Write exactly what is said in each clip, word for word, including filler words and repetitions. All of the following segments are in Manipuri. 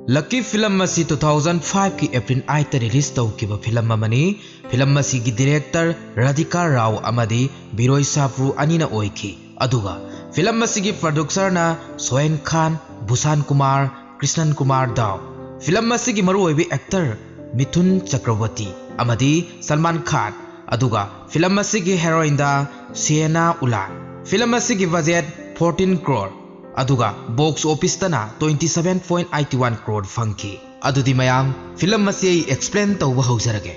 Lucky film ꯑꯁꯤ two thousand five ꯀꯤ April eight ꯇ release ꯇꯧꯈꯤꯕ film ꯑꯃꯅꯤ꯫ Film ꯑꯁꯤꯒꯤ director ꯔꯥꯙꯤꯀꯥ ꯔꯥꯎ ꯑꯃꯗꯤ ꯕꯤꯔꯣꯏ ꯁꯥꯄ꯭ꯔꯨ ꯑꯅꯤꯅ ꯑꯣꯏꯈꯤ꯫ ꯑꯗꯨꯒ film ꯑꯁꯤꯒꯤ producer ꯅ ꯁꯣꯍꯦꯟ ꯈꯥꯟ, ꯚꯨꯁꯥꯟ ꯀꯨꯃꯥꯔ, ꯀ꯭ꯔꯤꯁꯅꯟ ꯀꯨꯃꯥꯔ ꯗꯥꯎ꯫ Film ꯑꯁꯤꯒꯤ ꯃꯔꯨꯑꯣꯏꯕ actor ꯃꯤꯊꯨꯟ ꯆꯀ꯭ꯔꯕꯔꯇꯤ ꯑꯃꯗꯤ ꯁꯜꯃꯥꯟ ꯈꯥꯟ꯫ ꯑꯗꯨꯒ film ꯑꯁꯤꯒꯤ heroine ꯗ ꯁꯤꯌꯦꯅꯥ ꯎꯂꯥꯟ꯫ Film ꯑꯁꯤꯒꯤ budget fourteen crore꯫ ꯑꯗꯨꯒ box office ꯇꯅ twenty seven point eight one crore ꯐꯪꯈꯤ꯫ ꯑꯗꯨꯗꯤ ꯃꯌꯥꯝ, film ꯑꯁꯤ ꯑꯩ explain ꯇꯧꯕ ꯍꯧꯖꯔꯒꯦ꯫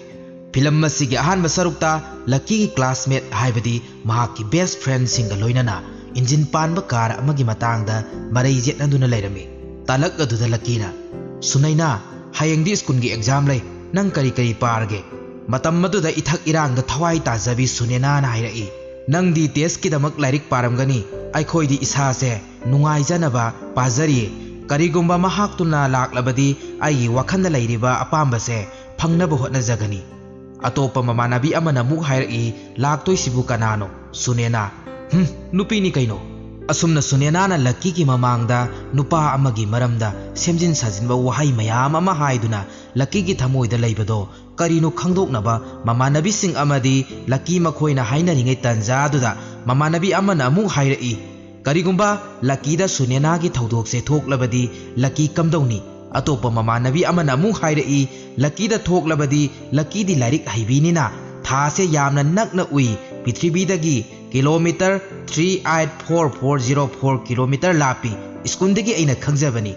Film ꯑꯁꯤꯒꯤ ꯑꯍꯥꯟꯕ ꯁꯔꯨꯛꯇ ꯂꯛꯀꯤꯒꯤ classmate, ꯍꯥꯏꯕꯗꯤ ꯃꯍꯥꯛꯀꯤ best friend ꯁꯤꯡꯒ ꯂꯣꯏꯅꯅ engine ꯄꯥꯟꯕ car ꯑꯃꯒꯤ ꯃꯇꯥꯡꯗ ꯃꯔꯩ ꯌꯦꯠꯅꯗꯨꯅ ꯂꯩꯔꯝꯃꯤ꯫ ꯇꯥꯂꯛ ꯑꯗꯨꯗ ꯂꯛꯀꯤꯅ, "ꯁꯨꯅꯩꯅꯥ, ꯍꯌꯦꯡꯗꯤ school ꯒꯤ exam ꯂꯩ, ꯅꯪ ꯀꯔꯤ ꯀꯔꯤ ꯄꯥꯔꯒꯦ?" ꯃꯇꯝ ꯑꯗꯨꯗ ꯏꯊꯛ ꯏꯔꯥꯡꯗ ꯊꯋꯥꯏ ꯇꯥꯖꯕꯤ ꯁꯨꯅꯦꯅꯥꯅ ꯍꯥꯏꯔꯛꯏ, "ꯅꯪꯗꯤ test ꯀꯤꯗꯃꯛ ꯂꯥꯏꯔꯤꯛ ꯄꯥꯔꯝꯒꯅꯤ, ꯑꯩꯈꯣꯏꯗꯤ ꯏꯁꯥꯁꯦ ꯅꯨꯡꯉꯥꯏꯖꯅꯕ ꯄꯥꯖꯔꯤꯌꯦ꯫ ꯀꯔꯤꯒꯨꯝꯕ ꯃꯍꯥꯛꯇꯨꯅ ꯂꯥꯛꯂꯕꯗꯤ ꯑꯩꯒꯤ ꯋꯥꯈꯜꯗ ꯂꯩꯔꯤꯕ ꯑꯄꯥꯝꯕꯁꯦ ꯐꯪꯅꯕ ꯍꯣꯠꯅꯖꯒꯅꯤ꯫" ꯑꯇꯣꯞꯄ ꯃꯃꯥꯟꯅꯕꯤ ꯑꯃꯅ ꯑꯃꯨꯛ ꯍꯥꯏꯔꯛꯏ, "ꯂꯥꯛꯇꯣꯏꯁꯤꯕꯨ ꯀꯅꯥꯅꯣ?" ꯁꯨꯅꯦꯅꯥ, "ꯍꯨꯝ, ꯅꯨꯄꯤꯅꯤ ꯀꯩꯅꯣ꯫" ꯑꯁꯨꯝꯅ ꯁꯨꯅꯦꯅꯥꯅ ꯂꯛꯀꯤꯒꯤ ꯃꯃꯥꯡꯗ ꯅꯨꯄꯥ ꯑꯃꯒꯤ ꯃꯔꯝꯗ ꯁꯦꯝꯖꯤꯟ ꯁꯥꯖꯤꯟꯕ ꯋꯥꯍꯩ ꯃꯌꯥꯝ ꯑꯃ ꯍꯥꯏꯗꯨꯅ ꯂꯛꯀꯤꯒꯤ ꯊꯃꯣꯏꯗ ꯂꯩꯕꯗꯣ ꯀꯔꯤꯅꯣ ꯈꯪꯗꯣꯛꯅꯕ ꯃꯃꯥꯟꯅꯕꯤꯁꯤꯡ ꯑꯃꯗꯤ ꯂꯛꯀꯤ ꯃꯈꯣꯏꯅ ꯍꯥꯏꯅꯔꯤꯉꯩ ꯇꯥꯟꯖꯥꯗꯨꯗ ꯃꯃꯥꯟꯅꯕꯤ ꯑꯃꯅ ꯑꯃꯨꯛ ꯍꯥꯏꯔꯛꯏ, "ꯀꯔꯤꯒꯨꯝꯕ ꯂꯛꯀꯤꯗ ꯁꯨꯅꯦꯅꯥꯒꯤ ꯊꯧꯗꯣꯛꯁꯦ ꯊꯣꯛꯂꯕꯗꯤ ꯂꯛꯀꯤ ꯀꯝꯗꯧꯅꯤ?" ꯑꯇꯣꯞꯄ ꯃꯃꯥꯟꯅꯕꯤ ꯑꯃꯅ ꯑꯃꯨꯛ ꯍꯥꯏꯔꯛꯏ, "ꯂꯛꯀꯤꯗ ꯊꯣꯛꯂꯕꯗꯤ ꯂꯛꯀꯤꯗꯤ ꯂꯥꯏꯔꯤꯛ ꯍꯩꯕꯤꯅꯤꯅ ꯊꯥꯁꯦ ꯌꯥꯝꯅ ꯅꯛꯅ ꯎꯏ, ꯄ꯭ꯔꯤꯊꯤꯕꯤꯗꯒꯤ kilometre three eight four four zero four kilometre ꯂꯥꯞꯄꯤ, school ꯗꯒꯤ ꯑꯩꯅ ꯈꯪꯖꯕꯅꯤ꯫"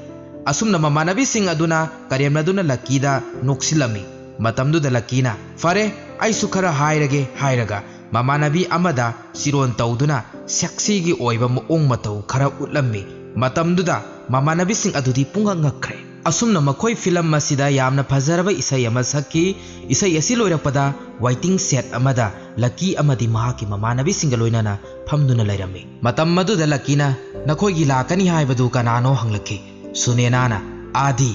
ꯑꯁꯨꯝꯅ ꯃꯃꯥꯟꯅꯕꯤꯁꯤꯡ ꯑꯗꯨꯅ ꯀꯔꯦꯝꯅꯗꯨꯅ ꯂꯛꯀꯤꯗ ꯅꯣꯛꯁꯤꯜꯂꯝꯃꯤ꯫ ꯃꯇꯝꯗꯨꯗ ꯂꯛꯀꯤꯅ, "ꯐꯔꯦ, ꯑꯩꯁꯨ ꯈꯔ ꯍꯥꯏꯔꯒꯦ" ꯍꯥꯏꯔꯒ ꯃꯃꯥꯟꯅꯕꯤ ꯑꯃꯗ ꯆꯤꯔꯣꯟ ꯇꯧꯗꯨꯅ sexy ꯒꯤ ꯑꯣꯏꯕ ꯃꯑꯣꯡ ꯃꯇꯧ ꯈꯔ ꯎꯠꯂꯝꯃꯤ꯫ ꯃꯇꯝꯗꯨꯗ ꯃꯃꯥꯟꯅꯕꯤꯁꯤꯡ ꯑꯗꯨꯗꯤ ꯄꯨꯡꯉꯛ ꯉꯛꯈ꯭ꯔꯦ꯫ ꯑꯁꯨꯝꯅ ꯃꯈꯣꯏ film ꯑꯁꯤꯗ ꯌꯥꯝꯅ ꯐꯖꯔꯕ ꯏꯁꯩ ꯑꯃ ꯁꯛꯈꯤ꯫ ꯏꯁꯩ ꯑꯁꯤ ꯂꯣꯏꯔꯛꯄꯗ waiting shed ꯑꯃꯗ ꯂꯛꯀꯤ ꯑꯃꯗꯤ ꯃꯍꯥꯛꯀꯤ ꯃꯃꯥꯟꯅꯕꯤꯁꯤꯡꯒ ꯂꯣꯏꯅꯅ ꯐꯝꯗꯨꯅ ꯂꯩꯔꯝꯃꯤ꯫ ꯃꯇꯝ ꯑꯗꯨꯗ ꯂꯛꯀꯤꯅ, "ꯅꯈꯣꯏꯒꯤ ꯂꯥꯛꯀꯅꯤ ꯍꯥꯏꯕꯗꯨ ꯀꯅꯥꯅꯣ?" ꯍꯪꯂꯛꯈꯤ꯫ ꯁꯨꯅꯦꯅꯥꯅ, "ꯑꯥꯗꯤ꯫"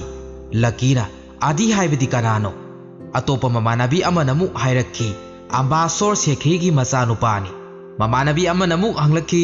ꯂꯛꯀꯤꯅ, "ꯑꯥꯗꯤ ꯍꯥꯏꯕꯗꯤ ꯀꯅꯥꯅꯣ?" ꯑꯇꯣꯞꯄ ꯃꯃꯥꯟꯅꯕꯤ ꯑꯃꯅ ꯑꯃꯨꯛ ꯍꯥꯏꯔꯛꯈꯤ, "ꯑꯝꯕꯥꯁꯣꯔ ꯁꯦꯈ꯭ꯔꯤꯒꯤ ꯃꯆꯥꯅꯨꯄꯥꯅꯤ꯫" ꯃꯃꯥꯟꯅꯕꯤ ꯑꯃꯅ ꯑꯃꯨꯛ ꯍꯪꯂꯛꯈꯤ,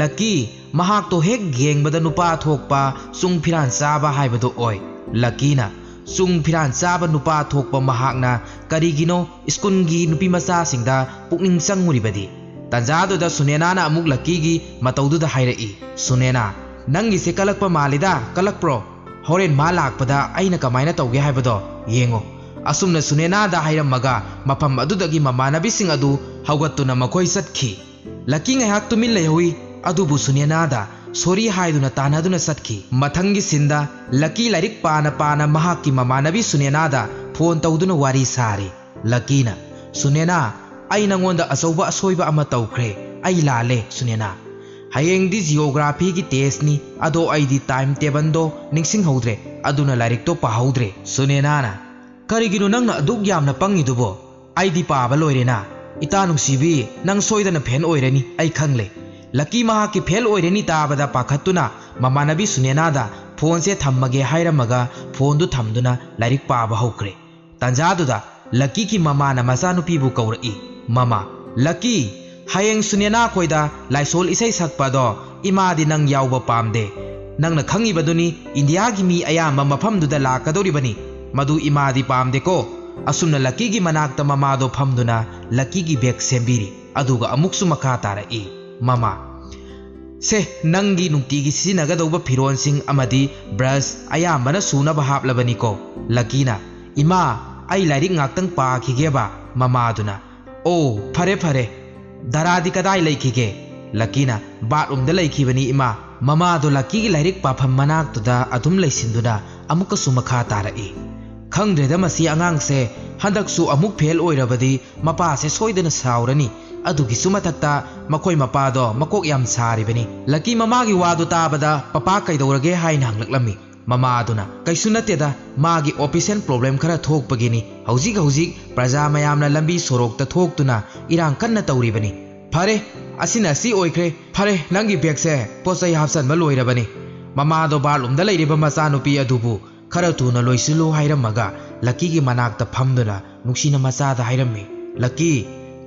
"ꯂꯛꯀꯤ, ꯃꯍꯥꯛꯇꯣ ꯍꯦꯛ ꯌꯦꯡꯕꯗ ꯅꯨꯄꯥ ꯊꯣꯛꯄ, ꯆꯨꯡ ꯐꯤꯔꯥꯟ ꯆꯥꯕ ꯍꯥꯏꯕꯗꯨ ꯑꯣꯏ꯫ ꯂꯀꯤꯅ, ꯆꯨꯡ ꯐꯤꯔꯥꯟ ꯆꯥꯕ ꯅꯨꯄꯥ ꯊꯣꯛꯄ ꯃꯍꯥꯛꯅ ꯀꯔꯤꯒꯤꯅꯣ ꯁ꯭ꯀꯨꯜꯒꯤ ꯅꯨꯄꯤ ꯃꯆꯥꯁꯤꯡꯗ ꯄꯨꯛꯅꯤꯡ ꯆꯪꯉꯨꯔꯤꯕꯗꯤ? ꯇꯥꯟꯖꯥꯗꯨꯗ ꯁꯨꯅꯦꯅꯥꯅ ꯑꯃꯨꯛ ꯂꯀꯤꯒꯤ ꯃꯇꯧꯗꯨꯗ ꯍꯥꯏꯔꯛꯏ, "ꯁꯨꯅꯦꯅꯥ, ꯅꯪꯒꯤꯁꯦ ꯀꯜꯂꯛꯄ ꯃꯥꯜꯂꯤꯗ, ꯀꯜꯂꯛꯄ꯭ꯔꯣ? ꯍꯣꯔꯦꯟ ꯃꯥ ꯂꯥꯛꯄꯗ ꯑꯩꯅ ꯀꯃꯥꯏꯅ ꯇꯧꯒꯦ ꯍꯥꯏꯕꯗꯣ ꯌꯦꯡꯉꯣ"꯫ ꯑꯁꯨꯝꯅ ꯁꯨꯅꯦꯅꯥꯗ ꯍꯥꯏꯔꯝꯃꯒ ꯃꯐꯝ ꯑꯗꯨꯗꯒꯤ ꯃꯃꯥꯟꯅꯕꯤꯁꯤꯡ ꯑꯗꯨ ꯍꯧꯒꯠꯇꯨꯅ ꯃꯈꯣꯏ ꯆꯠꯈꯤ꯫ ꯂꯀꯤ ꯉꯥꯏꯍꯥꯛ ꯇꯨꯃꯤꯟ ꯂꯩꯍꯧꯏ, ꯑꯗꯨꯕꯨ ꯁꯨꯅꯦꯅꯥꯗ ꯁꯣꯔꯤ ꯍꯥꯏꯗꯨꯅ ꯇꯥꯟꯅꯗꯨꯅ ꯆꯠꯈꯤ꯫ ꯃꯊꯪꯒꯤ ꯁꯤꯟꯗ ꯂꯀꯤ ꯂꯥꯏꯔꯤꯛ ꯄꯥꯅ ꯄꯥꯅ ꯃꯍꯥꯛꯀꯤ ꯃꯃꯥꯟꯅꯕꯤ ꯁꯨꯅꯦꯅꯥꯗ ꯐꯣꯟ ꯇꯧꯗꯨꯅ ꯋꯥꯔꯤ ꯁꯥꯔꯤ꯫ ꯂꯀꯤꯅ, "ꯁꯨꯅꯦꯅꯥ, ꯑꯩ ꯅꯉꯣꯟꯗ ꯑꯆꯧꯕ ꯑꯁꯣꯏꯕ ꯑꯃ ꯇꯧꯈ꯭ꯔꯦ꯫ ꯑꯩ ꯂꯥꯜꯂꯦ, ꯁꯨꯅꯦꯅꯥ꯫ ꯍꯌꯦꯡꯗꯤ ꯖꯤꯑꯣꯒ꯭ꯔꯥꯐꯤꯒꯤ ꯇꯦꯁꯅꯤ, ꯑꯗꯣ ꯑꯩꯗꯤ ꯇꯥꯏꯝ ꯇꯦꯕꯜꯗꯣ ꯅꯤꯡꯁꯤꯡꯍꯧꯗ꯭ꯔꯦ, ꯑꯗꯨꯅ ꯂꯥꯏꯔꯤꯛꯇꯣ ꯄꯥꯍꯧꯗ꯭ꯔꯦ"꯫ ꯁꯨꯅꯦꯅꯥꯅ, "ꯀꯔꯤꯒꯤꯅꯣ ꯅꯪꯅ ꯑꯗꯨꯛ ꯌꯥꯝꯅ ꯄꯪꯉꯤꯗꯨꯕꯣ? ꯑꯩꯗꯤ ꯄꯥꯕ ꯂꯣꯏꯔꯦꯅ"꯫ "ꯏꯇꯥ ꯅꯨꯡꯁꯤꯕꯤ, ꯅꯪ ꯁꯣꯏꯗꯅ ꯐꯦꯜ ꯑꯣꯏꯔꯅꯤ, ꯑꯩ ꯈꯪꯂꯦ"꯫ ꯂꯀꯤ ꯃꯍꯥꯛꯀꯤ ꯐꯦꯜ ꯑꯣꯏꯔꯅꯤ ꯇꯥꯕꯗ ꯄꯥꯈꯠꯇꯨꯅ ꯃꯃꯥꯟꯅꯕꯤ ꯁꯨꯅꯦꯅꯥꯗ ꯐꯣꯟꯁꯦ ꯊꯝꯃꯒꯦ ꯍꯥꯏꯔꯝꯃꯒ ꯐꯣꯟꯗꯨ ꯊꯝꯗꯨꯅ ꯂꯥꯏꯔꯤꯛ ꯄꯥꯕ ꯍꯧꯈ꯭ꯔꯦ꯫ ꯇꯥꯟꯖꯥꯗꯨꯗ ꯂꯀꯤꯒꯤ ꯃꯃꯥꯅ ꯃꯆꯥꯅꯨꯄꯤꯕꯨ ꯀꯧꯔꯛꯏ, "ꯃꯃꯥ, ꯂꯀꯤ, ꯍꯌꯦꯡ ꯁꯨꯅꯦꯅꯥ ꯈꯣꯏꯗ ꯂꯥꯏꯁꯣꯜ ꯏꯁꯩ ꯁꯛꯄꯗꯣ ꯏꯃꯥꯗꯤ ꯅꯪ ꯌꯥꯎꯕ ꯄꯥꯝꯗꯦ꯫ ꯅꯪꯅ ꯈꯪꯉꯤꯕꯗꯨꯅꯤ, ꯏꯟꯗꯤꯌꯥꯒꯤ ꯃꯤ ꯑꯌꯥꯝꯕ ꯃꯐꯝꯗꯨꯗ ꯂꯥꯛꯀꯗꯧꯔꯤꯕꯅꯤ꯫ ꯃꯗꯨ ꯏꯃꯥꯗꯤ ꯄꯥꯝꯗꯦꯀꯣ"꯫ ꯑꯁꯨꯝꯅ ꯂꯀꯤꯒꯤ ꯃꯅꯥꯛꯇ ꯃꯃꯥꯗꯣ ꯐꯝꯗꯨꯅ ꯂꯀꯤꯒꯤ ꯕꯦꯒ ꯁꯦꯝꯕꯤꯔꯤ꯫ ꯑꯗꯨꯒ ꯑꯃꯨꯛꯁꯨ ꯃꯈꯥ ꯇꯥꯔꯛꯏ, "ꯃꯃꯥ, ꯁꯦ, ꯅꯪꯒꯤ ꯅꯨꯡꯇꯤꯒꯤ ꯁꯤꯖꯤꯟꯅꯒꯗꯧꯕ ꯐꯤꯔꯣꯜꯁꯤꯡ ꯑꯃꯗꯤ ꯕ꯭ꯔꯁ ꯑꯌꯥꯝꯕꯅ ꯁꯨꯅꯕ ꯍꯥꯞꯂꯕꯅꯤꯀꯣ"꯫ ꯂꯀꯤꯅ, "ꯏꯃꯥ, ꯑꯩ ꯂꯥꯏꯔꯤꯛ ꯉꯥꯛꯇꯪ ꯄꯥꯈꯤꯒꯦꯕ"꯫ ꯃꯃꯥꯗꯨꯅ, "ꯑꯣ, ꯐꯔꯦ ꯐꯔꯦ, ꯗꯔꯥꯗꯤ ꯀꯗꯥꯏ ꯂꯩꯈꯤꯒꯦ?" ꯂꯀꯤꯅ, "ꯕꯥꯠꯔꯨꯝꯗ ꯂꯩꯈꯤꯕꯅꯤ ꯏꯃꯥ"꯫ ꯃꯃꯥꯗꯣ ꯂꯀꯤꯒꯤ ꯂꯥꯏꯔꯤꯛ ꯄꯥꯐꯝ ꯃꯅꯥꯛꯇꯨꯗ ꯑꯗꯨꯝ ꯂꯩꯁꯤꯟꯗꯨꯅ ꯑꯃꯨꯛꯀꯁꯨ ꯃꯈꯥ ꯇꯥꯔꯛꯏ, "ꯈꯪꯗ꯭ꯔꯦꯗ ꯃꯁꯤ ꯑꯉꯥꯡꯁꯦ, ꯍꯟꯗꯛꯁꯨ ꯑꯃꯨꯛ ꯐꯦꯜ ꯑꯣꯏꯔꯕꯗꯤ ꯃꯄꯥꯁꯦ ꯁꯣꯏꯗꯅ ꯁꯥꯎꯔꯅꯤ꯫ ꯑꯗꯨꯒꯤꯁꯨ ꯃꯊꯛꯇ ꯃꯈꯣꯏ ꯃꯄꯥꯗꯣ ꯃꯀꯣꯛ ꯌꯥꯝ ꯁꯥꯔꯤꯕꯅꯤ"꯫ ꯂꯀꯤ ꯃꯃꯥꯒꯤ ꯋꯥꯗꯨ ꯇꯥꯕꯗ, "ꯄꯄꯥ ꯀꯩꯗꯧꯔꯒꯦ?" ꯍꯥꯏꯅ ꯍꯪꯂꯛꯂꯝꯃꯤ꯫ ꯃꯃꯥ ꯑꯗꯨꯅ, "ꯀꯩꯁꯨ ꯅꯠꯇꯦꯗ, ꯃꯥꯒꯤ ꯑꯣꯐꯤꯁꯤꯌꯦꯜ ꯄ꯭ꯔꯣꯕ꯭ꯂꯦꯝ ꯈꯔ ꯊꯣꯛꯄꯒꯤꯅꯤ꯫ ꯍꯧꯖꯤꯛ ꯍꯧꯖꯤꯛ ꯄ꯭ꯔꯖꯥ ꯃꯌꯥꯝꯅ ꯂꯝꯕꯤ ꯁꯣꯔꯣꯛꯇ ꯊꯣꯛꯇꯨꯅ ꯏꯔꯥꯡ ꯀꯟꯅ ꯇꯧꯔꯤꯕꯅꯤ꯫ ꯐꯔꯦ, ꯑꯁꯤꯅ ꯑꯁꯤ ꯑꯣꯏꯈ꯭ꯔꯦ꯫ ꯐꯔꯦ, ꯅꯪꯒꯤ ꯕꯦꯒꯁꯦ ꯄꯣꯠ ꯆꯩ ꯍꯥꯞꯆꯟꯕ ꯂꯣꯏꯔꯕꯅꯤ"꯫ ꯃꯃꯥꯗꯣ ꯕꯥꯠꯔꯨꯝꯗ ꯂꯩꯔꯤꯕ ꯃꯆꯥꯅꯨꯄꯤ ꯑꯗꯨꯕꯨ ꯈꯔ ꯊꯨꯅ ꯂꯣꯏꯁꯤꯜꯂꯨ ꯍꯥꯏꯔꯝꯃꯒ ꯂꯀꯤꯒꯤ ꯃꯅꯥꯛꯇ ꯐꯝꯗꯨꯅ ꯅꯨꯡꯁꯤꯅ ꯃꯆꯥꯗ ꯍꯥꯏꯔꯝꯃꯤ, "ꯂꯀꯤ,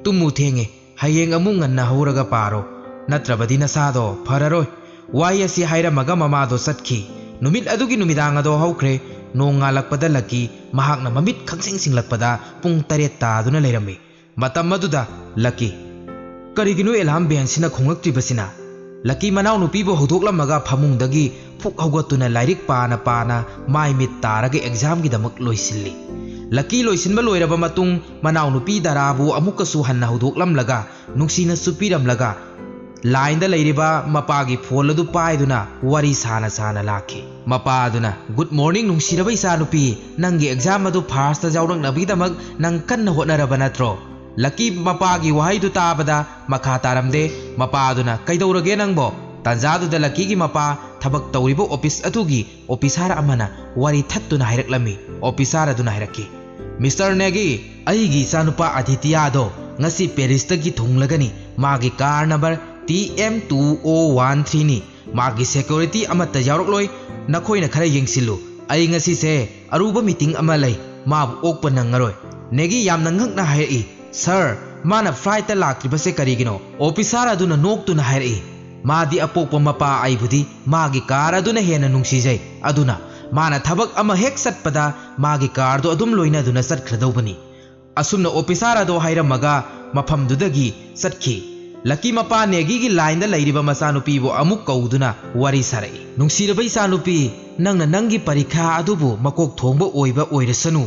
ꯇꯨꯝꯃꯨ ꯊꯦꯡꯉꯦ꯫ ꯍꯌꯦꯡ ꯑꯃꯨꯛ ꯉꯟꯅ ꯍꯧꯔꯒ ꯄꯥꯔꯣ, ꯅꯠꯇ꯭ꯔꯕꯗꯤ ꯅꯁꯥꯗꯣ ꯐꯔꯔꯣꯏ"꯫ ꯋꯥꯍꯩ ꯑꯁꯤ ꯍꯥꯏꯔꯝꯃꯒ ꯃꯃꯥꯗꯣ ꯆꯠꯈꯤ꯫ ꯅꯨꯃꯤꯠ ꯑꯗꯨꯒꯤ ꯅꯨꯃꯤꯗꯥꯡ ꯑꯗꯣ ꯍꯧꯈ꯭ꯔꯦ꯫ ꯅꯣꯡꯉꯥꯜꯂꯛꯄꯗ ꯂꯛꯀꯤ ꯃꯍꯥꯛꯅ ꯃꯃꯤꯠ ꯈꯪꯁꯤꯡ ꯁꯤꯡꯂꯛꯄꯗ ꯄꯨꯡ ꯇꯔꯦꯠ ꯇꯥꯗꯨꯅ ꯂꯩꯔꯝꯃꯤ꯫ ꯃꯇꯝ ꯑꯗꯨꯗ ꯂꯛꯀꯤ, "ꯀꯔꯤꯒꯤꯅꯣ ꯑꯦꯂꯥꯝ ꯕꯦꯟꯁꯤꯅ ꯈꯣꯡꯂꯛꯇ꯭ꯔꯤꯕꯁꯤꯅ?" ꯂꯛꯀꯤ ꯃꯅꯥꯎꯅꯨꯄꯤꯕꯨ ꯍꯧꯗꯣꯛꯂꯝꯃꯒ ꯐꯃꯨꯡꯗꯒꯤ ꯐꯨꯛ ꯍꯧꯒꯠꯇꯨꯅ ꯂꯥꯏꯔꯤꯛ ꯄꯥꯅ ꯄꯥꯅ ꯃꯥꯏ ꯃꯤꯠ ꯇꯥꯔꯒ ꯑꯦꯛꯖꯥꯝꯒꯤꯗꯃꯛ ꯂꯣꯏꯁꯤꯜꯂꯤ꯫ ꯂꯛꯀꯤ ꯂꯣꯏꯁꯤꯟꯕ ꯂꯣꯏꯔꯕ ꯃꯇꯨꯡ ꯃꯅꯥꯎꯅꯨꯄꯤ ꯗꯥꯔꯥꯕꯨ ꯑꯃꯨꯛꯀꯁꯨ ꯍꯟꯅ ꯍꯧꯗꯣꯛꯂꯝꯂꯒ ꯅꯨꯡꯁꯤꯅ ꯆꯨꯞꯄꯤꯔꯝꯂꯒ ꯂꯥꯏꯟꯗ ꯂꯩꯔꯤꯕ ꯃꯄꯥꯒꯤ ꯐꯣꯟ ꯑꯗꯨ ꯄꯥꯏꯗꯨꯅ ꯋꯥꯔꯤ ꯁꯥꯅ ꯁꯥꯅ ꯂꯥꯛꯈꯤ꯫ ꯃꯄꯥ ꯑꯗꯨꯅ, "Good morning, ꯅꯨꯡꯁꯤꯔꯕ ꯏꯆꯥꯅꯨꯄꯤ, ꯅꯪꯒꯤ ꯑꯦꯛꯖꯥꯝ ꯑꯗꯨ ꯐꯥꯔꯁꯇ ꯌꯥꯎꯔꯛꯅꯕꯒꯤꯗꯃꯛ ꯅꯪ ꯀꯟꯅ ꯍꯣꯠꯅꯔꯕ ꯅꯠꯇ꯭ꯔꯣ?" ꯂꯛꯀꯤ ꯃꯄꯥꯒꯤ ꯋꯥꯍꯩꯗꯨ ꯇꯥꯕꯗ ꯃꯈꯥ ꯇꯥꯔꯝꯗꯦ꯫ ꯃꯄꯥ ꯑꯗꯨꯅ, "ꯀꯩꯗꯧꯔꯒꯦ ꯅꯪꯕꯣ?" ꯇꯥꯟꯖꯥꯗꯨꯗ ꯂꯛꯀꯤꯒꯤ ꯃꯄꯥ ꯊꯕꯛ ꯇꯧꯔꯤꯕ ꯑꯣꯐꯤꯁ ꯑꯗꯨꯒꯤ ꯑꯣꯐꯤꯁꯥꯔ ꯑꯃꯅ ꯋꯥꯔꯤ ꯊꯠꯇꯨꯅ ꯍꯥꯏꯔꯛꯂꯝꯃꯤ꯫ ꯑꯣꯐꯤꯁꯥꯔ ꯑꯗꯨꯅ ꯍꯥꯏꯔꯛꯈꯤ, "ꯃꯤꯁꯇꯔ ꯅꯦꯒꯤ, ꯑꯩꯒꯤ ꯏꯆꯥꯅꯨꯄꯥ ꯑꯗꯤꯇꯤꯌꯥꯗꯣ ꯉꯁꯤ ꯄꯦꯔꯤꯁꯇꯒꯤ ꯊꯨꯡꯂꯒꯅꯤ꯫ ꯃꯥꯒꯤ car number T M two ꯑꯣ ꯋꯥꯟ ꯊ꯭ꯔꯤꯅꯤ꯫ ꯃꯥꯒꯤ ꯁꯦꯀ꯭ꯌꯨꯔꯤꯇꯤ ꯑꯃꯠꯇ ꯌꯥꯎꯔꯛꯂꯣꯏ꯫ ꯅꯈꯣꯏꯅ ꯈꯔ ꯌꯦꯡꯁꯤꯜꯂꯨ꯫ ꯑꯩ ꯉꯁꯤꯁꯦ ꯑꯔꯨꯕ ꯃꯤꯇꯤꯡ ꯑꯃ ꯂꯩ꯫ ꯃꯥꯕꯨ ꯑꯣꯛꯄ ꯅꯪꯉꯔꯣꯏ꯫" ꯅꯦꯒꯤ ꯌꯥꯝꯅ ꯉꯛꯅ ꯍꯥꯏꯔꯛꯏ, "ꯁꯥꯔ, ꯃꯥꯅ ꯐ꯭ꯂꯥꯏꯠꯇ ꯂꯥꯛꯇ꯭ꯔꯤꯕꯁꯦ ꯀꯔꯤꯒꯤꯅꯣ?" ꯑꯣꯐꯤꯁꯥꯔ ꯑꯗꯨꯅ ꯅꯣꯛꯇꯨꯅ ꯍꯥꯏꯔꯛꯏ, "ꯃꯥꯗꯤ ꯑꯄꯣꯛꯄ ꯃꯄꯥ ꯑꯩꯕꯨꯗꯤ ꯃꯥꯒꯤ ꯀꯥꯔ ꯑꯗꯨꯅ ꯍꯦꯟꯅ ꯅꯨꯡꯁꯤꯖꯩ꯫ ꯑꯗꯨꯅ ꯃꯥꯅ ꯊꯕꯛ ꯑꯃ ꯍꯦꯛ ꯆꯠꯄꯗ ꯃꯥꯒꯤ ꯀꯥꯔꯗꯨ ꯑꯗꯨꯝ ꯂꯣꯏꯅꯗꯨꯅ ꯆꯠꯈ꯭ꯔꯗꯧꯕꯅꯤ꯫" ꯑꯁꯨꯝꯅ ꯑꯣꯐꯤꯁꯥꯔ ꯑꯗꯣ ꯍꯥꯏꯔꯝꯃꯒ ꯃꯐꯝꯗꯨꯗꯒꯤ ꯆꯠꯈꯤ꯫ ꯂꯛꯀꯤ ꯃꯄꯥ ꯅꯦꯒꯤꯒꯤ ꯂꯥꯏꯟꯗ ꯂꯩꯔꯤꯕ ꯃꯆꯥꯅꯨꯄꯤꯕꯨ ꯑꯃꯨꯛ ꯀꯧꯗꯨꯅ ꯋꯥꯔꯤ ꯁꯥꯔꯛꯏ, "ꯅꯨꯡꯁꯤꯔꯕ ꯏꯆꯥꯅꯨꯄꯤ, ꯅꯪꯅ ꯅꯪꯒꯤ ꯄꯔꯤꯈꯥ ꯑꯗꯨꯕꯨ ꯃꯀꯣꯛ ꯊꯣꯡꯕ ꯑꯣꯏꯕ ꯑꯣꯏꯔꯁꯅꯨ꯫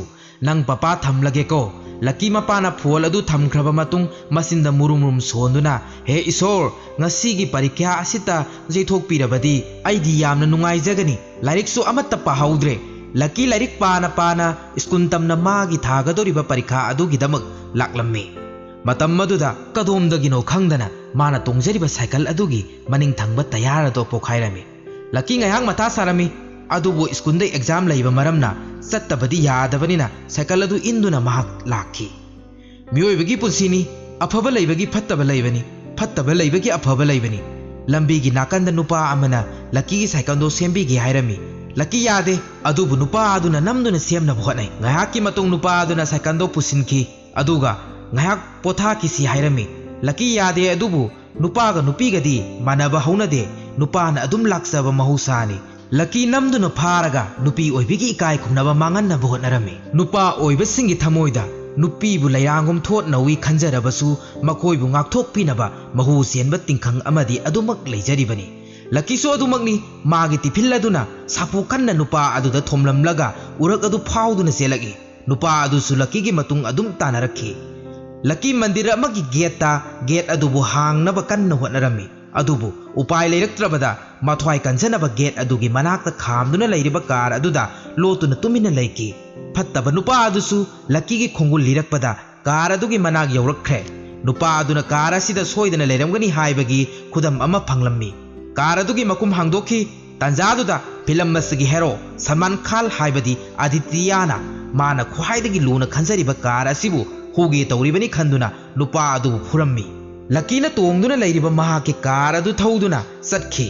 ꯅꯪ ꯄꯄꯥ ꯊꯝꯂꯒꯦꯀꯣ꯫" ꯂꯛꯀꯤ ꯃꯄꯥꯅ ꯐꯣꯟ ꯑꯗꯨ ꯊꯝꯈ꯭ꯔꯕ ꯃꯇꯨꯡ ꯃꯆꯤꯟꯗ ꯃꯨꯔꯨꯝ ꯃꯨꯔꯨꯝ ꯁꯣꯟꯗꯨꯅ, "ꯍꯦ ꯏꯁꯣꯔ, ꯉꯁꯤꯒꯤ ꯄꯔꯤꯈ꯭ꯌꯥ ꯑꯁꯤꯇ ꯌꯩꯊꯣꯛꯄꯤꯔꯕꯗꯤ ꯑꯩꯗꯤ ꯌꯥꯝꯅ ꯅꯨꯡꯉꯥꯏꯖꯒꯅꯤ꯫ ꯂꯥꯏꯔꯤꯛꯁꯨ ꯑꯃꯠꯇ ꯄꯥꯍꯧꯗ꯭ꯔꯦ꯫" ꯂꯛꯀꯤ ꯂꯥꯏꯔꯤꯛ ꯄꯥꯅ ꯄꯥꯅ ꯁ꯭ꯀꯨꯜ ꯇꯝꯅ ꯃꯥꯒꯤ ꯊꯥꯒꯗꯧꯔꯤꯕ ꯄꯔꯤꯈꯥ ꯑꯗꯨꯒꯤꯗꯃꯛ ꯂꯥꯛꯂꯝꯃꯤ꯫ ꯃꯇꯝ ꯑꯗꯨꯗ ꯀꯗꯣꯝꯗꯒꯤꯅꯣ ꯈꯪꯗꯅ ꯃꯥꯅ ꯇꯣꯡꯖꯔꯤꯕ ꯁꯥꯏꯀꯜ ꯑꯗꯨꯒꯤ ꯃꯅꯤꯡ ꯊꯪꯕ ꯇꯌꯥꯔ ꯑꯗꯨ ꯄꯣꯈꯥꯏꯔꯝꯃꯤ꯫ ꯂꯛꯀꯤ ꯉꯥꯏꯍꯥꯛ ꯃꯊꯥ ꯁꯥꯔꯝꯃꯤ, ꯑꯗꯨꯕꯨ ꯁ꯭ꯀꯨꯜꯗ ꯑꯦꯛꯖꯥꯝ ꯂꯩꯕ ꯃꯔꯝꯅ ꯆꯠꯇꯕꯗꯤ ꯌꯥꯗꯕꯅꯤꯅ ꯁꯥꯏꯀꯜ ꯑꯗꯨ ꯏꯟꯗꯨꯅ ꯃꯍꯥꯛ ꯂꯥꯛꯈꯤ꯫ ꯃꯤꯑꯣꯏꯕꯒꯤ ꯄꯨꯟꯁꯤꯅꯤ, ꯑꯐꯕ ꯂꯩꯕꯒꯤ ꯐꯠꯇꯕ ꯂꯩꯕꯅꯤ, ꯐꯠꯇꯕ ꯂꯩꯕꯒꯤ ꯑꯐꯕ ꯂꯩꯕꯅꯤ꯫ ꯂꯝꯕꯤꯒꯤ ꯅꯥꯀꯟꯗ ꯅꯨꯄꯥ ꯑꯃꯅ ꯂꯛꯀꯤꯒꯤ ꯁꯥꯏꯀꯜꯗꯣ ꯁꯦꯝꯕꯤꯒꯦ ꯍꯥꯏꯔꯝꯃꯤ꯫ ꯂꯛꯀꯤ ꯌꯥꯗꯦ, ꯑꯗꯨꯕꯨ ꯅꯨꯄꯥ ꯑꯗꯨꯅ ꯅꯝꯗꯨꯅ ꯁꯦꯝꯅꯕ ꯍꯣꯠꯅꯩ꯫ ꯉꯥꯏꯍꯥꯛꯀꯤ ꯃꯇꯨꯡ ꯅꯨꯄꯥ ꯑꯗꯨꯅ ꯁꯥꯏꯀꯜꯗꯣ ꯄꯨꯁꯤꯟꯈꯤ, ꯑꯗꯨꯒ ꯉꯥꯏꯍꯥꯛ ꯄꯣꯊꯥꯈꯤꯁꯤ ꯍꯥꯏꯔꯝꯃꯤ꯫ ꯂꯛꯀꯤ ꯌꯥꯗꯦ, ꯑꯗꯨꯕꯨ ꯅꯨꯄꯥꯒ ꯅꯨꯄꯤꯒꯗꯤ ꯃꯥꯟꯅꯕ ꯍꯧꯅꯗꯦ, ꯅꯨꯄꯥꯅ ꯑꯗꯨꯝ ꯂꯥꯛꯆꯕ ꯃꯍꯧꯁꯥꯅꯤ꯫ ꯂꯀꯤ ꯅꯝꯗꯨꯅ ꯐꯥꯔꯒ ꯅꯨꯄꯤ ꯑꯣꯏꯕꯤꯒꯤ ꯏꯀꯥꯏ ꯈꯨꯝꯅꯕ ꯃꯥꯡꯍꯟꯅꯕ ꯍꯣꯠꯅꯔꯝꯃꯤ꯫ ꯅꯨꯄꯥ ꯑꯣꯏꯕꯁꯤꯡꯒꯤ ꯊꯃꯣꯏꯗ ꯅꯨꯄꯤꯕꯨ ꯂꯩꯔꯥꯡꯒꯨꯝ ꯊꯣꯠ ꯅꯧꯏ ꯈꯟꯖꯔꯕꯁꯨ, ꯃꯈꯣꯏꯕꯨ ꯉꯥꯛꯊꯣꯛꯄꯤꯅꯕ ꯃꯍꯨ ꯆꯦꯟꯕ ꯇꯤꯡꯈꯪ ꯑꯃꯗꯤ ꯑꯗꯨꯃꯛ ꯂꯩꯖꯔꯤꯕꯅꯤ꯫ ꯂꯀꯤꯁꯨ ꯑꯗꯨꯃꯛꯅꯤ꯫ ꯃꯥꯒꯤ ꯇꯤꯐꯤꯜ ꯑꯗꯨꯅ ꯁꯥꯐꯨ ꯀꯟꯅ ꯅꯨꯄꯥ ꯑꯗꯨꯗ ꯊꯣꯝꯂꯝꯂꯒ ꯎꯔꯛ ꯑꯗꯨ ꯐꯥꯎꯗꯨꯅ ꯆꯦꯜꯂꯛꯏ꯫ ꯅꯨꯄꯥ ꯑꯗꯨꯁꯨ ꯂꯀꯤꯒꯤ ꯃꯇꯨꯡ ꯑꯗꯨꯝ ꯇꯥꯟꯅꯔꯛꯈꯤ꯫ ꯂꯀꯤ ꯃꯟꯗꯤꯔ ꯑꯃꯒꯤ ꯒꯦꯠꯇ ꯒꯦꯠ ꯑꯗꯨꯕꯨ ꯍꯥꯡꯅꯕ ꯀꯟꯅ ꯍꯣꯠꯅꯔꯝꯃꯤ꯫ ꯑꯗꯨꯕꯨ ꯎꯄꯥꯏ ꯂꯩꯔꯛꯇ꯭ꯔꯕꯗ ꯃꯊ꯭ꯋꯥꯏ ꯀꯟꯖꯅꯕ ꯒꯦꯠ ꯑꯗꯨꯒꯤ ꯃꯅꯥꯛꯇ ꯈꯥꯝꯗꯨꯅ ꯂꯩꯔꯤꯕ ꯀꯥꯔ ꯑꯗꯨꯗ ꯂꯣꯠꯇꯨꯅ ꯇꯨꯃꯤꯟꯅ ꯂꯩꯈꯤ꯫ ꯐꯠꯇꯕ ꯅꯨꯄꯥ ꯑꯗꯨꯁꯨ ꯂꯀꯤꯒꯤ ꯈꯣꯡꯒꯨꯜ ꯂꯤꯔꯛꯄꯗ ꯀꯥꯔ ꯑꯗꯨꯒꯤ ꯃꯅꯥꯛ ꯌꯧꯔꯛꯈ꯭ꯔꯦ꯫ ꯅꯨꯄꯥ ꯑꯗꯨꯅ ꯀꯥꯔ ꯑꯁꯤꯗ ꯁꯣꯏꯗꯅ ꯂꯩꯔꯝꯒꯅꯤ ꯍꯥꯏꯕꯒꯤ ꯈꯨꯗꯝ ꯑꯃ ꯐꯪꯂꯝꯃꯤ꯫ ꯀꯥꯔ ꯑꯗꯨꯒꯤ ꯃꯈꯨꯝ ꯍꯥꯡꯗꯣꯛꯈꯤ꯫ ꯇꯥꯟꯖꯥꯗꯨꯗ ꯐꯤꯂꯝ ꯑꯁꯤꯒꯤ ꯍꯦꯔꯣ ꯁꯜꯃꯥꯟ ꯈꯥꯟ ꯍꯥꯏꯕꯗꯤ ꯑꯥꯗꯤꯇꯤꯌꯥꯅ ꯃꯥꯅ ꯈ꯭ꯋꯥꯏꯗꯒꯤ ꯂꯨꯅ ꯈꯟꯖꯔꯤꯕ ꯀꯥꯔ ꯑꯁꯤꯕꯨ ꯍꯨꯒꯦ ꯇꯧꯔꯤꯕꯅꯤ ꯈꯟꯗꯨꯅ ꯅꯨꯄꯥ ꯑꯗꯨꯕꯨ ꯐꯨꯔꯝꯃꯤ꯫ ꯂꯀꯤꯅ ꯇꯣꯡꯗꯨꯅ ꯂꯩꯔꯤꯕ ꯃꯍꯥꯛꯀꯤ ꯀꯥꯔ ꯑꯗꯨ ꯊꯧꯗꯨꯅ ꯆꯠꯈꯤ꯫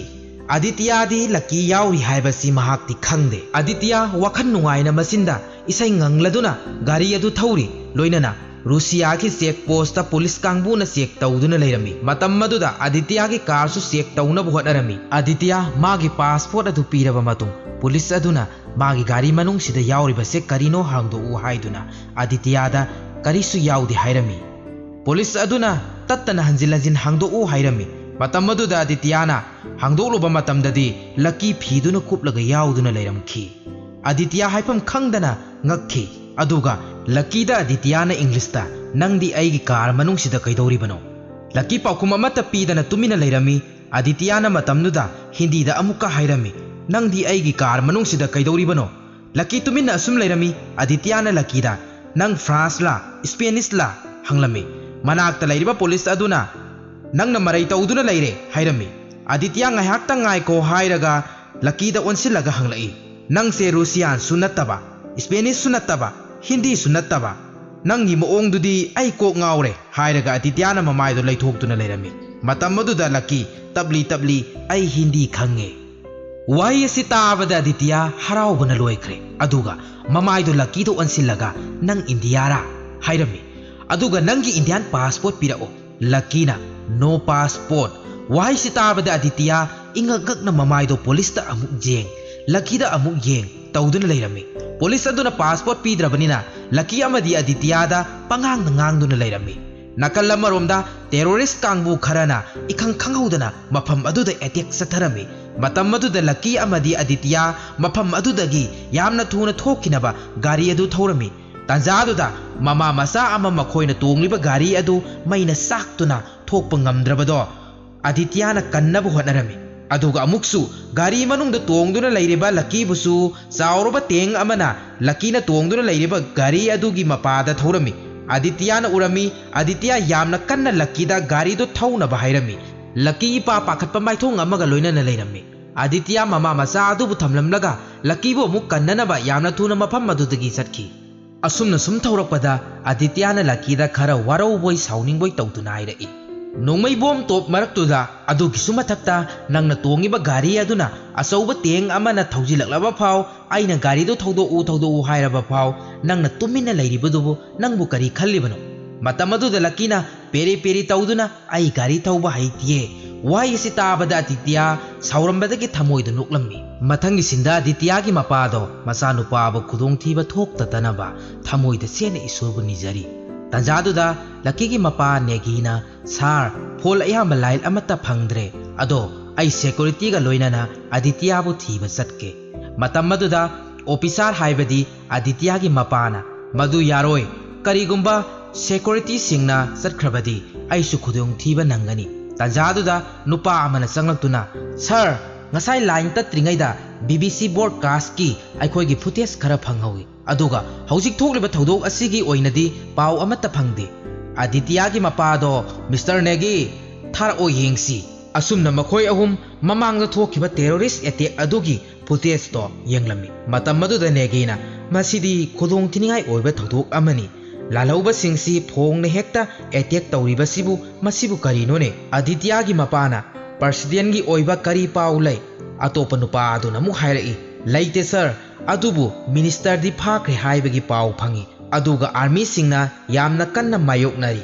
ꯑꯥꯗꯤꯇꯤꯌꯥꯗꯤ ꯂꯀꯤ ꯌꯥꯎꯔꯤ ꯍꯥꯏꯕꯁꯤ ꯃꯍꯥꯛꯇꯤ ꯈꯪꯗꯦ꯫ ꯑꯥꯗꯤꯇꯤꯌꯥ ꯋꯥꯈꯜ ꯅꯨꯡꯉꯥꯏꯅ ꯃꯆꯤꯟꯗ ꯏꯁꯩ ꯉꯪꯂꯗꯨꯅ ꯒꯥꯔꯤ ꯑꯗꯨ ꯊꯧꯔꯤ꯫ ꯂꯣꯏꯅꯅ ꯔꯨꯁꯤꯌꯥꯒꯤ ꯆꯦꯛ ꯄꯣꯁꯇ ꯄꯨꯂꯤꯁ ꯀꯥꯡꯕꯨꯅ ꯆꯦꯛ ꯇꯧꯗꯨꯅ ꯂꯩꯔꯝꯃꯤ꯫ ꯃꯇꯝ ꯑꯗꯨꯗ ꯑꯥꯗꯤꯇꯤꯌꯥꯒꯤ ꯀꯥꯔꯁꯨ ꯆꯦꯛ ꯇꯧꯅꯕ ꯍꯣꯠꯅꯔꯝꯃꯤ꯫ ꯑꯥꯗꯤꯇꯤꯌꯥ ꯃꯥꯒꯤ ꯄꯥꯁꯄꯣꯔꯠ ꯑꯗꯨ ꯄꯤꯔꯕ ꯃꯇꯨꯡ, ꯄꯨꯂꯤꯁ ꯑꯗꯨꯅ ꯃꯥꯒꯤ ꯒꯥꯔꯤ ꯃꯅꯨꯡꯁꯤꯗ ꯌꯥꯎꯔꯤꯕꯁꯦ ꯀꯔꯤꯅꯣ ꯍꯥꯡꯗꯣꯛꯎ ꯍꯥꯏꯗꯨꯅ ꯑꯥꯗꯤꯇꯤꯌꯥꯗ ꯀꯔꯤꯁꯨ ꯌꯥꯎꯗꯦ ꯍꯥꯏꯔꯝꯃꯤ꯫ ꯄꯨꯂꯤꯁ ꯑꯗꯨꯅ ꯇꯠꯇꯅ ꯍꯟꯖꯤꯟ ꯍꯟꯖꯤꯟ ꯍꯥꯡꯗꯣꯛꯎ ꯍꯥꯏꯔꯝꯃꯤ꯫ ꯃꯇꯝ ꯑꯗꯨꯗ ꯑꯥꯗꯤꯇꯤꯌꯥꯅ ꯍꯥꯡꯗꯣꯛꯂꯨꯕ ꯃꯇꯝꯗꯗꯤ ꯂꯀꯤ ꯐꯤꯗꯨꯅ ꯀꯨꯞꯂꯒ ꯌꯥꯎꯗꯨꯅ ꯂꯩꯔꯝꯈꯤ꯫ ꯑꯥꯗꯤꯇꯤꯌꯥ ꯍꯥꯏꯐꯝ ꯈꯪꯗꯅ ꯉꯛꯈꯤ꯫ ꯑꯗꯨꯒ ꯂꯀꯤꯗ ꯑꯥꯗꯤꯇꯤꯌꯥꯅ ꯏꯪꯂꯤꯁꯇ, "ꯅꯪꯗꯤ ꯑꯩꯒꯤ ꯀꯥꯔ ꯃꯅꯨꯡꯁꯤꯗ ꯀꯩꯗꯧꯔꯤꯕꯅꯣ?" ꯂꯀꯤ ꯄꯥꯎꯈꯨꯝ ꯑꯃꯠꯇ ꯄꯤꯗꯅ ꯇꯨꯃꯤꯟꯅ ꯂꯩꯔꯝꯃꯤ꯫ ꯑꯥꯗꯤꯇꯤꯌꯥꯅ ꯃꯇꯝꯗꯨꯗ ꯍꯤꯟꯗꯤꯗ ꯑꯃꯨꯛꯀ ꯍꯥꯏꯔꯝꯃꯤ, "ꯅꯪꯗꯤ ꯑꯩꯒꯤ ꯀꯥꯔ ꯃꯅꯨꯡꯁꯤꯗ ꯀꯩꯗꯧꯔꯤꯕꯅꯣ?" ꯂꯀꯤ ꯇꯨꯃꯤꯟꯅ ꯑꯁꯨꯝ ꯂꯩꯔꯝꯃꯤ꯫ ꯑꯥꯗꯤꯇꯤꯌꯥꯅ ꯂꯀꯤꯗ, "ꯅꯪ ꯐ꯭ꯔꯥꯟꯁꯂꯥ, ꯏꯁꯄꯦꯅꯤꯁꯂꯥ?" ꯍꯪꯂꯝꯃꯤ꯫ ꯃꯅꯥꯛꯇ ꯂꯩꯔꯤꯕ ꯄꯨꯂꯤꯁ ꯑꯗꯨꯅ, "ꯅꯪꯅ ꯃꯔꯩ ꯇꯧꯗꯨꯅ ꯂꯩꯔꯦ," ꯍꯥꯏꯔꯝꯃꯤ꯫ ꯑꯥꯗꯤꯇꯤꯌꯥ ꯉꯥꯏꯍꯥꯛꯇꯪ ꯉꯥꯏꯈꯣ ꯍꯥꯏꯔꯒ ꯂꯀꯤꯗ ꯑꯣꯟꯁꯤꯜꯂꯒ ꯍꯪꯂꯛꯏ, "ꯅꯪꯁꯦ ꯔꯨꯁꯤꯌꯥꯟꯁꯨ ꯅꯠꯇꯕ, ꯏꯁꯄꯦꯅꯤꯁꯁꯨ ꯅꯠꯇꯕ, ꯍꯤꯟꯗꯤꯁꯨ ꯅꯠꯇꯕ, ꯅꯪꯒꯤ ꯃꯑꯣꯡꯗꯨꯗꯤ ꯑꯩ ꯀꯣꯛ ꯉꯥꯎꯔꯦ," ꯍꯥꯏꯔꯒ ꯑꯥꯗꯤꯇꯤꯌꯥꯅ ꯃꯃꯥꯏꯗꯨ ꯂꯩꯊꯣꯛꯇꯨꯅ ꯂꯩꯔꯝꯃꯤ꯫ ꯃꯇꯝ ꯑꯗꯨꯗ ꯂꯀꯤ ꯇꯞꯂꯤ ꯇꯞꯂꯤ, "ꯑꯩ ꯍꯤꯟꯗꯤ ꯈꯪꯉꯦ꯫" ꯋꯥꯍꯩ ꯑꯁꯤ ꯇꯥꯕꯗ ꯑꯥꯗꯤꯇꯤꯌꯥ ꯍꯔꯥꯎꯕꯅ ꯂꯣꯏꯈ꯭ꯔꯦ꯫ ꯑꯗꯨꯒ ꯃꯃꯥꯏꯗꯨ ꯂꯀꯤꯗ ꯑꯣꯟꯁꯤꯜꯂꯒ, "ꯅꯪ ꯏꯟꯗꯤꯌꯥꯔꯥ?" ꯍꯥꯏꯔꯝꯃꯤ꯫ "ꯑꯗꯨꯒ ꯅꯪꯒꯤ ꯏꯟꯗꯤꯌꯥꯟ ꯄꯥꯁꯄꯣꯔꯠ ꯄꯤꯔꯛꯑꯣ꯫" ꯂꯀꯤꯅ, "No passport꯫" ꯋꯥꯍꯩꯁꯤ ꯇꯥꯕꯗ ꯑꯥꯗꯤꯇꯤꯌꯥ ꯏꯉꯛ ꯉꯛꯅ ꯃꯃꯥꯏꯗꯣ ꯄꯨꯂꯤꯁꯇ ꯑꯃꯨꯛ ꯌꯦꯡ, ꯂꯀꯤꯗ ꯑꯃꯨꯛ ꯌꯦꯡ ꯇꯧꯗꯨꯅ ꯂꯩꯔꯝꯃꯤ꯫ ꯄꯨꯂꯤꯁ ꯑꯗꯨꯅ ꯄꯥꯁꯄꯣꯔꯠ ꯄꯤꯗ꯭ꯔꯕꯅꯤꯅ ꯂꯀꯤ ꯑꯃꯗꯤ ꯑꯗꯤꯇꯤꯌꯥꯗ ꯄꯉꯥꯡꯗ ꯉꯥꯡꯗꯨꯅ ꯂꯩꯔꯝꯃꯤ꯫ ꯅꯥꯀꯜ ꯑꯃꯔꯣꯝꯗ ꯇꯦꯔꯣꯔꯤꯁ ꯀꯥꯡꯕꯨ ꯈꯔꯅ ꯏꯈꯪ ꯈꯪꯍꯧꯗꯅ ꯃꯐꯝ ꯑꯗꯨꯗ ꯑꯦꯇꯦꯛ ꯆꯠꯊꯔꯝꯃꯤ꯫ ꯃꯇꯝ ꯑꯗꯨꯗ ꯂꯀꯤ ꯑꯃꯗꯤ ꯑꯗꯤꯇꯤꯌꯥ ꯃꯐꯝ ꯑꯗꯨꯗꯒꯤ ꯌꯥꯝꯅ ꯊꯨꯅ ꯊꯣꯛꯈꯤꯅꯕ ꯒꯥꯔꯤ ꯑꯗꯨ ꯊꯧꯔꯝꯃꯤ꯫ ꯇꯥꯟꯖꯥꯗꯨꯗ ꯃꯃꯥ ꯃꯆꯥ ꯑꯃ ꯃꯈꯣꯏꯅ ꯇꯣꯡꯂꯤꯕ ꯒꯥꯔꯤ ꯑꯗꯨ ꯃꯩꯅ ꯆꯥꯛꯇꯨꯅ ꯊꯣꯛꯄ ꯉꯝꯗ꯭ꯔꯕꯗꯣ ꯑꯗꯤꯇꯤꯌꯥꯅ ꯀꯟꯅꯕ ꯍꯣꯠꯅꯔꯝꯃꯤ꯫ ꯑꯗꯨꯒ ꯑꯃꯨꯛꯁꯨ ꯒꯥꯔꯤ ꯃꯅꯨꯡꯗ ꯇꯣꯡꯗꯨꯅ ꯂꯩꯔꯤꯕ ꯂꯀꯤꯕꯨꯁꯨ ꯆꯥꯎꯔꯕ ꯇꯦꯡ ꯑꯃꯅ ꯂꯀꯤꯅ ꯇꯣꯡꯗꯨꯅ ꯂꯩꯔꯤꯕ ꯒꯥꯔꯤ ꯑꯗꯨꯒꯤ ꯃꯄꯥꯗ ꯊꯧꯔꯝꯃꯤ꯫ ꯑꯗꯤꯇꯤꯌꯥꯅ ꯎꯔꯝꯃꯤ꯫ ꯑꯗꯤꯇꯤꯌꯥ ꯌꯥꯝꯅ ꯀꯟꯅ ꯂꯀꯤꯗ ꯒꯥꯔꯤꯗꯨ ꯊꯧꯅꯕ ꯍꯥꯏꯔꯝꯃꯤ꯫ ꯂꯀꯤ ꯏꯄꯥ ꯄꯥꯈꯠꯄ ꯃꯥꯏꯊꯣꯡ ꯑꯃꯒ ꯂꯣꯏꯅꯅ ꯂꯩꯔꯝꯃꯤ꯫ ꯑꯗꯤꯇꯤꯌꯥ ꯃꯃꯥ ꯃꯆꯥ ꯑꯗꯨꯕꯨ ꯊꯝꯂꯝꯂꯒ ꯂꯀꯤꯕꯨ ꯑꯃꯨꯛ ꯀꯟꯅꯅꯕ ꯌꯥꯝꯅ ꯊꯨꯅ ꯃꯐꯝ ꯑꯗꯨꯗꯒꯤ ꯆꯠꯈꯤ꯫ ꯑꯁꯨꯝꯅ ꯁꯨꯝ ꯊꯧꯔꯛꯄꯗ ꯑꯗꯤꯇꯤꯌꯥꯅ ꯂꯀꯤꯗ ꯈꯔ ꯋꯥꯔꯧꯕꯣꯏ ꯁꯥꯎꯅꯤꯡꯕꯣꯏ ꯇꯧꯗꯨꯅ ꯍꯥꯏꯔꯛꯏ, "ꯅꯣꯡꯃꯩ ꯕꯣꯝ ꯇꯣꯞ ꯃꯔꯛꯇꯨꯗ, ꯑꯗꯨꯒꯤꯁꯨ ꯃꯊꯛꯇ ꯅꯪꯅ ꯇꯣꯡꯉꯤꯕ ꯒꯥꯔꯤ ꯑꯗꯨꯅ ꯑꯆꯧꯕ ꯇꯦꯡ ꯑꯃꯅ ꯊꯧꯖꯤꯜꯂꯛꯂꯕ ꯐꯥꯎ, ꯑꯩꯅ ꯒꯥꯔꯤꯗꯨ ꯊꯧꯗꯣꯛꯎ, ꯊꯧꯗꯣꯛꯎ ꯍꯥꯏꯔꯕ ꯐꯥꯎ, ꯅꯪꯅ ꯇꯨꯃꯤꯟꯅ ꯂꯩꯔꯤꯕꯗꯨꯕꯨ ꯅꯪꯕꯨ ꯀꯔꯤ ꯈꯜꯂꯤꯕꯅꯣ?" ꯃꯇꯝ ꯑꯗꯨꯗ ꯂꯀꯤꯅ ꯄꯦꯔꯤ ꯄꯦꯔꯤ ꯇꯧꯗꯨꯅ, "ꯑꯩ ꯒꯥꯔꯤ ꯊꯧꯕ ꯍꯩꯇꯤꯌꯦ"꯫ ꯋꯥꯍꯩ ꯑꯁꯤ ꯇꯥꯕꯗ ꯑꯗꯤꯇꯤꯌꯥ ꯁꯥꯎꯔꯝꯕꯗꯒꯤ ꯊꯃꯣꯏꯗ ꯅꯣꯛꯂꯝꯃꯤ꯫ ꯃꯊꯪꯒꯤ ꯁꯤꯟꯗ ꯑꯗꯤꯇꯤꯌꯥꯒꯤ ꯃꯄꯥꯗꯣ ꯃꯆꯥꯅꯨꯄꯥꯕꯨ ꯈꯨꯗꯣꯡꯊꯤꯕ ꯊꯣꯛꯇꯗꯅꯕ ꯊꯃꯣꯏꯗ ꯆꯦꯠꯅ ꯏꯁꯣꯔꯕꯨ ꯅꯤꯖꯔꯤ꯫ ꯇꯥꯟꯖꯥꯗꯨꯗ ꯂꯀꯤꯒꯤ ꯃꯄꯥ ꯅꯦꯒꯤꯅ, "ꯁꯥꯔ, ꯐꯣꯜ ꯑꯌꯥꯝꯕ ꯂꯥꯏꯜ ꯑꯃꯠꯇ ꯐꯪꯗ꯭ꯔꯦ, ꯑꯗꯣ ꯑꯩ ꯁꯦꯀ꯭ꯌꯨꯔꯤꯇꯤꯒ ꯂꯣꯏꯅꯅ ꯑꯗꯤꯇꯤꯌꯥꯕꯨ ꯊꯤꯕ ꯆꯠꯀꯦ"꯫ ꯃꯇꯝ ꯑꯗꯨꯗ ꯑꯣꯐꯤꯁꯥꯔ ꯍꯥꯏꯕꯗꯤ ꯑꯗꯤꯇꯤꯌꯥꯒꯤ ꯃꯄꯥꯅ, "ꯃꯗꯨ ꯌꯥꯔꯣꯏ, ꯀꯔꯤꯒꯨꯝꯕ ꯁꯦꯀ꯭ꯌꯨꯔꯤꯇꯤꯁꯤꯡꯅ ꯆꯠꯈ꯭ꯔꯕꯗꯤ ꯑꯩꯁꯨ ꯈꯨꯗꯣꯡꯊꯤꯕ ꯅꯪꯒꯅꯤ"꯫ ꯇꯥꯟꯖꯥꯗꯨꯗ ꯅꯨꯄꯥ ꯑꯃꯅ ꯆꯪꯂꯛꯇꯨꯅ, "ꯁꯥꯔ, ꯉꯁꯥꯏ ꯂꯥꯏꯟ ꯇꯠꯇ꯭ꯔꯤꯉꯩꯗ ꯕꯤ ꯕꯤ ꯁꯤ ꯕ꯭ꯔꯣꯗꯀꯥꯁꯀꯤ ꯑꯩꯈꯣꯏꯒꯤ ꯐꯨꯇꯦꯖ ꯈꯔ ꯐꯪꯍꯧꯏ, ꯑꯗꯨꯒ ꯍꯧꯖꯤꯛ ꯊꯣꯛꯂꯤꯕ ꯊꯧꯗꯣꯛ ꯑꯁꯤꯒꯤ ꯑꯣꯏꯅꯗꯤ ꯄꯥꯎ ꯑꯃꯠꯇ ꯐꯪꯗꯦ꯫ ꯑꯗꯤꯇꯤꯌꯥꯒꯤ ꯃꯄꯥꯗꯣ, ꯃꯤꯁꯇꯔ ꯅꯦꯒꯤ, ꯊꯥꯔꯛꯑꯣ ꯌꯦꯡꯁꯤ"꯫ ꯑꯁꯨꯝꯅ ꯃꯈꯣꯏ ꯑꯍꯨꯝ ꯃꯃꯥꯡꯗ ꯊꯣꯛꯈꯤꯕ ꯇꯦꯔꯣꯔꯤꯁ ꯑꯦꯇꯦꯛ ꯑꯗꯨꯒꯤ ꯐꯨꯇꯦꯖꯇꯣ ꯌꯦꯡꯂꯝꯃꯤ꯫ ꯃꯇꯝ ꯑꯗꯨꯗ ꯅꯦꯒꯤꯅ, "ꯃꯁꯤꯗꯤ ꯈꯨꯗꯣꯡꯊꯤꯅꯤꯡꯉꯥꯏ ꯑꯣꯏꯕ ꯊꯧꯗꯣꯛ ꯑꯃꯅꯤ꯫ ꯂꯥꯜꯍꯧꯕꯁꯤꯡꯁꯤ ꯐꯣꯡꯅ ꯍꯦꯛꯇ ꯑꯦꯇꯦꯛ ꯇꯧꯔꯤꯕꯁꯤꯕꯨ, ꯃꯁꯤꯕꯨ ꯀꯔꯤꯅꯣꯅꯦ?" ꯑꯗꯤꯇꯤꯌꯥꯒꯤ ꯃꯄꯥꯅ, "ꯄ꯭ꯔꯁꯤꯗꯦꯟꯒꯤ ꯑꯣꯏꯕ ꯀꯔꯤ ꯄꯥꯎ ꯂꯩ?" ꯑꯇꯣꯞꯄ ꯅꯨꯄꯥ ꯑꯗꯨꯅ ꯑꯃꯨꯛ ꯍꯥꯏꯔꯛꯏ, "ꯂꯩꯇꯦ ꯁꯥꯔ, ꯑꯗꯨꯕꯨ ꯃꯤꯅꯤꯁꯇꯔꯗꯤ ꯐꯥꯈ꯭ꯔꯦ ꯍꯥꯏꯕꯒꯤ ꯄꯥꯎ ꯐꯪꯏ, ꯑꯗꯨꯒ ꯑꯥꯔꯃꯤꯁꯤꯡꯅ ꯌꯥꯝꯅ ꯀꯟꯅ ꯃꯥꯌꯣꯛꯅꯔꯤ"꯫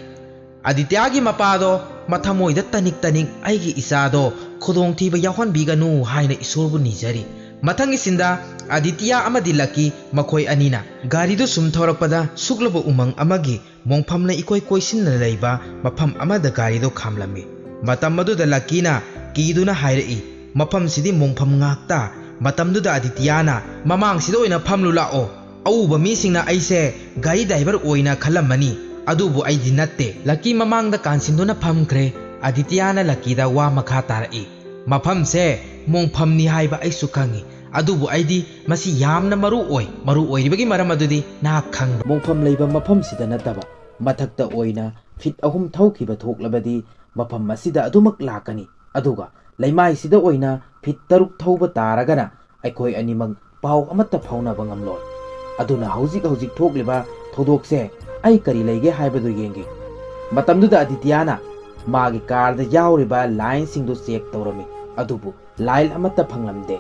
ꯑꯗꯤꯇꯤꯌꯥꯒꯤ ꯃꯄꯥꯗꯣ ꯃꯊꯃꯣꯏꯗ ꯇꯅꯤꯛ ꯇꯅꯤꯛ, "ꯑꯩꯒꯤ ꯏꯆꯥꯗꯣ ꯈꯨꯗꯣꯡꯊꯤꯕ ꯌꯥꯎꯍꯟꯕꯤꯒꯅꯨ ꯍꯥꯏꯅ ꯏꯁꯣꯔꯕꯨ ꯅꯤꯖꯔꯤ꯫ ꯃꯊꯪꯒꯤ ꯁꯤꯟꯗ ꯑꯗꯤꯇꯤꯌꯥ ꯑꯃꯗꯤ ꯂꯛꯀꯤ ꯃꯈꯣꯏ ꯑꯅꯤꯅ ꯒꯥꯔꯤꯗꯨ ꯁꯨꯝ ꯊꯧꯔꯛꯄꯗ ꯁꯨꯛꯂꯕ ꯎꯃꯪ ꯑꯃꯒꯤ ꯃꯣꯡꯐꯝꯅ ꯏꯀꯣꯏ ꯀꯣꯏꯁꯤꯟꯅ ꯂꯩꯕ ꯃꯐꯝ ꯑꯃꯗ ꯒꯥꯔꯤꯗꯨ ꯈꯥꯝꯂꯝꯃꯤ꯫ ꯃꯇꯝ ꯑꯗꯨꯗ ꯂꯛꯀꯤꯅ ꯀꯤꯗꯨꯅ ꯍꯥꯏꯔꯛꯏ, "ꯃꯐꯝꯁꯤꯗꯤ ꯃꯣꯡꯐꯝ ꯉꯥꯛꯇ"꯫ ꯃꯇꯝꯗꯨꯗ ꯑꯗꯤꯇꯤꯌꯥꯅ ꯃꯃꯥꯡꯁꯤꯗ ꯑꯣꯏꯅ ꯐꯝꯂꯨ ꯂꯥꯛꯑꯣ꯫ ꯑꯎꯕ ꯃꯤꯁꯤꯡꯅ ꯑꯩꯁꯦ ꯒꯥꯔꯤ ꯗ꯭ꯔꯥꯏꯚꯔ ꯑꯣꯏꯅ ꯈꯜꯂꯝꯃꯅꯤ, ꯑꯗꯨꯕꯨ ꯑꯩꯗꯤ ꯅꯠꯇꯦ꯫ ꯂꯛꯀꯤ ꯃꯃꯥꯡꯗ ꯀꯥꯟꯁꯤꯟꯗꯨꯅ ꯐꯝꯈ꯭ꯔꯦ꯫ ꯑꯗꯤꯇꯤꯌꯥꯅ ꯂꯛꯀꯤꯗ ꯋꯥ ꯃꯈꯥ ꯇꯥꯔꯛꯏ, "ꯃꯐꯝꯁꯦ ꯃꯣꯡꯐꯝꯅꯤ ꯍꯥꯏꯕ ꯑꯩꯁꯨ ꯈꯪꯉꯤ, ꯑꯗꯨꯕꯨ ꯑꯩꯗꯤ ꯃꯁꯤ ꯌꯥꯝꯅ ꯃꯔꯨ ꯑꯣꯏ꯫ ꯃꯔꯨ ꯑꯣꯏꯔꯤꯕꯒꯤ ꯃꯔꯝ ꯑꯗꯨꯗꯤ ꯅꯍꯥꯛ ꯈꯪꯕ꯭ꯔꯥ? ꯃꯣꯡꯐꯝ ꯂꯩꯕ ꯃꯐꯝꯁꯤꯗ ꯅꯠꯇꯕ ꯃꯊꯛꯇ ꯑꯣꯏꯅ ꯐꯤꯠ ꯑꯍꯨꯝ ꯊꯧꯈꯤꯕ ꯊꯣꯛꯂꯕꯗꯤ ꯃꯐꯝ ꯑꯁꯤꯗ ꯑꯗꯨꯃꯛ ꯂꯥꯛꯀꯅꯤ꯫ ꯑꯗꯨꯒ ꯂꯩꯃꯥꯏꯁꯤꯗ ꯑꯣꯏꯅ ꯐꯤꯠ ꯇꯔꯨꯛ ꯊꯧꯕ ꯇꯥꯔꯒꯅ ꯑꯩꯈꯣꯏ ꯑꯅꯤꯃꯛ ꯄꯥꯎ ꯑꯃꯠꯇ ꯐꯥꯎꯅꯕ ꯉꯝꯂꯣꯏ꯫ ꯑꯗꯨꯅ ꯍꯧꯖꯤꯛ ꯍꯧꯖꯤꯛ ꯊꯣꯛꯂꯤꯕ ꯊꯧꯗꯣꯛꯁꯦ ꯑꯩ ꯀꯔꯤ ꯂꯩꯒꯦ ꯍꯥꯏꯕꯗꯨ ꯌꯦꯡꯒꯦ"꯫ ꯃꯇꯝꯗꯨꯗ ꯑꯗꯤꯇꯤꯌꯥꯅ ꯃꯥꯒꯤ ꯀꯥꯔꯗ ꯌꯥꯎꯔꯤꯕ ꯂꯥꯏꯟꯁꯤꯡꯗꯨ ꯆꯦꯛ ꯇꯧꯔꯝꯃꯤ, ꯑꯗꯨꯕꯨ ꯂꯥꯏꯟ ꯑꯃꯠꯇ ꯐꯪꯂꯝꯗꯦ꯫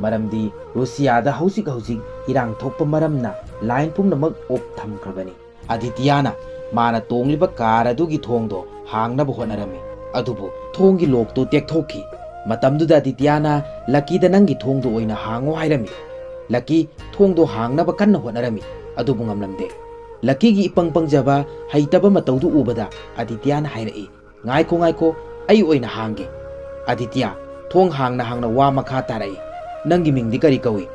ꯃꯔꯝꯗꯤ ꯔꯨꯁꯤꯌꯥꯗ ꯍꯧꯖꯤꯛ ꯍꯧꯖꯤꯛ ꯏꯔꯥꯡ ꯊꯣꯛꯄ ꯃꯔꯝꯅ ꯂꯥꯏꯟ ꯄꯨꯝꯅꯃꯛ ꯑꯣꯐ ꯊꯝꯈ꯭ꯔꯕꯅꯤ꯫ ꯑꯗꯤꯇꯤꯌꯥꯅ ꯃꯥꯅ ꯇꯣꯡꯂꯤꯕ ꯀꯥꯔ ꯑꯗꯨꯒꯤ ꯊꯣꯡꯗꯣ ꯍꯥꯡꯅꯕ ꯍꯣꯠꯅꯔꯝꯃꯤ, ꯑꯗꯨꯕꯨ ꯊꯣꯡꯒꯤ ꯂꯣꯛꯇꯨ ꯇꯦꯛꯊꯣꯛꯈꯤ꯫ ꯃꯇꯝꯗꯨꯗ ꯑꯗꯤꯇꯤꯌꯥꯅ ꯂꯛꯀꯤꯗ "ꯅꯪꯒꯤ ꯊꯣꯡꯗꯨ ꯑꯣꯏꯅ ꯍꯥꯡꯉꯨ" ꯍꯥꯏꯔꯝꯃꯤ꯫ ꯂꯛꯀꯤ ꯊꯣꯡꯗꯣ ꯍꯥꯡꯅꯕ ꯀꯟꯅ ꯍꯣꯠꯅꯔꯝꯃꯤ, ꯑꯗꯨꯕꯨ ꯉꯝꯂꯝꯗꯦ꯫ ꯂꯛꯀꯤꯒꯤ ꯏꯄꯪ ꯄꯪꯖꯕ, ꯍꯩꯇꯕ ꯃꯇꯧꯗꯨ ꯎꯕꯗ ꯑꯗꯤꯇꯤꯌꯥꯅ ꯍꯥꯏꯔꯛꯏ, "ꯉꯥꯏꯈꯣ, ꯉꯥꯏꯈꯣ, ꯑꯩ ꯑꯣꯏꯅ ꯍꯥꯡꯒꯦ"꯫ ꯑꯗꯤꯇꯤꯌꯥ ꯊꯣꯡ ꯍꯥꯡꯅ ꯍꯥꯡꯅ ꯋꯥ ꯃꯈꯥ ꯇꯥꯔꯛꯏ, "ꯅꯪꯒꯤ ꯃꯤꯡꯗꯤ ꯀꯔꯤ ꯀꯧꯏ?"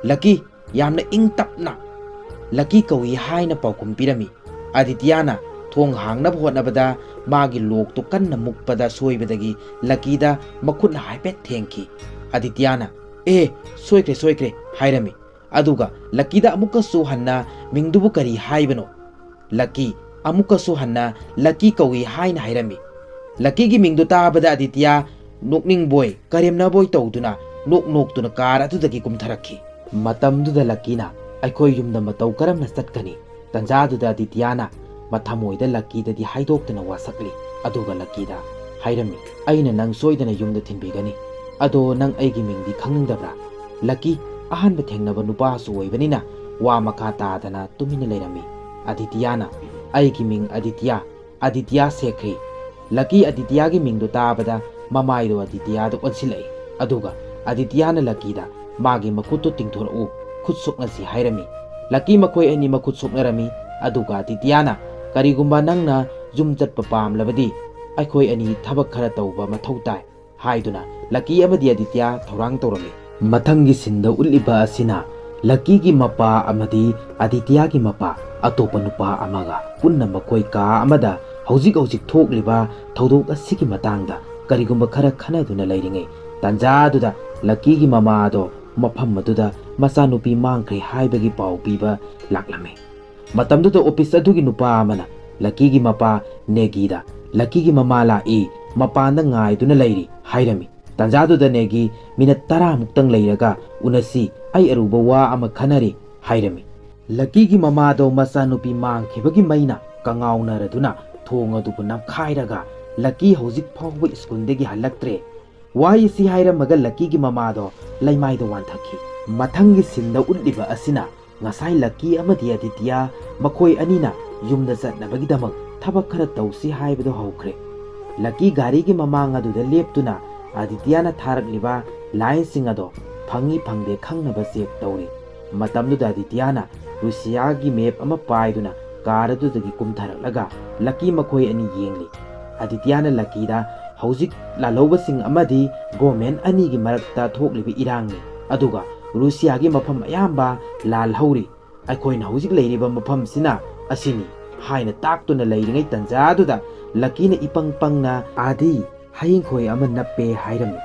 ꯂꯛꯀꯤ ꯌꯥꯝꯅ ꯏꯪ ꯇꯞꯅ "ꯂꯛꯀꯤ ꯀꯧꯏ" ꯍꯥꯏꯅ ꯄꯥꯎꯈꯨꯝ ꯄꯤꯔꯝꯃꯤ꯫ ꯑꯗꯤꯇꯤꯌꯥꯅ ꯊꯣꯡ ꯍꯥꯡꯅꯕ ꯍꯣꯠꯅꯕꯗ ꯃꯥꯒꯤ ꯂꯣꯛꯇꯨ ꯀꯟꯅ ꯃꯨꯛꯄꯗ ꯁꯣꯏꯕꯗꯒꯤ ꯂꯛꯀꯤꯗ ꯃꯈꯨꯠꯅ ꯍꯥꯏꯐꯦꯠ ꯊꯦꯡꯈꯤ꯫ ꯑꯗꯤꯇꯤꯌꯥꯅ, "ꯑꯦ, ꯁꯣꯏꯈ꯭ꯔꯦ, ꯁꯣꯏꯈ꯭ꯔꯦ" ꯍꯥꯏꯔꯝꯃꯤ꯫ ꯑꯗꯨꯒ ꯂꯛꯀꯤꯗ ꯑꯃꯨꯛꯀꯁꯨ ꯍꯟꯅ "ꯃꯤꯡꯗꯨꯕꯨ ꯀꯔꯤ ꯍꯥꯏꯕꯅꯣ?" ꯂꯛꯀꯤ ꯑꯃꯨꯛꯀꯁꯨ ꯍꯟꯅ "ꯂꯛꯀꯤ ꯀꯧꯏ" ꯍꯥꯏꯅ ꯍꯥꯏꯔꯝꯃꯤ꯫ ꯂꯛꯀꯤꯒꯤ ꯃꯤꯡꯗꯨ ꯇꯥꯕꯗ ꯑꯗꯤꯇꯤꯌꯥ ꯅꯣꯛꯅꯤꯡꯕꯣꯏ ꯀꯔꯦꯝꯅꯕꯣꯏ ꯇꯧꯗꯨꯅ ꯅꯣꯛ ꯅꯣꯛꯇꯨꯅ ꯀꯥꯔ ꯑꯗꯨꯗꯒꯤ ꯀꯨꯝꯊꯔꯛꯈꯤ꯫ ꯃꯇꯝꯗꯨꯗ ꯂꯛꯀꯤꯅ "ꯑꯩꯈꯣꯏ ꯌꯨꯝꯗ ꯃꯇꯧ ꯀꯔꯝꯅ ꯆꯠꯀꯅꯤ?" ꯇꯟꯖꯥꯗꯨꯗ ꯑꯗꯤꯇꯤꯌꯥꯅ ꯃꯊꯃꯣꯏꯗ ꯂꯛꯀꯤꯗꯗꯤ ꯍꯥꯏꯗꯣꯛꯇꯅ ꯋꯥꯁꯛꯂꯤ꯫ ꯑꯗꯨꯒ ꯂꯛꯀꯤꯗ ꯍꯥꯏꯔꯝꯃꯤ, "ꯑꯩꯅ ꯅꯪ ꯁꯣꯏꯗꯅ ꯌꯨꯝꯗ ꯊꯤꯟꯕꯤꯒꯅꯤ꯫ ꯑꯗꯣ ꯅꯪ ꯑꯩꯒꯤ ꯃꯤꯡꯗꯤ ꯈꯪꯅꯤꯡꯗꯕ꯭ꯔꯥ?" ꯂꯛꯀꯤ ꯑꯍꯥꯟꯕ ꯊꯦꯡꯅꯕ ꯅꯨꯄꯥꯁꯨ ꯑꯣꯏꯕꯅꯤꯅ ꯋꯥ ꯃꯈꯥ ꯇꯥꯗꯅ ꯇꯨꯃꯤꯟꯅ ꯂꯩꯔꯝꯃꯤ꯫ ꯑꯗꯤꯇꯤꯌꯥꯅ, "ꯑꯩꯒꯤ ꯃꯤꯡ ꯑꯗꯤꯇꯤꯌꯥ, ꯑꯗꯤꯇꯤꯌꯥ ꯁꯦꯈ꯭ꯔꯤ"꯫ ꯂꯛꯀꯤ ꯑꯗꯤꯇꯤꯌꯥꯒꯤ ꯃꯤꯡꯗꯨ ꯇꯥꯕꯗ ꯃꯃꯥꯏꯗꯣ ꯑꯗꯤꯇꯤꯌꯥꯗ ꯑꯣꯟꯁꯤꯜꯂꯛꯏ꯫ ꯑꯗꯨꯒ ꯑꯗꯤꯇꯤꯌꯥꯅ ꯂꯛꯀꯤꯗ, "ꯃꯥꯒꯤ ꯃꯈꯨꯠꯇꯣ ꯇꯤꯡꯊꯣꯔꯛꯎ, ꯈꯨꯠ ꯁꯣꯛꯅꯁꯤ" ꯍꯥꯏꯔꯝꯃꯤ꯫ ꯂꯛꯀꯤ ꯃꯈꯣꯏ ꯑꯅꯤ ꯃꯈꯨꯠ ꯁꯣꯛꯅꯔꯝꯃꯤ꯫ ꯑꯗꯨꯒ ꯑꯗꯤꯇꯤꯌꯥꯅ, "ꯀꯔꯤꯒꯨꯝꯕ ꯅꯪꯅ ꯌꯨꯝ ꯆꯠꯄ ꯄꯥꯝꯂꯕꯗꯤ ꯑꯩꯈꯣꯏ ꯑꯅꯤ ꯊꯕꯛ ꯈꯔ ꯇꯧꯕ ꯃꯊꯧ ꯇꯥꯏ" ꯍꯥꯏꯗꯨꯅ ꯂꯛꯀꯤ ꯑꯃꯗꯤ ꯑꯗꯤꯇꯤꯌꯥ ꯊꯧꯔꯥꯡ ꯇꯧꯔꯝꯃꯤ꯫ ꯃꯊꯪꯒꯤ ꯁꯤꯟꯗ ꯎꯠꯂꯤꯕ ꯑꯁꯤꯅ ꯂꯛꯀꯤꯒꯤ ꯃꯄꯥ ꯑꯃꯗꯤ ꯑꯗꯤꯇꯤꯌꯥꯒꯤ ꯃꯄꯥ ꯑꯇꯣꯞꯄ ꯅꯨꯄꯥ ꯑꯃꯒ ꯄꯨꯟꯅ ꯃꯈꯣꯏ ꯀꯥ ꯑꯃꯗ ꯍꯧꯖꯤꯛ ꯍꯧꯖꯤꯛ ꯊꯣꯛꯂꯤꯕ ꯊꯧꯗꯣꯛ ꯑꯁꯤꯒꯤ ꯃꯇꯥꯡꯗ ꯀꯔꯤꯒꯨꯝꯕ ꯈꯔ ꯈꯟꯅꯗꯨꯅ ꯂꯩꯔꯤꯉꯩ ꯇꯥꯟꯖꯥꯗꯨꯗ ꯂꯛꯀꯤꯒꯤ ꯃꯃꯥꯗꯣ ꯃꯐꯝ ꯑꯗꯨꯗ ꯃꯆꯥꯅꯨꯄꯤ ꯃꯥꯡꯈ꯭ꯔꯦ ꯍꯥꯏꯕꯒꯤ ꯄꯥꯎ ꯄꯤꯕ ꯂꯥꯛꯂꯝꯃꯤ꯫ ꯃꯇꯝꯗꯨꯗ ꯑꯣꯐꯤꯁ ꯑꯗꯨꯒꯤ ꯅꯨꯄꯥ ꯑꯃꯅ ꯂꯛꯀꯤꯒꯤ ꯃꯄꯥ ꯅꯦꯒꯤꯗ, "ꯂꯛꯀꯤꯒꯤ ꯃꯃꯥ ꯂꯥꯛꯏ, ꯃꯄꯥꯟꯗ ꯉꯥꯏꯗꯨꯅ ꯂꯩꯔꯤ" ꯍꯥꯏꯔꯝꯃꯤ꯫ ꯇꯥꯟꯖꯥꯗꯨꯗ ꯅꯦꯒꯤ, "ꯃꯤꯅꯠ ꯇꯔꯥꯃꯨꯛꯇꯪ ꯂꯩꯔꯒ ꯎꯅꯁꯤ, ꯑꯩ ꯑꯔꯨꯕ ꯋꯥ ꯑꯃ ꯈꯟꯅꯔꯤ" ꯍꯥꯏꯔꯝꯃꯤ꯫ ꯂꯛꯀꯤꯒꯤ ꯃꯃꯥꯗꯣ ꯃꯆꯥꯅꯨꯄꯤ ꯃꯥꯡꯈꯤꯕꯒꯤ ꯃꯩꯅ ꯀꯉꯥꯎꯅꯔꯗꯨꯅ ꯊꯣꯡ ꯑꯗꯨꯕꯨ ꯅꯝꯈꯥꯏꯔꯒ, "ꯂꯛꯀꯤ ꯍꯧꯖꯤꯛ ꯐꯥꯎꯕ ꯁ꯭ꯀꯨꯜꯗꯒꯤ ꯍꯜꯂꯛꯇ꯭ꯔꯦ, ꯋꯥꯏ ꯑꯁꯤ" ꯍꯥꯏꯔꯝꯃꯒ ꯂꯛꯀꯤꯒꯤ ꯃꯃꯥꯗꯣ ꯂꯩꯃꯥꯏꯗ ꯋꯥꯟꯊꯈꯤ꯫ ꯃꯊꯪꯒꯤ ꯁꯤꯟꯗ ꯎꯠꯂꯤꯕ ꯑꯁꯤꯅ ꯉꯁꯥꯏ ꯂꯛꯀꯤ ꯑꯃꯗꯤ ꯑꯗꯤꯇꯤꯌꯥ ꯃꯈꯣꯏ ꯑꯅꯤꯅ ꯌꯨꯝꯗ ꯆꯠꯅꯕꯒꯤꯗꯃꯛ ꯊꯕꯛ ꯈꯔ ꯇꯧꯁꯤ ꯍꯥꯏꯕꯗꯨ ꯍꯧꯈ꯭ꯔꯦ꯫ ꯂꯛꯀꯤ ꯒꯥꯔꯤꯒꯤ ꯃꯃꯥꯡ ꯑꯗꯨꯗ ꯂꯦꯞꯇꯨꯅ ꯑꯗꯤꯇꯤꯌꯥꯅ ꯊꯥꯔꯛꯂꯤꯕ ꯂꯥꯏꯟꯁꯤꯡ ꯑꯗꯣ ꯐꯪꯏ ꯐꯪꯗꯦ ꯈꯪꯅꯕ ꯆꯦꯛ ꯇꯧꯔꯤ꯫ ꯃꯇꯝꯗꯨꯗ ꯑꯗꯤꯇꯤꯌꯥꯅ ꯔꯨꯁꯤꯌꯥꯒꯤ ꯃꯦꯞ ꯑꯃ ꯄꯥꯏꯗꯨꯅ ꯀꯥꯔ ꯑꯗꯨꯗꯒꯤ ꯀꯨꯝꯊꯔꯛꯂꯒ ꯂꯛꯀꯤ ꯃꯈꯣꯏ ꯑꯅꯤ ꯌꯦꯡꯂꯤ꯫ ꯑꯗꯤꯇꯤꯌꯥꯅ ꯂꯛꯀꯤꯗ, "ꯍꯧꯖꯤꯛ ꯂꯥꯜꯍꯧꯕꯁꯤꯡ ꯑꯃꯗꯤ ꯒꯣꯃꯦꯟ ꯑꯅꯤꯒꯤ ꯃꯔꯛꯇ ꯊꯣꯛꯂꯤꯕ ꯏꯔꯥꯡꯅꯤ, ꯑꯗꯨꯒ ꯔꯨꯁꯤꯌꯥꯒꯤ ꯃꯐꯝ ꯑꯌꯥꯝꯕ ꯂꯥꯜꯍꯧꯔꯤ꯫ ꯑꯩꯈꯣꯏꯅ ꯍꯧꯖꯤꯛ ꯂꯩꯔꯤꯕ ꯃꯐꯝꯁꯤꯅ ꯑꯁꯤꯅꯤ" ꯍꯥꯏꯅ ꯇꯥꯛꯇꯨꯅ ꯂꯩꯔꯤꯉꯩ ꯇꯟꯖꯥꯗꯨꯗ ꯂꯛꯀꯤꯅ ꯏꯄꯪ ꯄꯪꯅ, "ꯑꯥꯗꯤ, ꯍꯌꯤꯡꯈꯣꯏ ꯑꯃ ꯅꯞꯄꯦ" ꯍꯥꯏꯔꯝꯃꯤ꯫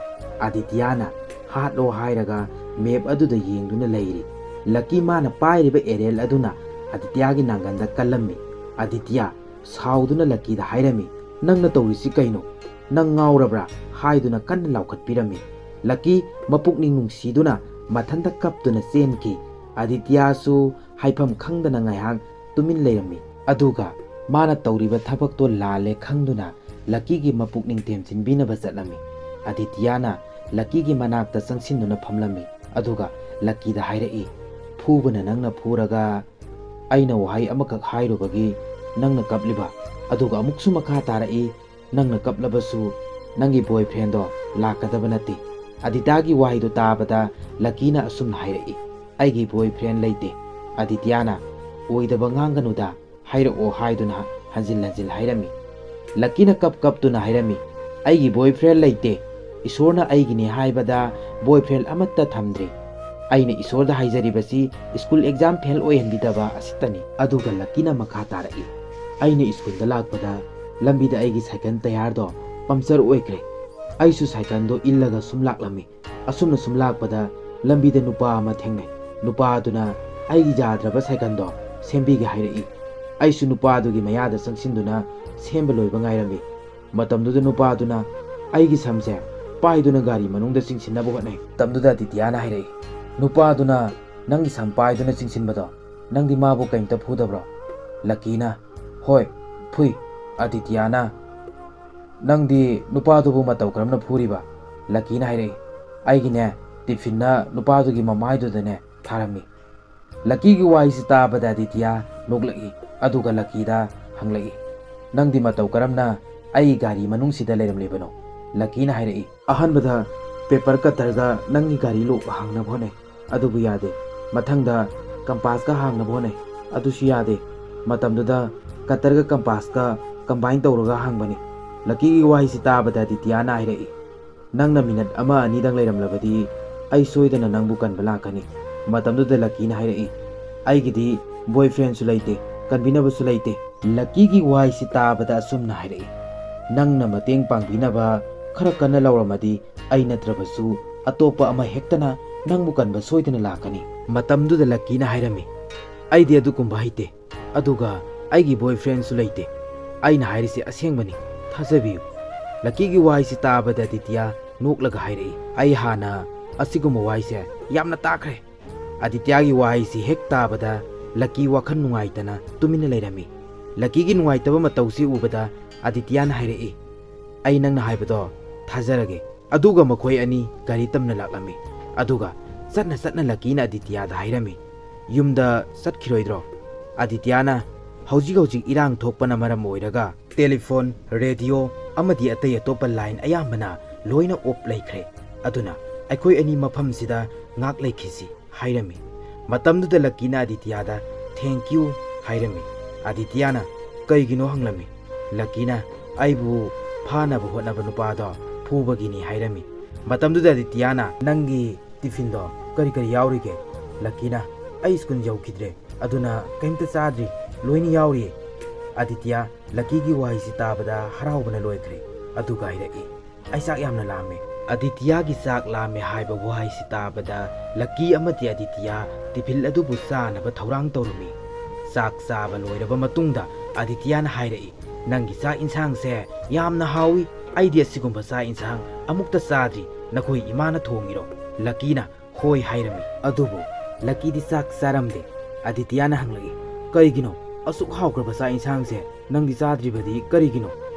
ꯑꯗꯤꯇꯤꯌꯥꯅ, "ꯍꯥꯠꯂꯣ" ꯍꯥꯏꯔꯒ ꯃꯦꯞ ꯑꯗꯨꯗ ꯌꯦꯡꯗꯨꯅ ꯂꯩꯔꯤ꯫ ꯂꯛꯀꯤ ꯃꯥꯅ ꯄꯥꯏꯔꯤꯕ ꯑꯦꯔꯦꯜ ꯑꯗꯨꯅ ꯑꯗꯤꯇꯤꯌꯥꯒꯤ ꯅꯥꯡꯒꯟꯗ ꯀꯜꯂꯝꯃꯤ꯫ ꯑꯗꯤꯇꯤꯌꯥ ꯁꯥꯎꯗꯨꯅ ꯂꯛꯀꯤꯗ ꯍꯥꯏꯔꯝꯃꯤ, "ꯅꯪꯅ ꯇꯧꯔꯤꯁꯤ ꯀꯩꯅꯣ? ꯅꯪ ꯉꯥꯎꯔꯕ꯭ꯔꯥ?" ꯍꯥꯏꯗꯨꯅ ꯀꯟꯅ ꯂꯥꯎꯈꯠꯄꯤꯔꯝꯃꯤ꯫ ꯂꯛꯀꯤ ꯃꯄꯨꯛꯅꯤꯡ ꯅꯨꯡꯁꯤꯗꯨꯅ ꯃꯊꯟꯇ ꯀꯞꯇꯨꯅ ꯆꯦꯟꯈꯤ꯫ ꯑꯗꯤꯇꯤꯌꯥꯁꯨ ꯍꯥꯏꯐꯝ ꯈꯪꯗꯅ ꯉꯥꯏꯍꯥꯛ ꯇꯨꯃꯤꯟ ꯂꯩꯔꯝꯃꯤ꯫ ꯑꯗꯨꯒ ꯃꯥꯅ ꯇꯧꯔꯤꯕ ꯊꯕꯛꯇꯣ ꯂꯥꯜꯂꯦ ꯈꯪꯗꯨꯅ ꯂꯛꯀꯤꯒꯤ ꯃꯄꯨꯛꯅꯤꯡ ꯊꯦꯝꯖꯤꯟꯕꯤꯅꯕ ꯆꯠꯂꯝꯃꯤ꯫ ꯑꯗꯤꯇꯤꯌꯥꯅ ꯂꯛꯀꯤꯒꯤ ꯃꯅꯥꯛꯇ ꯆꯪꯁꯤꯟꯗꯨꯅ ꯐꯝꯂꯝꯃꯤ꯫ ꯑꯗꯨꯒ ꯂꯛꯀꯤꯗ ꯍꯥꯏꯔꯛꯏ, "ꯐꯨꯕꯅ ꯅꯪꯅ ꯐꯨꯔꯒ ꯑꯩꯅ ꯋꯥꯍꯩ ꯑꯃꯈꯛ ꯍꯥꯏꯔꯨꯕꯒꯤ ꯅꯪꯅ ꯀꯞꯂꯤꯕ, ꯑꯗꯨꯒ ꯑꯃꯨꯛꯁꯨ ꯃꯈꯥ ꯇꯥꯔꯛꯏ, ꯅꯪꯅ ꯀꯞꯂꯕꯁꯨ "ꯅꯪꯒꯤ ꯕꯣꯏ ꯐ꯭ꯔꯦꯟꯗꯣ ꯂꯥꯛꯀꯗꯕ ꯅꯠꯇꯦ"꯫ ꯑꯗꯤꯇꯥꯒꯤ ꯋꯥꯍꯩꯗꯣ ꯇꯥꯕꯗ ꯂꯛꯀꯤꯅ ꯑꯁꯨꯝꯅ ꯍꯥꯏꯔꯛꯏ, "ꯑꯩꯒꯤ ꯕꯣꯏ ꯐ꯭ꯔꯦꯟ ꯂꯩꯇꯦ"꯫ ꯑꯗꯤꯇ꯭ꯌꯥꯅ, "ꯑꯣꯏꯗꯕ ꯉꯥꯡꯒꯅꯨꯗ, ꯍꯥꯏꯔꯛꯑꯣ" ꯍꯥꯏꯗꯨꯅ ꯍꯟꯖꯤꯜ ꯍꯟꯖꯤꯜ ꯍꯥꯏꯔꯝꯃꯤ꯫ ꯂꯛꯀꯤꯅ ꯀꯞ ꯀꯞꯇꯨꯅ ꯍꯥꯏꯔꯝꯃꯤ, "ꯑꯩꯒꯤ ꯕꯣꯏ ꯐ꯭ꯔꯦꯟ ꯂꯩꯇꯦ꯫ ꯏꯁꯣꯔꯅ ꯑꯩꯒꯤꯅꯤ ꯍꯥꯏꯕꯗ ꯕꯣꯏ ꯐ꯭ꯔꯦꯟ ꯑꯃꯠꯇ ꯊꯝꯗ꯭ꯔꯤ꯫ ꯑꯩꯅ ꯏꯁꯣꯔꯗ ꯍꯥꯏꯖꯔꯤꯕꯁꯤ ꯁ꯭ꯀꯨꯜ ꯑꯦꯛꯖꯥꯝ ꯐꯦꯜ ꯑꯣꯏꯍꯟꯕꯤꯗꯕ ꯑꯁꯤꯇꯅꯤ"꯫ ꯑꯗꯨꯒ ꯂꯛꯀꯤꯅ ꯃꯈꯥ ꯇꯥꯔꯛꯏ, "ꯑꯩꯅ ꯁ꯭ꯀꯨꯜꯗ ꯂꯥꯛꯄꯗ ꯂꯝꯕꯤꯗ ꯑꯩꯒꯤ ꯁꯥꯏꯀꯜ ꯇꯌꯥꯔꯗꯣ ꯄꯝꯆꯔ ꯑꯣꯏꯈ꯭ꯔꯦ꯫ ꯑꯩꯁꯨ ꯁꯥꯏꯀꯜꯗꯣ ꯏꯜꯂꯒ ꯁꯨꯝ ꯂꯥꯛꯂꯝꯃꯤ꯫ ꯑꯁꯨꯝꯅ ꯁꯨꯝ ꯂꯥꯛꯄꯗ ꯂꯝꯕꯤꯗ ꯅꯨꯄꯥ ꯑꯃ ꯊꯦꯡꯅꯩ꯫ ꯅꯨꯄꯥ ꯑꯗꯨꯅ ꯑꯩꯒꯤ ꯌꯥꯗ꯭ꯔꯕ ꯁꯥꯏꯀꯜꯗꯣ ꯁꯦꯝꯕꯤꯒꯦ ꯍꯥꯏꯔꯛꯏ꯫ ꯑꯩꯁꯨ ꯅꯨꯄꯥ ꯑꯗꯨꯒꯤ ꯃꯌꯥꯗ ꯆꯪꯁꯤꯟꯗꯨꯅ ꯁꯦꯝꯕ ꯂꯣꯏꯕ ꯉꯥꯏꯔꯝꯃꯤ꯫ ꯃꯇꯝꯗꯨꯗ ꯅꯨꯄꯥ ꯑꯗꯨꯅ ꯑꯩꯒꯤ ꯁꯝꯁꯦ ꯄꯥꯏꯗꯨꯅ ꯒꯥꯔꯤ ꯃꯅꯨꯡꯗ ꯆꯤꯡꯁꯤꯟꯅꯕ ꯍꯣꯠꯅꯩ"꯫ ꯃꯇꯝꯗꯨꯗ ꯑꯗꯤꯇ꯭ꯌꯥꯅ ꯍꯥꯏꯔꯛꯏ, "ꯅꯨꯄꯥ ꯑꯗꯨꯅ ꯅꯪꯒꯤ ꯁꯝ ꯄꯥꯏꯗꯨꯅ ꯆꯤꯡꯁꯤꯟꯕꯗꯣ, ꯅꯪꯗꯤ ꯃꯥꯕꯨ ꯀꯩꯝꯇ ꯐꯨꯗꯕ꯭ꯔꯣ?" ꯂꯛꯀꯤꯅ, "ꯍꯣꯏ, ꯐꯨꯏ"꯫ ꯑꯗꯤꯇ꯭ꯌꯥꯅ, "ꯅꯪꯗꯤ ꯅꯨꯄꯥꯗꯨꯕꯨ ꯃꯇꯧ ꯀꯔꯝꯅ ꯐꯨꯔꯤꯕ?" ꯂꯛꯀꯤꯅ ꯍꯥꯏꯔꯛꯏ, "ꯑꯩꯒꯤꯅꯦ, ꯇꯤꯐꯤꯟꯅ ꯅꯨꯄꯥꯗꯨꯒꯤ ꯃꯃꯥꯏꯗꯨꯗꯅꯦ ꯊꯥꯔꯝꯃꯤ"꯫ ꯂꯛꯀꯤꯒꯤ ꯋꯥꯍꯩꯁꯤ ꯇꯥꯕꯗ ꯑꯗꯤꯇ꯭ꯌꯥ ꯅꯣꯛꯂꯛꯏ, ꯑꯗꯨꯒ ꯂꯛꯀꯤꯗ ꯍꯪꯂꯛꯏ, "ꯅꯪꯗꯤ ꯃꯇꯧ ꯀꯔꯝꯅ ꯑꯩ ꯒꯥꯔꯤ ꯃꯅꯨꯡꯁꯤꯗ ꯂꯩꯔꯝꯂꯤꯕꯅꯣ?" ꯂꯛꯀꯤꯅ ꯍꯥꯏꯔꯛꯏ, "ꯑꯍꯥꯟꯕꯗ ꯄꯦꯄꯔ ꯀꯠꯇꯔꯒ ꯅꯪꯒꯤ ꯒꯥꯔꯤ ꯂꯣꯛ ꯍꯥꯡꯅꯕ ꯍꯣꯠꯅꯩ, ꯑꯗꯨꯕꯨ ꯌꯥꯗꯦ꯫ ꯃꯊꯪꯗ ꯀꯝꯄꯥꯁꯀ ꯍꯥꯡꯅꯕ ꯍꯣꯠꯅꯩ, ꯑꯗꯨꯁꯨ ꯌꯥꯗꯦ꯫ ꯃꯇꯝꯗꯨꯗ ꯀꯠꯇꯔꯒ ꯀꯝꯄꯥꯁꯀ ꯀꯝꯕꯥꯏꯟ ꯇꯧꯔꯒ ꯍꯥꯡꯕꯅꯤ"꯫ ꯂꯛꯀꯤꯒꯤ ꯋꯥꯍꯩꯁꯤ ꯇꯥꯕꯗ ꯑꯗꯤꯇ꯭ꯌꯥꯅ ꯍꯥꯏꯔꯛꯏ, "ꯅꯪꯅ ꯃꯤꯅꯠ ꯑꯃ ꯑꯅꯤꯗꯪ ꯂꯩꯔꯝꯂꯕꯗꯤ ꯑꯩ ꯁꯣꯏꯗꯅ ꯅꯪꯕꯨ ꯀꯟꯕ ꯂꯥꯛꯀꯅꯤ"꯫ ꯃꯇꯝꯗꯨꯗ ꯂꯛꯀꯤꯅ ꯍꯥꯏꯔꯛꯏ, "ꯑꯩꯒꯤꯗꯤ ꯕꯣꯏ ꯐ꯭ꯔꯦꯟꯁꯨ ꯂꯩꯇꯦ, ꯀꯟꯕꯤꯅꯕꯁꯨ ꯂꯩꯇꯦ"꯫ ꯂꯛꯀꯤꯒꯤ ꯋꯥꯍꯩꯁꯤ ꯇꯥꯕꯗ ꯑꯁꯨꯝꯅ ꯍꯥꯏꯔꯛꯏ, "ꯅꯪꯅ ꯃꯇꯦꯡ ꯄꯥꯡꯕꯤꯅꯕ ꯈꯔ ꯀꯟꯅ ꯂꯥꯎꯔꯝꯃꯗꯤ ꯑꯩ ꯅꯠꯇ꯭ꯔꯕꯁꯨ ꯑꯇꯣꯞꯄ ꯑꯃ ꯍꯦꯛꯇꯅ ꯅꯪꯕꯨ ꯀꯟꯕ ꯁꯣꯏꯗꯅ ꯂꯥꯛꯀꯅꯤ"꯫ ꯃꯇꯝꯗꯨꯗ ꯂꯛꯀꯤꯅ ꯍꯥꯏꯔꯝꯃꯤ, "ꯑꯩꯗꯤ ꯑꯗꯨꯒꯨꯝꯕ ꯍꯩꯇꯦ, ꯑꯗꯨꯒ ꯑꯩꯒꯤ ꯕꯣꯏ ꯐ꯭ꯔꯦꯟꯁꯨ ꯂꯩꯇꯦ꯫ ꯑꯩꯅ ꯍꯥꯏꯔꯤꯁꯤ ꯑꯁꯦꯡꯕꯅꯤ, ꯊꯥꯖꯕꯤꯌꯨ"꯫ ꯂꯛꯀꯤꯒꯤ ꯋꯥꯍꯩꯁꯤ ꯇꯥꯕꯗ ꯑꯗꯤꯇ꯭ꯌꯥ ꯅꯣꯛꯂꯒ ꯍꯥꯏꯔꯛꯏ, "ꯑꯩ ꯍꯥꯟꯅ ꯑꯁꯤꯒꯨꯝꯕ ꯋꯥꯍꯩꯁꯦ ꯌꯥꯝꯅ ꯇꯥꯈ꯭ꯔꯦ"꯫ ꯑꯗꯤꯇ꯭ꯌꯥꯒꯤ ꯋꯥꯍꯩꯁꯤ ꯍꯦꯛ ꯇꯥꯕꯗ ꯂꯛꯀꯤ ꯋꯥꯈꯜ ꯅꯨꯡꯉꯥꯏꯇꯅ ꯇꯨꯃꯤꯟꯅ ꯂꯩꯔꯝꯃꯤ꯫ ꯂꯛꯀꯤꯒꯤ ꯅꯨꯡꯉꯥꯏꯇꯕ ꯃꯇꯧꯁꯤ ꯎꯕꯗ ꯑꯗꯤꯇ꯭ꯌꯥꯅ ꯍꯥꯏꯔꯛꯏ, "ꯑꯩ ꯅꯪꯅ ꯍꯥꯏꯕꯗꯣ ꯊꯥꯖꯔꯒꯦ"꯫ ꯑꯗꯨꯒ ꯃꯈꯣꯏ ꯑꯅꯤ ꯒꯥꯔꯤ ꯇꯝꯅ ꯂꯥꯛꯂꯝꯃꯤ꯫ ꯑꯗꯨꯒ ꯆꯠꯅ ꯆꯠꯅ ꯂꯛꯀꯤꯅ ꯑꯗꯤꯇ꯭ꯌꯥꯗ ꯍꯥꯏꯔꯝꯃꯤ, "ꯌꯨꯝꯗ ꯆꯠꯈꯤꯔꯣꯏꯗ꯭ꯔꯣ?" ꯑꯗꯤꯇ꯭ꯌꯥꯅ, ꯍꯧꯖꯤꯛ ꯍꯧꯖꯤꯛ ꯏꯔꯥꯡ ꯊꯣꯛꯄꯅ ꯃꯔꯝ ꯑꯣꯏꯔꯒ ꯇꯦꯂꯤꯐꯣꯟ, ꯔꯦꯗꯤꯑꯣ ꯑꯃꯗꯤ ꯑꯇꯩ ꯑꯇꯣꯞꯄ ꯂꯥꯏꯟ ꯑꯌꯥꯝꯕꯅ ꯂꯣꯏꯅ ꯑꯣꯞ ꯂꯩꯈ꯭ꯔꯦ꯫ ꯑꯗꯨꯅ ꯑꯩꯈꯣꯏ ꯑꯅꯤ ꯃꯐꯝꯁꯤꯗ ꯉꯥꯛ ꯂꯩꯈꯤꯁꯤ ꯍꯥꯏꯔꯝꯃꯤ꯫ ꯃꯇꯝꯗꯨꯗ ꯂꯛꯀꯤꯅ ꯑꯗꯤꯇꯤꯌꯥꯗ "Thank you" ꯍꯥꯏꯔꯝꯃꯤ꯫ ꯑꯗꯤꯇꯤꯌꯥꯅ "ꯀꯩꯒꯤꯅꯣ?" ꯍꯪꯂꯝꯃꯤ꯫ ꯂꯛꯀꯤꯅ "ꯑꯩꯕꯨ ꯐꯥꯅꯕ ꯍꯣꯠꯅꯕ ꯅꯨꯄꯥꯗꯣ ꯐꯨꯕꯒꯤꯅꯤ" ꯍꯥꯏꯔꯝꯃꯤ꯫ ꯃꯇꯝꯗꯨꯗ ꯑꯗꯤꯇꯤꯌꯥꯅ "ꯅꯪꯒꯤ ꯇꯤꯐꯤꯟꯗꯣ ꯀꯔꯤ ꯀꯔꯤ ꯌꯥꯎꯔꯤꯒꯦ?" ꯂꯛꯀꯤꯅ "ꯑꯩ ꯁ꯭ꯀꯨꯜ ꯌꯧꯈꯤꯗ꯭ꯔꯦ, ꯑꯗꯨꯅ ꯀꯩꯝꯇ ꯆꯥꯗ꯭ꯔꯤ, ꯂꯣꯏꯅ ꯌꯥꯎꯔꯤꯌꯦ"꯫ ꯑꯗꯤꯇꯤꯌꯥ ꯂꯛꯀꯤꯒꯤ ꯋꯥꯍꯩꯁꯤ ꯇꯥꯕꯗ ꯍꯔꯥꯎꯕꯅ ꯂꯣꯏꯈ꯭ꯔꯦ꯫ ꯑꯗꯨꯒ ꯍꯥꯏꯔꯛꯏ, "ꯑꯩ ꯆꯥꯛ ꯌꯥꯝꯅ ꯂꯥꯝꯃꯦ"꯫ ꯑꯗꯤꯇꯤꯌꯥꯒꯤ "ꯆꯥꯛ ꯂꯥꯝꯃꯦ" ꯍꯥꯏꯕ ꯋꯥꯍꯩꯁꯤ ꯇꯥꯕꯗ ꯂꯛꯀꯤ ꯑꯃꯗꯤ ꯑꯗꯤꯇꯤꯌꯥ ꯇꯤꯐꯤꯜ ꯑꯗꯨꯕꯨ ꯆꯥꯅꯕ ꯊꯧꯔꯥꯡ ꯇꯧꯔꯝꯃꯤ꯫ ꯆꯥꯛ ꯆꯥꯕ ꯂꯣꯏꯔꯕ ꯃꯇꯨꯡꯗ ꯑꯗꯤꯇꯤꯌꯥꯅ ꯍꯥꯏꯔꯛꯏ, "ꯅꯪꯒꯤ ꯆꯥꯛ ꯏꯟꯁꯥꯡꯁꯦ ꯌꯥꯝꯅ ꯍꯥꯎꯏ꯫ ꯑꯩꯗꯤ ꯑꯁꯤꯒꯨꯝꯕ ꯆꯥꯛ ꯏꯟꯁꯥꯡ ꯑꯃꯨꯛꯇ ꯆꯥꯗ꯭ꯔꯤ꯫ ꯅꯈꯣꯏ ꯏꯃꯥꯅ ꯊꯣꯡꯉꯤꯔꯣ?" ꯂꯛꯀꯤꯅ "ꯍꯣꯏ" ꯍꯥꯏꯔꯝꯃꯤ꯫ ꯑꯗꯨꯕꯨ ꯂꯛꯀꯤꯗꯤ ꯆꯥꯛ ꯆꯥꯔꯝꯗꯦ꯫ ꯑꯗꯤꯇꯤꯌꯥꯅ ꯍꯪꯂꯛꯏ, "ꯀꯩꯒꯤꯅꯣ? ꯑꯁꯨꯛ ꯍꯥꯎꯈ꯭ꯔꯕ ꯆꯥꯛ ꯏꯟꯁꯥꯡꯁꯦ ꯅꯪꯗꯤ ꯆꯥꯗ꯭ꯔꯤꯕꯗꯤ ꯀꯔꯤꯒꯤꯅꯣ?"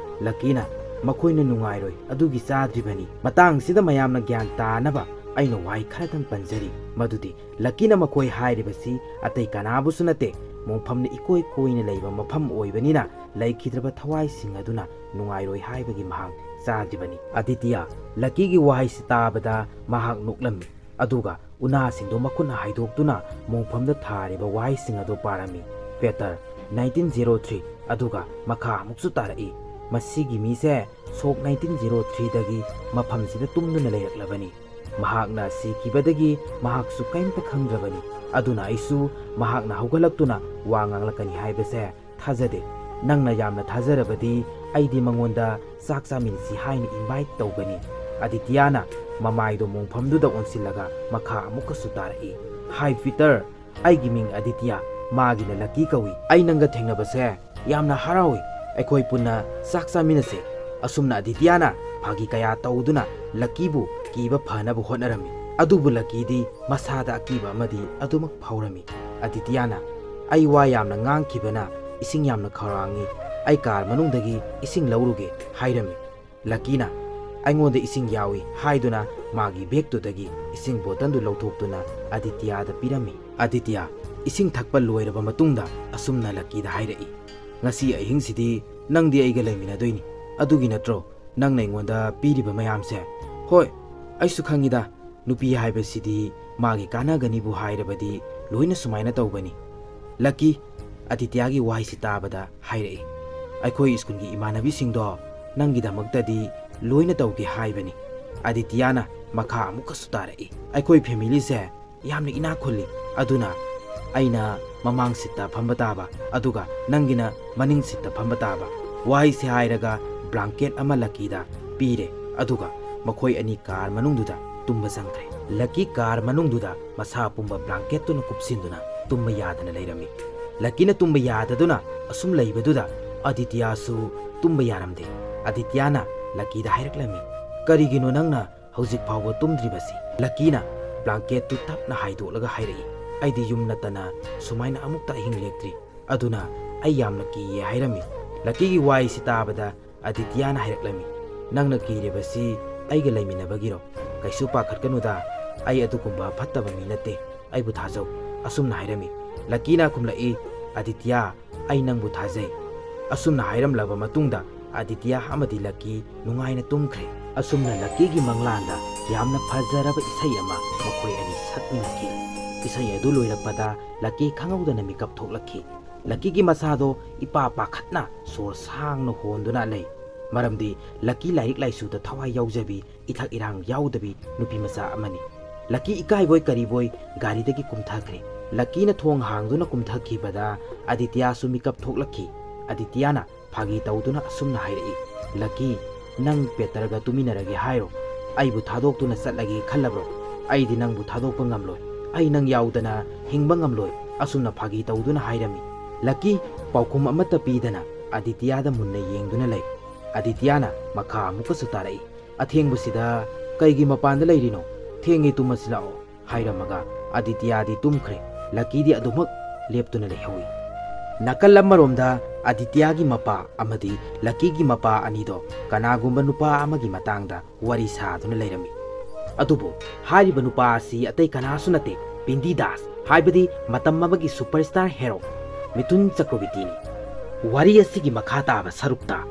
ꯂꯛꯀꯤꯅ "ꯃꯈꯣꯏꯅ ꯅꯨꯡꯉꯥꯏꯔꯣꯏ ꯑꯗꯨꯒꯤ ꯆꯥꯗ꯭ꯔꯤꯕꯅꯤ꯫ ꯃꯇꯥꯡꯁꯤꯗ ꯃꯌꯥꯝꯅ ꯒ꯭ꯌꯥꯟ ꯇꯥꯅꯕ ꯑꯩꯅ ꯋꯥꯍꯩ ꯈꯔꯇꯪ ꯄꯟꯖꯔꯤ, ꯃꯗꯨꯗꯤ ꯂꯛꯀꯤꯅ ꯃꯈꯣꯏ ꯍꯥꯏꯔꯤꯕꯁꯤ ꯑꯇꯩ ꯀꯅꯥꯕꯨꯁꯨ ꯅꯠꯇꯦ, ꯃꯣꯡꯐꯝꯅ ꯏꯀꯣꯏ ꯀꯣꯏꯅ ꯂꯩꯕ ꯃꯐꯝ ꯑꯣꯏꯕꯅꯤꯅ ꯂꯩꯈꯤꯗ꯭ꯔꯕ ꯊꯋꯥꯏꯁꯤꯡ ꯑꯗꯨꯅ ꯅꯨꯡꯉꯥꯏꯔꯣꯏ ꯍꯥꯏꯕꯒꯤ ꯃꯍꯥꯛ ꯆꯥꯗ꯭ꯔꯤꯕꯅꯤ"꯫ ꯑꯗꯤꯇꯤꯌꯥ ꯂꯛꯀꯤꯒꯤ ꯋꯥꯍꯩꯁꯤ ꯇꯥꯕꯗ ꯃꯍꯥꯛ ꯅꯣꯛꯂꯝꯃꯤ꯫ ꯑꯗꯨꯒ ꯎꯅꯥꯁꯤꯡꯗꯨ ꯃꯈꯨꯠꯅ ꯍꯥꯏꯗꯣꯛꯇꯨꯅ ꯃꯣꯡꯐꯝꯗ ꯊꯥꯔꯤꯕ ꯋꯥꯍꯩꯁꯤꯡ ꯑꯗꯨ ꯄꯥꯔꯝꯃꯤ꯫ ꯄꯦꯇꯔ, nineteen zero three꯫ ꯑꯗꯨꯒ ꯃꯈꯥ ꯑꯃꯨꯛꯁꯨ ꯇꯥꯔꯛꯏ, "ꯃꯁꯤꯒꯤ ꯃꯤꯁꯦ ꯁꯣꯛ nineteen zero three ꯗꯒꯤ ꯃꯐꯝꯁꯤꯗ ꯇꯨꯝꯗꯨꯅ ꯂꯩꯔꯛꯂꯕꯅꯤ꯫ ꯃꯍꯥꯛꯅ ꯁꯤꯈꯤꯕꯗꯒꯤ ꯃꯍꯥꯛꯁꯨ ꯀꯔꯤꯝꯇ ꯈꯪꯗ꯭ꯔꯕꯅꯤ꯫ ꯑꯗꯨꯅ ꯑꯩꯁꯨ ꯃꯍꯥꯛꯅ ꯍꯧꯒꯠꯂꯛꯇꯨꯅ ꯋꯥ ꯉꯥꯡꯂꯛꯀꯅꯤ ꯍꯥꯏꯕꯁꯦ ꯊꯥꯖꯗꯦ꯫ ꯅꯪꯅ ꯌꯥꯝꯅ ꯊꯥꯖꯔꯕꯗꯤ ꯑꯩꯗꯤ ꯃꯉꯣꯟꯗ ꯆꯥꯛ ꯆꯥꯃꯤꯟꯅꯁꯤ ꯍꯥꯏꯅ ꯏꯟꯚꯥꯏꯠ ꯇꯧꯒꯅꯤ"꯫ ꯑꯗꯤꯇꯤꯌꯥꯅ ꯃꯃꯥꯏꯗꯣ ꯃꯣꯡꯐꯝꯗꯨꯗ ꯑꯣꯟꯁꯤꯜꯂꯒ ꯃꯈꯥ ꯑꯃꯨꯛꯀꯁꯨ ꯇꯥꯔꯛꯏ, "ꯍꯥꯏ ꯄꯤꯇꯔ, ꯑꯩꯒꯤ ꯃꯤꯡ ꯑꯗꯤꯇꯤꯌꯥ, ꯃꯥꯒꯤꯅ ꯂꯛꯀꯤ ꯀꯧꯏ꯫ ꯑꯩ ꯅꯪꯒ ꯊꯦꯡꯅꯕꯁꯦ ꯌꯥꯝꯅ ꯍꯔꯥꯎꯏ꯫ ꯑꯩꯈꯣꯏ ꯄꯨꯟꯅ ꯆꯥꯛ ꯆꯥꯃꯤꯟꯅꯁꯦ"꯫ ꯑꯁꯨꯝꯅ ꯑꯗꯤꯇꯤꯌꯥꯅ ꯐꯥꯒꯤ ꯀꯌꯥ ꯇꯧꯗꯨꯅ ꯂꯛꯀꯤꯕꯨ ꯀꯤꯕ ꯐꯅꯕ ꯍꯣꯠꯅꯔꯝꯃꯤ꯫ ꯑꯗꯨꯕꯨ ꯂꯛꯀꯤꯗꯤ ꯃꯁꯥꯗ ꯑꯀꯤꯕ ꯑꯃꯗꯤ ꯑꯗꯨꯃꯛ ꯐꯥꯎꯔꯝꯃꯤ꯫ ꯑꯗꯤꯇꯤꯌꯥꯅ, "ꯑꯩ ꯋꯥ ꯌꯥꯝꯅ ꯉꯥꯡꯈꯤꯕꯅ ꯏꯁꯤꯡ ꯌꯥꯝꯅ ꯈꯧꯔꯥꯡꯉꯤ꯫ ꯑꯩ ꯀꯥꯔ ꯃꯅꯨꯡꯗꯒꯤ ꯏꯁꯤꯡ ꯂꯧꯔꯨꯒꯦ" ꯍꯥꯏꯔꯝꯃꯤ꯫ ꯂꯛꯀꯤꯅ, "ꯑꯩꯉꯣꯟꯗ ꯏꯁꯤꯡ ꯌꯥꯎꯏ" ꯍꯥꯏꯗꯨꯅ ꯃꯥꯒꯤ ꯕꯦꯒꯇꯨꯗꯒꯤ ꯏꯁꯤꯡ ꯕꯣꯇꯜꯗꯨ ꯂꯧꯊꯣꯛꯇꯨꯅ ꯑꯗꯤꯇꯤꯌꯥꯗ ꯄꯤꯔꯝꯃꯤ꯫ ꯑꯗꯤꯇꯤꯌꯥ ꯏꯁꯤꯡ ꯊꯛꯄ ꯂꯣꯏꯔꯕ ꯃꯇꯨꯡꯗ ꯑꯁꯨꯝꯅ ꯂꯛꯀꯤꯗ ꯍꯥꯏꯔꯛꯏ, "ꯉꯁꯤ ꯑꯍꯤꯡꯁꯤꯗꯤ ꯅꯪꯗꯤ ꯑꯩꯒ ꯂꯩꯃꯤꯟꯅꯗꯣꯏꯅꯤ, ꯑꯗꯨꯒꯤ ꯅꯠꯇ꯭ꯔꯣ ꯅꯪꯅ ꯑꯩꯉꯣꯟꯗ ꯄꯤꯔꯤꯕ ꯃꯌꯥꯝꯁꯦ?" "ꯍꯣꯏ, ꯑꯩꯁꯨ ꯈꯪꯉꯤꯗ, ꯅꯨꯄꯤ ꯍꯥꯏꯕꯁꯤꯗꯤ ꯃꯥꯒꯤ ꯀꯥꯟꯅꯒꯅꯤꯕꯨ ꯍꯥꯏꯔꯕꯗꯤ ꯂꯣꯏꯅ ꯁꯨꯃꯥꯏꯅ ꯇꯧꯕꯅꯤ꯫" ꯂꯛꯀꯤ ꯑꯗꯤꯇꯤꯌꯥꯒꯤ ꯋꯥꯍꯩꯁꯤ ꯇꯥꯕꯗ ꯍꯥꯏꯔꯛꯏ, "ꯑꯩꯈꯣꯏ ꯁ꯭ꯀꯨꯜꯒꯤ ꯏꯃꯥꯟꯅꯕꯤꯁꯤꯡꯗꯣ ꯅꯪꯒꯤꯗꯃꯛꯇꯗꯤ ꯂꯣꯏꯅ ꯇꯧꯒꯦ ꯍꯥꯏꯕꯅꯤ꯫" ꯑꯗꯤꯇꯤꯌꯥꯅ ꯃꯈꯥ ꯑꯃꯨꯛꯀꯁꯨ ꯇꯥꯔꯛꯏ, "ꯑꯩꯈꯣꯏ ꯐꯦꯃꯤꯂꯤꯁꯦ ꯌꯥꯝꯅ ꯏꯅꯥꯛ ꯈꯨꯜꯂꯤ, ꯑꯗꯨꯅ ꯑꯩꯅ ꯃꯃꯥꯡ ꯁꯤꯠꯇ ꯐꯝꯕ ꯇꯥꯕ, ꯑꯗꯨꯒ ꯅꯪꯒꯤꯅ ꯃꯅꯤꯡ ꯁꯤꯠꯇ ꯐꯝꯕ ꯇꯥꯕ꯫" ꯋꯥꯍꯩꯁꯦ ꯍꯥꯏꯔꯒ ꯕ꯭ꯂꯥꯡꯀꯦꯠ ꯑꯃ ꯂꯛꯀꯤꯗ ꯄꯤꯔꯦ, ꯑꯗꯨꯒ ꯃꯈꯣꯏ ꯑꯅꯤ ꯀꯥꯔ ꯃꯅꯨꯡꯗꯨꯗ ꯇꯨꯝꯕ ꯆꯪꯈ꯭ꯔꯦ꯫ ꯂꯛꯀꯤ ꯀꯥꯔ ꯃꯅꯨꯡꯗꯨꯗ ꯃꯁꯥ ꯄꯨꯝꯕ ꯕ꯭ꯂꯥꯡꯀꯦꯠꯇꯨꯅ ꯀꯨꯞꯁꯤꯟꯗꯨꯅ ꯇꯨꯝꯕ ꯌꯥꯗꯅ ꯂꯩꯔꯝꯃꯤ꯫ ꯂꯛꯀꯤꯅ ꯇꯨꯝꯕ ꯌꯥꯗꯗꯨꯅ ꯑꯁꯨꯝ ꯂꯩꯕꯗꯨꯗ ꯑꯗꯤꯇꯤꯌꯥꯁꯨ ꯇꯨꯝꯕ ꯌꯥꯔꯝꯗꯦ꯫ ꯑꯗꯤꯇꯤꯌꯥꯅ ꯂꯛꯀꯤꯗ ꯍꯥꯏꯔꯛꯂꯝꯃꯤ, "ꯀꯔꯤꯒꯤꯅꯣ ꯅꯪꯅ ꯍꯧꯖꯤꯛ ꯐꯥꯎꯕ ꯇꯨꯝꯗ꯭ꯔꯤꯕꯁꯤ?" ꯂꯛꯀꯤꯅ ꯕ꯭ꯂꯥꯡꯀꯦꯠꯇꯨ ꯇꯞꯅ ꯍꯥꯏꯗꯣꯛꯂꯒ ꯍꯥꯏꯔꯛꯏ, "ꯑꯩꯗꯤ ꯌꯨꯝ ꯅꯠꯇꯅ ꯁꯨꯃꯥꯏꯅ ꯑꯃꯨꯛꯇ ꯑꯍꯤꯡ ꯂꯦꯛꯇ꯭ꯔꯤ, ꯑꯗꯨꯅ ꯑꯩ ꯌꯥꯝꯅ ꯀꯤꯌꯦ" ꯍꯥꯏꯔꯝꯃꯤ꯫ ꯂꯛꯀꯤꯒꯤ ꯋꯥꯍꯩꯁꯤ ꯇꯥꯕꯗ ꯑꯗꯤꯇꯤꯌꯥꯅ ꯍꯥꯏꯔꯛꯂꯝꯃꯤ, "ꯅꯪꯅ ꯀꯤꯔꯤꯕꯁꯤ ꯑꯩꯒ ꯂꯩꯃꯤꯟꯅꯕꯒꯤꯔꯣ? ꯀꯩꯁꯨ ꯄꯥꯈꯠꯀꯅꯨꯗ, ꯑꯩ ꯑꯗꯨꯒꯨꯝꯕ ꯐꯠꯇꯕ ꯃꯤ ꯅꯠꯇꯦ, ꯑꯩꯕꯨ ꯊꯥꯖꯧ꯫" ꯑꯁꯨꯝꯅ ꯍꯥꯏꯔꯝꯃꯤ꯫ ꯂꯛꯀꯤꯅ ꯈꯨꯝꯂꯛꯏ, "ꯑꯗꯤꯇꯤꯌꯥ, ꯑꯩ ꯅꯪꯕꯨ ꯊꯥꯖꯩ꯫" ꯑꯁꯨꯝꯅ ꯍꯥꯏꯔꯝꯂꯕ ꯃꯇꯨꯡꯗ ꯑꯗꯤꯇꯤꯌꯥ ꯑꯃꯗꯤ ꯂꯛꯀꯤ ꯅꯨꯡꯉꯥꯏꯅ ꯇꯨꯝꯈ꯭ꯔꯦ꯫ ꯑꯁꯨꯝꯅ ꯂꯛꯀꯤꯒꯤ ꯃꯪꯂꯥꯟꯗ ꯌꯥꯝꯅ ꯐꯖꯔꯕ ꯏꯁꯩ ꯑꯃ ꯃꯈꯣꯏ ꯑꯅꯤ ꯁꯛꯃꯤꯟꯅꯈꯤ꯫ ꯏꯁꯩ ꯑꯗꯨ ꯂꯣꯏꯔꯛꯄꯗ ꯂꯛꯀꯤ ꯈꯪꯍꯧꯗꯅ ꯃꯤꯀꯞ ꯊꯣꯛꯂꯛꯈꯤ꯫ ꯂꯛꯀꯤꯒꯤ ꯃꯁꯥꯗꯣ ꯏꯄꯥ ꯄꯥꯈꯠꯅ ꯁꯣꯔ ꯁꯥꯡꯅ ꯍꯣꯟꯗꯨꯅ ꯂꯩ, ꯃꯔꯝꯗꯤ ꯂꯛꯀꯤ ꯂꯥꯏꯔꯤꯛ ꯂꯥꯏꯁꯨꯗ ꯊꯋꯥꯏ ꯌꯥꯎꯖꯕꯤ, ꯏꯊꯛ ꯏꯔꯥꯡ ꯌꯥꯎꯗꯕꯤ ꯅꯨꯄꯤ ꯃꯆꯥ ꯑꯃꯅꯤ꯫ ꯂꯛꯀꯤ ꯏꯀꯥꯏꯕꯣꯏ ꯀꯔꯤꯕꯣꯏ ꯒꯥꯔꯤꯗꯒꯤ ꯀꯨꯝꯊꯈ꯭ꯔꯦ꯫ ꯂꯛꯀꯤꯅ ꯊꯣꯡ ꯍꯥꯡꯗꯨꯅ ꯀꯨꯝꯊꯈꯤꯕꯗ ꯑꯗꯤꯇꯤꯌꯥꯁꯨ ꯃꯤꯀꯞ ꯊꯣꯛꯂꯛꯈꯤ꯫ ꯑꯗꯤꯇꯤꯌꯥꯅ ꯐꯥꯒꯤ ꯇꯧꯗꯨꯅ ꯑꯁꯨꯝꯅ ꯍꯥꯏꯔꯛꯏ, "ꯂꯛꯀꯤ, ꯅꯪ ꯄꯦꯇꯔꯒ ꯇꯨꯃꯤꯟꯅꯔꯒꯦ ꯍꯥꯏꯔꯣ? ꯑꯩꯕꯨ ꯊꯥꯗꯣꯛꯇꯨꯅ ꯆꯠꯂꯒꯦ ꯈꯜꯂꯕ꯭ꯔꯣ? ꯑꯩꯗꯤ ꯅꯪꯕꯨ ꯊꯥꯗꯣꯛꯄ ꯉꯝꯂꯣꯏ꯫ ꯑꯩ ꯅꯪ ꯌꯥꯎꯗꯅ ꯍꯤꯡꯕ ꯉꯝꯂꯣꯏ꯫" ꯑꯁꯨꯝꯅ ꯐꯥꯒꯤ ꯇꯧꯗꯨꯅ ꯍꯥꯏꯔꯝꯃꯤ꯫ ꯂꯛꯀꯤ ꯄꯥꯎꯈꯨꯝ ꯑꯃꯠꯇ ꯄꯤꯗꯅ ꯑꯗꯤꯇꯤꯌꯥꯗ ꯃꯨꯟꯅ ꯌꯦꯡꯗꯨꯅ ꯂꯩ꯫ ꯑꯗꯤꯇꯤꯌꯥꯅ ꯃꯈꯥ ꯑꯃꯨꯛꯀꯁꯨ ꯇꯥꯔꯛꯏ, "ꯑꯊꯦꯡꯕꯁꯤꯗ ꯀꯩꯒꯤ ꯃꯄꯥꯟꯗ ꯂꯩꯔꯤꯅꯣ? ꯊꯦꯡꯉꯦ, ꯇꯨꯝꯃꯁꯤ ꯂꯥꯛꯑꯣ" ꯍꯥꯏꯔꯝꯃꯒ ꯑꯗꯤꯇꯤꯌꯥꯗꯤ ꯇꯨꯝꯈ꯭ꯔꯦ꯫ ꯂꯛꯀꯤꯗꯤ ꯑꯗꯨꯃꯛ ꯂꯦꯞꯇꯨꯅ ꯂꯩꯍꯧꯏ꯫ ꯅꯥꯀꯜ ꯑꯃꯔꯣꯝꯗ ꯑꯗꯤꯇ꯭ꯌꯥꯒꯤ ꯃꯄꯥ ꯑꯃꯗꯤ ꯂꯛꯀꯤꯒꯤ ꯃꯄꯥ ꯑꯅꯤꯗꯣ ꯀꯅꯥꯒꯨꯝꯕ ꯅꯨꯄꯥ ꯑꯃꯒꯤ ꯃꯇꯥꯡꯗ ꯋꯥꯔꯤ ꯁꯥꯗꯨꯅ ꯂꯩꯔꯝꯃꯤ꯫ ꯑꯗꯨꯕꯨ ꯍꯥꯏꯔꯤꯕ ꯅꯨꯄꯥ ꯑꯁꯤ ꯑꯇꯩ ꯀꯅꯥꯁꯨ ꯅꯠꯇꯦ, ꯄꯤꯟꯗꯤ ꯗꯥꯁ, ꯍꯥꯏꯕꯗꯤ ꯃꯇꯝ ꯑꯃꯒꯤ superstar hero ꯃꯤꯊꯨꯟ ꯆꯀ꯭ꯔꯕꯤꯇꯤꯅꯤ꯫ ꯋꯥꯔꯤ ꯑꯁꯤꯒꯤ ꯃꯈꯥ ꯇꯥꯕ ꯁꯔꯨꯛꯇ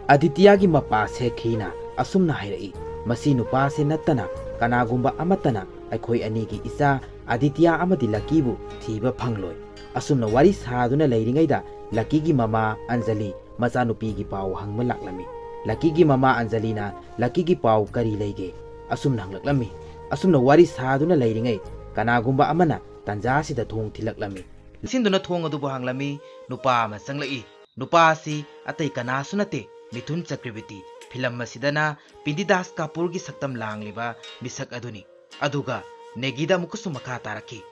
ꯑꯗꯤꯇ꯭ꯌꯥꯒꯤ ꯃꯄꯥ ꯁꯦꯈꯤꯅ ꯑꯁꯨꯝꯅ ꯍꯥꯏꯔꯛꯏ, "ꯃꯁꯤ ꯅꯨꯄꯥꯁꯦ ꯅꯠꯇꯅ ꯀꯅꯥꯒꯨꯝꯕ ꯑꯃꯠꯇꯅ ꯑꯩꯈꯣꯏ ꯑꯅꯤꯒꯤ ꯏꯆꯥ ꯑꯗꯤꯇ꯭ꯌꯥ ꯑꯃꯗꯤ ꯂꯛꯀꯤꯕꯨ ꯊꯤꯕ ꯐꯪꯂꯣꯏ"꯫ ꯑꯁꯨꯝꯅ ꯋꯥꯔꯤ ꯁꯥꯗꯨꯅ ꯂꯩꯔꯤꯉꯩꯗ ꯂꯛꯀꯤꯒꯤ ꯃꯃꯥ ꯑꯟꯖꯂꯤ ꯃꯆꯥꯅꯨꯄꯤꯒꯤ ꯄꯥꯎ ꯍꯪꯕ ꯂꯥꯛꯂꯝꯃꯤ꯫ ꯂꯛꯀꯤꯒꯤ ꯃꯃꯥ ꯑꯟꯖꯂꯤꯅ ꯂꯛꯀꯤꯒꯤ ꯄꯥꯎ ꯀꯔꯤ ꯂꯩꯒꯦ ꯑꯁꯨꯝꯅ ꯍꯪꯂꯛꯂꯝꯃꯤ꯫ ꯑꯁꯨꯝꯅ ꯋꯥꯔꯤ ꯁꯥꯗꯨꯅ ꯂꯩꯔꯤꯉꯩ ꯀꯅꯥꯒꯨꯝꯕ ꯑꯃꯅ ꯇꯟꯖꯥꯁꯤꯗ ꯊꯣꯡ ꯊꯤꯜꯂꯛꯂꯝꯃꯤ꯫ ꯆꯪꯁꯤꯟꯗꯨꯅ ꯊꯣꯡ ꯑꯗꯨꯕꯨ ꯍꯥꯡꯂꯝꯃꯤ꯫ ꯅꯨꯄꯥ ꯑꯃ ꯆꯪꯂꯛꯏ꯫ ꯅꯨꯄꯥ ꯑꯁꯤ ꯑꯇꯩ ꯀꯅꯥꯁꯨ ꯅꯠꯇꯦ, ꯃꯤꯊꯨꯟ ꯆꯀ꯭ꯔꯕꯤꯇꯤ꯫ ꯐꯤꯂꯝ ꯑꯁꯤꯗꯅ ꯄꯤꯟꯗꯤꯗꯥꯁ ꯀꯥꯄꯨꯔꯒꯤ ꯁꯛꯇꯝ ꯂꯥꯡꯂꯤꯕ ꯃꯤꯁꯛ ꯑꯗꯨꯅꯤ꯫ ꯑꯗꯨꯒ ꯅꯦꯒꯤꯗ ꯑꯃꯨꯛꯀꯁꯨ ꯃꯈꯥ ꯇꯥꯔꯛꯈꯤ,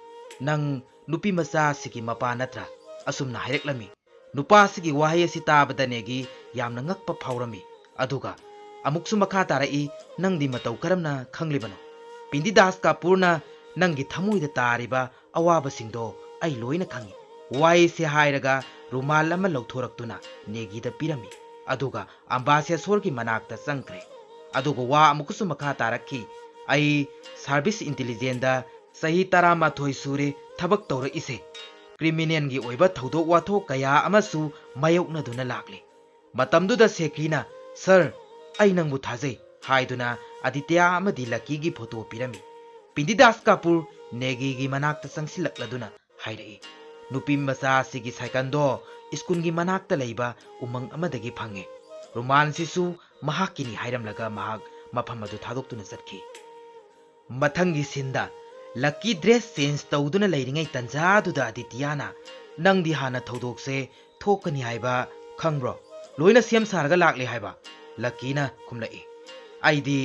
"ꯅꯪ ꯅꯨꯄꯤ ꯃꯆꯥ ꯑꯁꯤꯒꯤ ꯃꯄꯥ ꯅꯠꯇ꯭ꯔꯥ?" ꯑꯁꯨꯝꯅ ꯍꯥꯏꯔꯛꯂꯝꯃꯤ꯫ ꯅꯨꯄꯥ ꯑꯁꯤꯒꯤ ꯋꯥꯍꯩ ꯑꯁꯤ ꯇꯥꯕꯗ ꯅꯦꯒꯤ ꯌꯥꯝꯅ ꯉꯛꯄ ꯐꯥꯎꯔꯝꯃꯤ꯫ ꯑꯗꯨꯒ ꯑꯃꯨꯛꯁꯨ ꯃꯈꯥ ꯇꯥꯔꯛꯏ, "ꯅꯪꯗꯤ ꯃꯇꯧ ꯀꯔꯝꯅ ꯈꯪꯂꯤꯕꯅꯣ?" "ꯄꯤꯟꯗꯤꯗꯥꯁ ꯀꯥꯄꯨꯔꯅ ꯅꯪꯒꯤ ꯊꯃꯣꯏꯗ ꯇꯥꯔꯤꯕ ꯑꯋꯥꯕꯁꯤꯡꯗꯣ ꯑꯩ ꯂꯣꯏꯅ ꯈꯪꯏ"꯫ ꯋꯥꯍꯩꯁꯦ ꯍꯥꯏꯔꯒ ꯔꯨꯃꯥꯜ ꯑꯃ ꯂꯧꯊꯣꯔꯛꯇꯨꯅ ꯅꯦꯒꯤꯗ ꯄꯤꯔꯝꯃꯤ꯫ ꯑꯗꯨꯒ ꯑꯝꯕꯥꯁꯦꯁꯣꯔꯒꯤ ꯃꯅꯥꯛꯇ ꯆꯪꯈ꯭ꯔꯦ꯫ ꯑꯗꯨꯒ ꯋꯥ ꯑꯃꯨꯛꯀꯁꯨ ꯃꯈꯥ ꯇꯥꯔꯛꯈꯤ, "ꯑꯩ ꯁꯥꯔꯚꯤꯁ ꯏꯟꯇꯤꯂꯤꯖꯦꯟꯗ ꯆꯍꯤ ꯇꯔꯥꯃꯥꯊꯣꯏ ꯁꯨꯔꯦ ꯊꯕꯛ ꯇꯧꯔꯛꯏꯁꯦ꯫ ꯀ꯭ꯔꯤꯃꯤꯅꯦꯜꯒꯤ ꯑꯣꯏꯕ ꯊꯧꯗꯣꯛ ꯋꯥꯊꯣꯛ ꯀꯌꯥ ꯑꯃꯁꯨ ꯃꯥꯌꯣꯛꯅꯗꯨꯅ ꯂꯥꯛꯂꯤ"꯫ ꯃꯇꯝꯗꯨꯗ ꯁꯦꯀ꯭ꯔꯤꯅ, "ꯁꯔ, ꯑꯩ ꯅꯪꯕꯨ ꯊꯥꯖꯩ" ꯍꯥꯏꯗꯨꯅ ꯑꯗꯤꯇ꯭ꯌ ꯑꯃꯗꯤ ꯂꯛꯀꯤꯒꯤ ꯐꯣꯇꯣ ꯄꯤꯔꯝꯃꯤ꯫ ꯄꯤꯟꯗꯤꯗꯥꯁ ꯀꯥꯄꯨꯔ ꯅꯦꯒꯤꯒꯤ ꯃꯅꯥꯛꯇ ꯆꯪꯁꯤꯜꯂꯛꯂꯗꯨꯅ ꯍꯥꯏꯔꯛꯏ, "ꯅꯨꯄꯤ ꯃꯆꯥ ꯑꯁꯤꯒꯤ ꯁꯥꯏꯀꯜꯗꯣ ꯁ꯭ꯀꯨꯜꯒꯤ ꯃꯅꯥꯛꯇ ꯂꯩꯕ ꯎꯃꯪ ꯑꯃꯗꯒꯤ ꯐꯪꯉꯦ꯫ ꯔꯨꯃꯥꯜꯁꯤꯁꯨ ꯃꯍꯥꯛꯀꯤꯅꯤ" ꯍꯥꯏꯔꯝꯂꯒ ꯃꯍꯥꯛ ꯃꯐꯝ ꯑꯗꯨ ꯊꯥꯗꯣꯛꯇꯨꯅ ꯆꯠꯈꯤ꯫ ꯃꯊꯪꯒꯤ ꯁꯤꯟꯗ ꯂꯛꯀꯤ ꯗ꯭ꯔꯦꯁ ꯆꯦꯟꯖ ꯇꯧꯗꯨꯅ ꯂꯩꯔꯤꯉꯩ ꯇꯟꯖꯥꯗꯨꯗ ꯑꯗꯤꯇ꯭ꯌꯅ, "ꯅꯪꯗꯤ ꯍꯥꯟꯅ ꯊꯧꯗꯣꯛꯁꯦ ꯊꯣꯛꯀꯅꯤ ꯍꯥꯏꯕ ꯈꯪꯕ꯭ꯔꯣ? ꯂꯣꯏꯅ ꯁꯦꯝ ꯁꯥꯔꯒ ꯂꯥꯛꯂꯦ ꯍꯥꯏꯕ?" ꯂꯛꯀꯤꯅ ꯈꯨꯝꯂꯛꯏ, "ꯑꯩꯗꯤ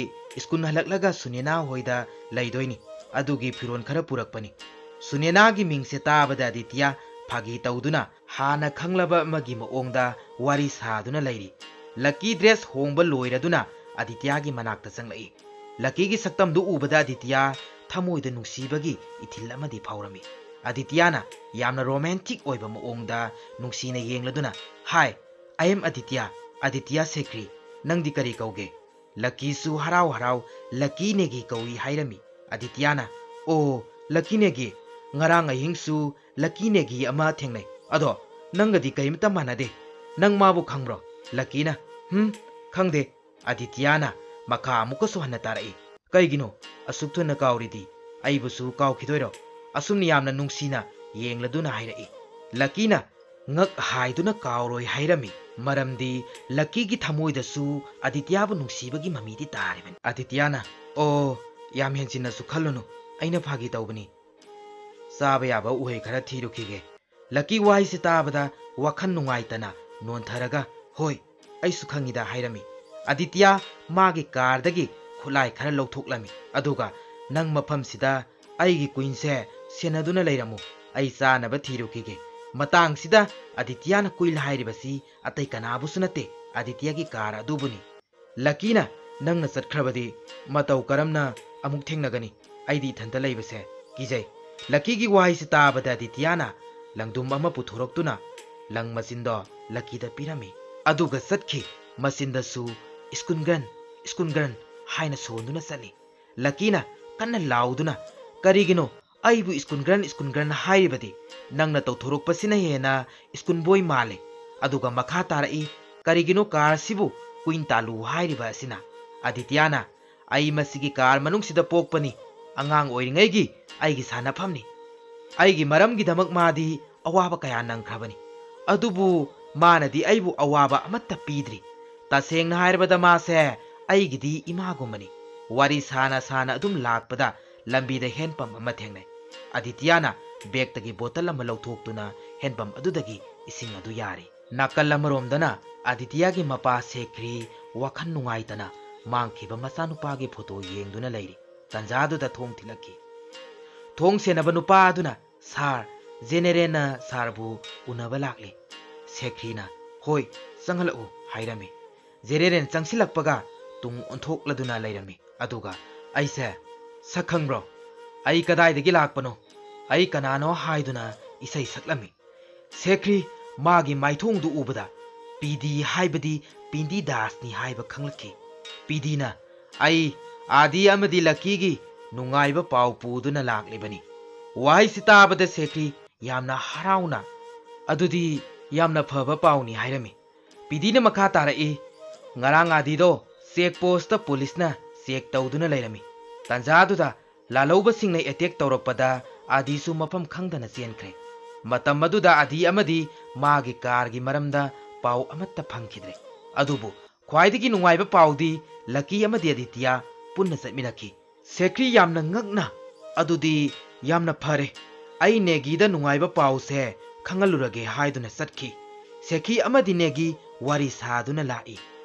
ꯁ꯭ꯀꯨꯜ ꯍꯜꯂꯛꯂꯒ ꯁꯨꯅꯦꯅꯥ ꯍꯣꯏꯗ ꯂꯩꯗꯣꯏꯅꯤ, ꯑꯗꯨꯒꯤ ꯐꯤꯔꯣꯜ ꯈꯔ ꯄꯨꯔꯛꯄꯅꯤ"꯫ ꯁꯨꯅꯦꯅꯥꯒꯤ ꯃꯤꯡꯁꯦ ꯇꯥꯕꯗ ꯑꯗꯤꯇ꯭ꯌ ꯐꯥꯒꯤ ꯇꯧꯗꯨꯅ ꯍꯥꯟꯅ ꯈꯪꯂꯕ ꯑꯃꯒꯤ ꯃꯑꯣꯡꯗ ꯋꯥꯔꯤ ꯁꯥꯗꯨꯅ ꯂꯩꯔꯤ꯫ ꯂꯛꯀꯤ ꯗ꯭ꯔꯦꯁ ꯍꯣꯡꯕ ꯂꯣꯏꯔꯗꯨꯅ ꯑꯗꯤꯇ꯭ꯌꯒꯤ ꯃꯅꯥꯛꯇ ꯆꯪꯂꯛꯏ꯫ ꯂꯛꯀꯤꯒꯤ ꯁꯛꯇꯝꯗꯨ ꯎꯕꯗ ꯑꯗꯤꯇ꯭ꯌ ꯊꯃꯣꯏꯗ ꯅꯨꯡꯁꯤꯕꯒꯤ ꯏꯊꯤꯜ ꯑꯃꯗꯤ ꯐꯥꯎꯔꯝꯃꯤ꯫ ꯑꯗꯤꯇ꯭ꯌꯥꯅ ꯌꯥꯝꯅ ꯔꯣꯃꯥꯟꯇꯤꯛ ꯑꯣꯏꯕ ꯃꯑꯣꯡꯗ ꯅꯨꯡꯁꯤꯅ ꯌꯦꯡꯂꯗꯨꯅ, "Hi, I am Aditya, ꯑꯗꯤꯇ꯭ꯌꯥ ꯁꯦꯈ꯭ꯔꯤ꯫ ꯅꯪꯗꯤ ꯀꯔꯤ ꯀꯧꯒꯦ?" ꯂꯛꯀꯤꯁꯨ ꯍꯔꯥꯎ ꯍꯔꯥꯎ "ꯂꯛꯀꯤ ꯅꯦꯒꯤ ꯀꯧꯏ" ꯍꯥꯏꯔꯝꯃꯤ꯫ ꯑꯗꯤꯇ꯭ꯌꯥꯅ, "ꯑꯣ, ꯂꯛꯀꯤ ꯅꯦꯒꯤ, ꯉꯔꯥꯡ ꯑꯍꯤꯡꯁꯨ ꯂꯛꯀꯤ ꯅꯦꯒꯤ ꯑꯃ ꯊꯦꯡꯅꯩ꯫ ꯑꯗꯣ ꯅꯪꯒꯗꯤ ꯀꯔꯤꯝꯇ ꯃꯥꯟꯅꯗꯦ꯫ ꯅꯪ ꯃꯥꯕꯨ ꯈꯪꯕ꯭ꯔꯣ?" ꯂꯛꯀꯤꯅ, "ꯍꯝ, ꯈꯪꯗꯦ꯫" ꯑꯗꯤꯇ꯭ꯌꯥꯅ ꯃꯈꯥ ꯑꯃꯨꯛꯀꯁꯨ ꯍꯟꯅ ꯇꯥꯔꯛꯏ꯫ "ꯀꯩꯒꯤꯅꯣ ꯑꯁꯨꯛ ꯊꯨꯅ ꯀꯥꯎꯔꯤꯗꯤ? ꯑꯩꯕꯨꯁꯨ ꯀꯥꯎꯈꯤꯗꯣꯏꯔꯣ? ꯑꯁꯨꯝꯅ ꯌꯥꯝꯅ ꯅꯨꯡꯁꯤꯅ ꯌꯦꯡꯂꯗꯨꯅ ꯍꯥꯏꯔꯛꯏ꯫" ꯂꯛꯀꯤꯅ ꯉꯛ ꯍꯥꯏꯗꯨꯅ ꯀꯥꯎꯔꯣꯏ ꯍꯥꯏꯔꯝꯃꯤ, ꯃꯔꯝꯗꯤ ꯂꯛꯀꯤꯒꯤ ꯊꯃꯣꯏꯗꯁꯨ ꯑꯗꯤꯇ꯭ꯌꯥꯕꯨ ꯅꯨꯡꯁꯤꯕꯒꯤ ꯃꯃꯤꯗꯤ ꯇꯥꯔꯤꯕꯅꯤ꯫ ꯑꯗꯤꯇ꯭ꯌꯥꯅ, "ꯑꯣ, ꯌꯥꯝ ꯍꯦꯟꯖꯤꯟꯅꯁꯨ ꯈꯜꯂꯨꯅꯨ, ꯑꯩꯅ ꯐꯥꯒꯤ ꯇꯧꯕꯅꯤ꯫ ꯆꯥꯕ ꯌꯥꯕ ꯎꯍꯩ ꯈꯔ ꯊꯤꯔꯨꯈꯤꯒꯦ꯫" ꯂꯛꯀꯤ ꯋꯥꯍꯩꯁꯤ ꯇꯥꯕꯗ ꯋꯥꯈꯜ ꯅꯨꯡꯉꯥꯏꯇꯅ ꯅꯣꯟꯊꯔꯒ, "ꯍꯣꯏ, ꯑꯩꯁꯨ ꯈꯪꯉꯤꯗ" ꯍꯥꯏꯔꯝꯃꯤ꯫ ꯑꯗꯤꯇ꯭ꯌꯥ ꯃꯥꯒꯤ ꯀꯥꯔꯗꯒꯤ ꯈꯨꯠꯂꯥꯏ ꯈꯔ ꯂꯧꯊꯣꯛꯂꯝꯃꯤ, ꯑꯗꯨꯒ, "ꯅꯪ ꯃꯐꯝꯁꯤꯗ ꯑꯩꯒꯤ ꯀꯨꯏꯟꯁꯦ ꯁꯦꯟꯅꯗꯨꯅ ꯂꯩꯔꯝꯃꯨ, ꯑꯩ ꯆꯥꯅꯕ ꯊꯤꯔꯨꯈꯤꯒꯦ꯫" ꯃꯇꯥꯡꯁꯤꯗ ꯑꯗꯤꯇ꯭ꯌꯥꯅ ꯀꯨꯏꯟ ꯍꯥꯏꯔꯤꯕꯁꯤ ꯑꯇꯩ ꯀꯅꯥꯕꯨꯁꯨ ꯅꯠꯇꯦ, ꯑꯗꯤꯇ꯭ꯌꯥꯒꯤ ꯀꯥꯔ ꯑꯗꯨꯕꯨꯅꯤ꯫ "ꯂꯛꯀꯤꯅ ꯅꯪꯅ ꯆꯠꯈ꯭ꯔꯕꯗꯤ ꯃꯇꯧ ꯀꯔꯝꯅ ꯑꯃꯨꯛ ꯊꯦꯡꯅꯒꯅꯤ? ꯑꯩꯗꯤ ꯏꯊꯟꯇ ꯂꯩꯕꯁꯦ ꯀꯤꯖꯩ꯫" ꯂꯛꯀꯤꯒꯤ ꯋꯥꯍꯩꯁꯤ ꯇꯥꯕꯗ ꯑꯗꯤꯇ꯭ꯌꯥꯅ ꯂꯪꯗꯨꯝ ꯑꯃ ꯄꯨꯊꯣꯔꯛꯇꯨꯅ ꯂꯪ ꯃꯆꯤꯟꯗꯣ ꯂꯛꯀꯤꯗ ꯄꯤꯔꯝꯃꯤ꯫ ꯑꯗꯨꯒ ꯆꯠꯈꯤ꯫ ꯃꯆꯤꯟꯗꯁꯨ "ꯁ꯭ꯀꯨꯟꯒ꯭ꯔꯟ, ꯁ꯭ꯀꯨꯟꯒ꯭ꯔꯟ" ꯍꯥꯏꯅ ꯁꯣꯟꯗꯨꯅ ꯆꯠꯂꯤ꯫ ꯂꯛꯀꯤꯅ ꯀꯟꯅ ꯂꯥꯎꯗꯨꯅ, "ꯀꯔꯤꯒꯤꯅꯣ ꯑꯩꯕꯨ ꯁ꯭ꯀꯨꯟꯒ꯭ꯔꯟ, ꯁ꯭ꯀꯨꯟꯒ꯭ꯔꯟ ꯍꯥꯏꯔꯤꯕꯗꯤ? ꯅꯪꯅ ꯇꯧꯊꯣꯔꯛꯄꯁꯤꯅ ꯍꯦꯟꯅ ꯁ꯭ꯀꯨꯟꯕꯣꯏ ꯃꯥꯜꯂꯦ꯫" ꯑꯗꯨꯒ ꯃꯈꯥ ꯇꯥꯔꯛꯏ, "ꯀꯔꯤꯒꯤꯅꯣ ꯀꯥꯔꯁꯤꯕꯨ ꯀꯨꯏꯟ ꯇꯥꯜꯂꯨ ꯍꯥꯏꯔꯤꯕ ꯑꯁꯤꯅ?" ꯑꯗꯤꯇ꯭ꯌꯥꯅ, "ꯑꯩ ꯃꯁꯤꯒꯤ ꯀꯥꯔ ꯃꯅꯨꯡꯁꯤꯗ ꯄꯣꯛꯄꯅꯤ꯫ ꯑꯉꯥꯡ ꯑꯣꯏꯔꯤꯉꯩꯒꯤ ꯑꯩꯒꯤ ꯁꯥꯟꯅꯐꯝꯅꯤ꯫ ꯑꯩꯒꯤ ꯃꯔꯝꯒꯤꯗꯃꯛ ꯃꯥꯗꯤ ꯑꯋꯥꯕ ꯀꯌꯥ ꯅꯪꯈ꯭ꯔꯕꯅꯤ꯫ ꯑꯗꯨꯕꯨ ꯃꯥꯅꯗꯤ ꯑꯩꯕꯨ ꯑꯋꯥꯕ ꯑꯃꯠꯇ ꯄꯤꯗ꯭ꯔꯤ꯫ ꯇꯁꯦꯡꯅ ꯍꯥꯏꯔꯕꯗ ꯃꯥꯁꯦ ꯑꯩꯒꯤꯗꯤ ꯏꯃꯥꯒꯨꯝꯕꯅꯤ꯫" ꯋꯥꯔꯤ ꯁꯥꯅ ꯁꯥꯅ ꯑꯗꯨꯝ ꯂꯥꯛꯄꯗ ꯂꯝꯕꯤꯗ ꯍꯦꯟꯄꯝ ꯑꯃ ꯊꯦꯡꯅꯩ꯫ ꯑꯗꯤꯇ꯭ꯌꯥꯅ ꯕꯦꯒꯇꯒꯤ ꯕꯣꯇꯜ ꯑꯃ ꯂꯧꯊꯣꯛꯇꯨꯅ ꯍꯦꯟꯄꯝ ꯑꯗꯨꯗꯒꯤ ꯏꯁꯤꯡ ꯑꯗꯨ ꯌꯥꯔꯤ꯫ ꯅꯥꯀꯜ ꯑꯃꯔꯣꯝꯗꯅ ꯑꯗꯤꯇ꯭ꯌꯥꯒꯤ ꯃꯄꯥ ꯁꯦꯈ꯭ꯔꯤ ꯋꯥꯈꯜ ꯅꯨꯡꯉꯥꯏꯇꯅ ꯃꯥꯡꯈꯤꯕ ꯃꯆꯥꯅꯨꯄꯥꯒꯤ ꯐꯣꯇꯣ ꯌꯦꯡꯗꯨꯅ ꯂꯩꯔꯤ꯫ ꯇꯟꯖꯥꯗꯨꯗ ꯊꯣꯡ ꯊꯤꯜꯂꯛꯈꯤ꯫ ꯊꯣꯡ ꯁꯦꯟꯅꯕ ꯅꯨꯄꯥ ꯑꯗꯨꯅ, "ꯁꯥꯔ, ꯖꯦꯅꯦꯔꯦꯜꯅ ꯁꯥꯔꯕꯨ ꯎꯅꯕ ꯂꯥꯛꯂꯤ꯫" ꯁꯦꯈ꯭ꯔꯤꯅ, "ꯍꯣꯏ, ꯆꯪꯍꯜꯂꯛꯎ" ꯍꯥꯏꯔꯝꯃꯤ꯫ ꯖꯦꯅꯦꯔꯦꯜ ꯆꯪꯁꯤꯜꯂꯛꯄꯒ ꯇꯨꯡ ꯑꯣꯟꯊꯣꯛꯂꯗꯨꯅ ꯂꯩꯔꯝꯃꯤ꯫ ꯑꯗꯨꯒ, "ꯑꯩꯁꯦ ꯁꯛ ꯈꯪꯕ꯭ꯔꯣ? ꯑꯩ ꯀꯗꯥꯏꯗꯒꯤ ꯂꯥꯛꯄꯅꯣ? ꯑꯩ ꯀꯅꯥꯅꯣ ꯍꯥꯏꯗꯨꯅ ꯏꯁꯩ ꯁꯛꯂꯝꯃꯤ꯫ ꯁꯦꯈ꯭ꯔꯤ ꯃꯥꯒꯤ ꯃꯥꯏꯊꯣꯡꯗꯨ ꯎꯕꯗ ꯄꯤꯗꯤ ꯍꯥꯏꯕꯗꯤ ꯄꯤꯟꯗꯤ ꯗꯥꯁꯅꯤ ꯍꯥꯏꯕ ꯈꯪꯂꯛꯈꯤ꯫ ꯄꯤꯗꯤꯅ, "ꯑꯩ ꯑꯥꯗꯤ ꯑꯃꯗꯤ ꯂꯛꯀꯤꯒꯤ ꯅꯨꯡꯉꯥꯏꯕ ꯄꯥꯎ ꯄꯨꯗꯨꯅ ꯂꯥꯛꯂꯤꯕꯅꯤ"꯫ ꯋꯥꯍꯩꯁꯤ ꯇꯥꯕꯗ ꯁꯦꯈ꯭ꯔꯤ ꯌꯥꯝꯅ ꯍꯔꯥꯎꯅ, "ꯑꯗꯨꯗꯤ ꯌꯥꯝꯅ ꯐꯕ ꯄꯥꯎꯅꯤ" ꯍꯥꯏꯔꯝꯃꯤ꯫ ꯄꯤꯗꯤꯅ ꯃꯈꯥ ꯇꯥꯔꯛꯏ, "ꯉꯔꯥꯡ ꯑꯥꯗꯤꯗꯣ ꯆꯦꯛ ꯄꯣꯁꯇ ꯄꯨꯂꯤꯁꯅ ꯆꯦꯛ ꯇꯧꯗꯨꯅ ꯂꯩꯔꯝꯃꯤ꯫ ꯇꯥꯟꯖꯥꯗꯨꯗ ꯂꯥꯜꯍꯧꯕꯁꯤꯡꯅ ꯑꯦꯇꯦꯛ ꯇꯧꯔꯛꯄꯗ ꯑꯥꯗꯤꯁꯨ ꯃꯐꯝ ꯈꯪꯗꯅ ꯆꯦꯟꯈ꯭ꯔꯦ꯫ ꯃꯇꯝ ꯑꯗꯨꯗ ꯑꯥꯗꯤ ꯑꯃꯗꯤ ꯃꯥꯒꯤ ꯀꯥꯔꯒꯤ ꯃꯔꯝꯗ ꯄꯥꯎ ꯑꯃꯠꯇ ꯐꯪꯈꯤꯗ꯭ꯔꯦ꯫ ꯑꯗꯨꯕꯨ ꯈ꯭ꯋꯥꯏꯗꯒꯤ ꯅꯨꯡꯉꯥꯏꯕ ꯄꯥꯎꯗꯤ ꯂꯛꯀꯤ ꯑꯃꯗꯤ ꯑꯥꯗꯤꯇꯤꯌꯥ ꯄꯨꯟꯅ ꯆꯠꯃꯤꯟꯅꯈꯤ"꯫ ꯁꯦꯈ꯭ꯔꯤ ꯌꯥꯝꯅ ꯉꯛꯅ, "ꯑꯗꯨꯗꯤ ꯌꯥꯝꯅ ꯐꯔꯦ꯫ ꯑꯩ ꯅꯦꯒꯤꯗ ꯅꯨꯡꯉꯥꯏꯕ ꯄꯥꯎꯁꯦ ꯈꯪꯍꯜꯂꯨꯔꯒꯦ" ꯍꯥꯏꯗꯨꯅ ꯆꯠꯈꯤ꯫ ꯁꯦꯈꯤ ꯑꯃꯗꯤ ꯅꯦꯒꯤ ꯋꯥꯔꯤ ꯁꯥꯗꯨꯅ ꯂꯥꯛꯏ꯫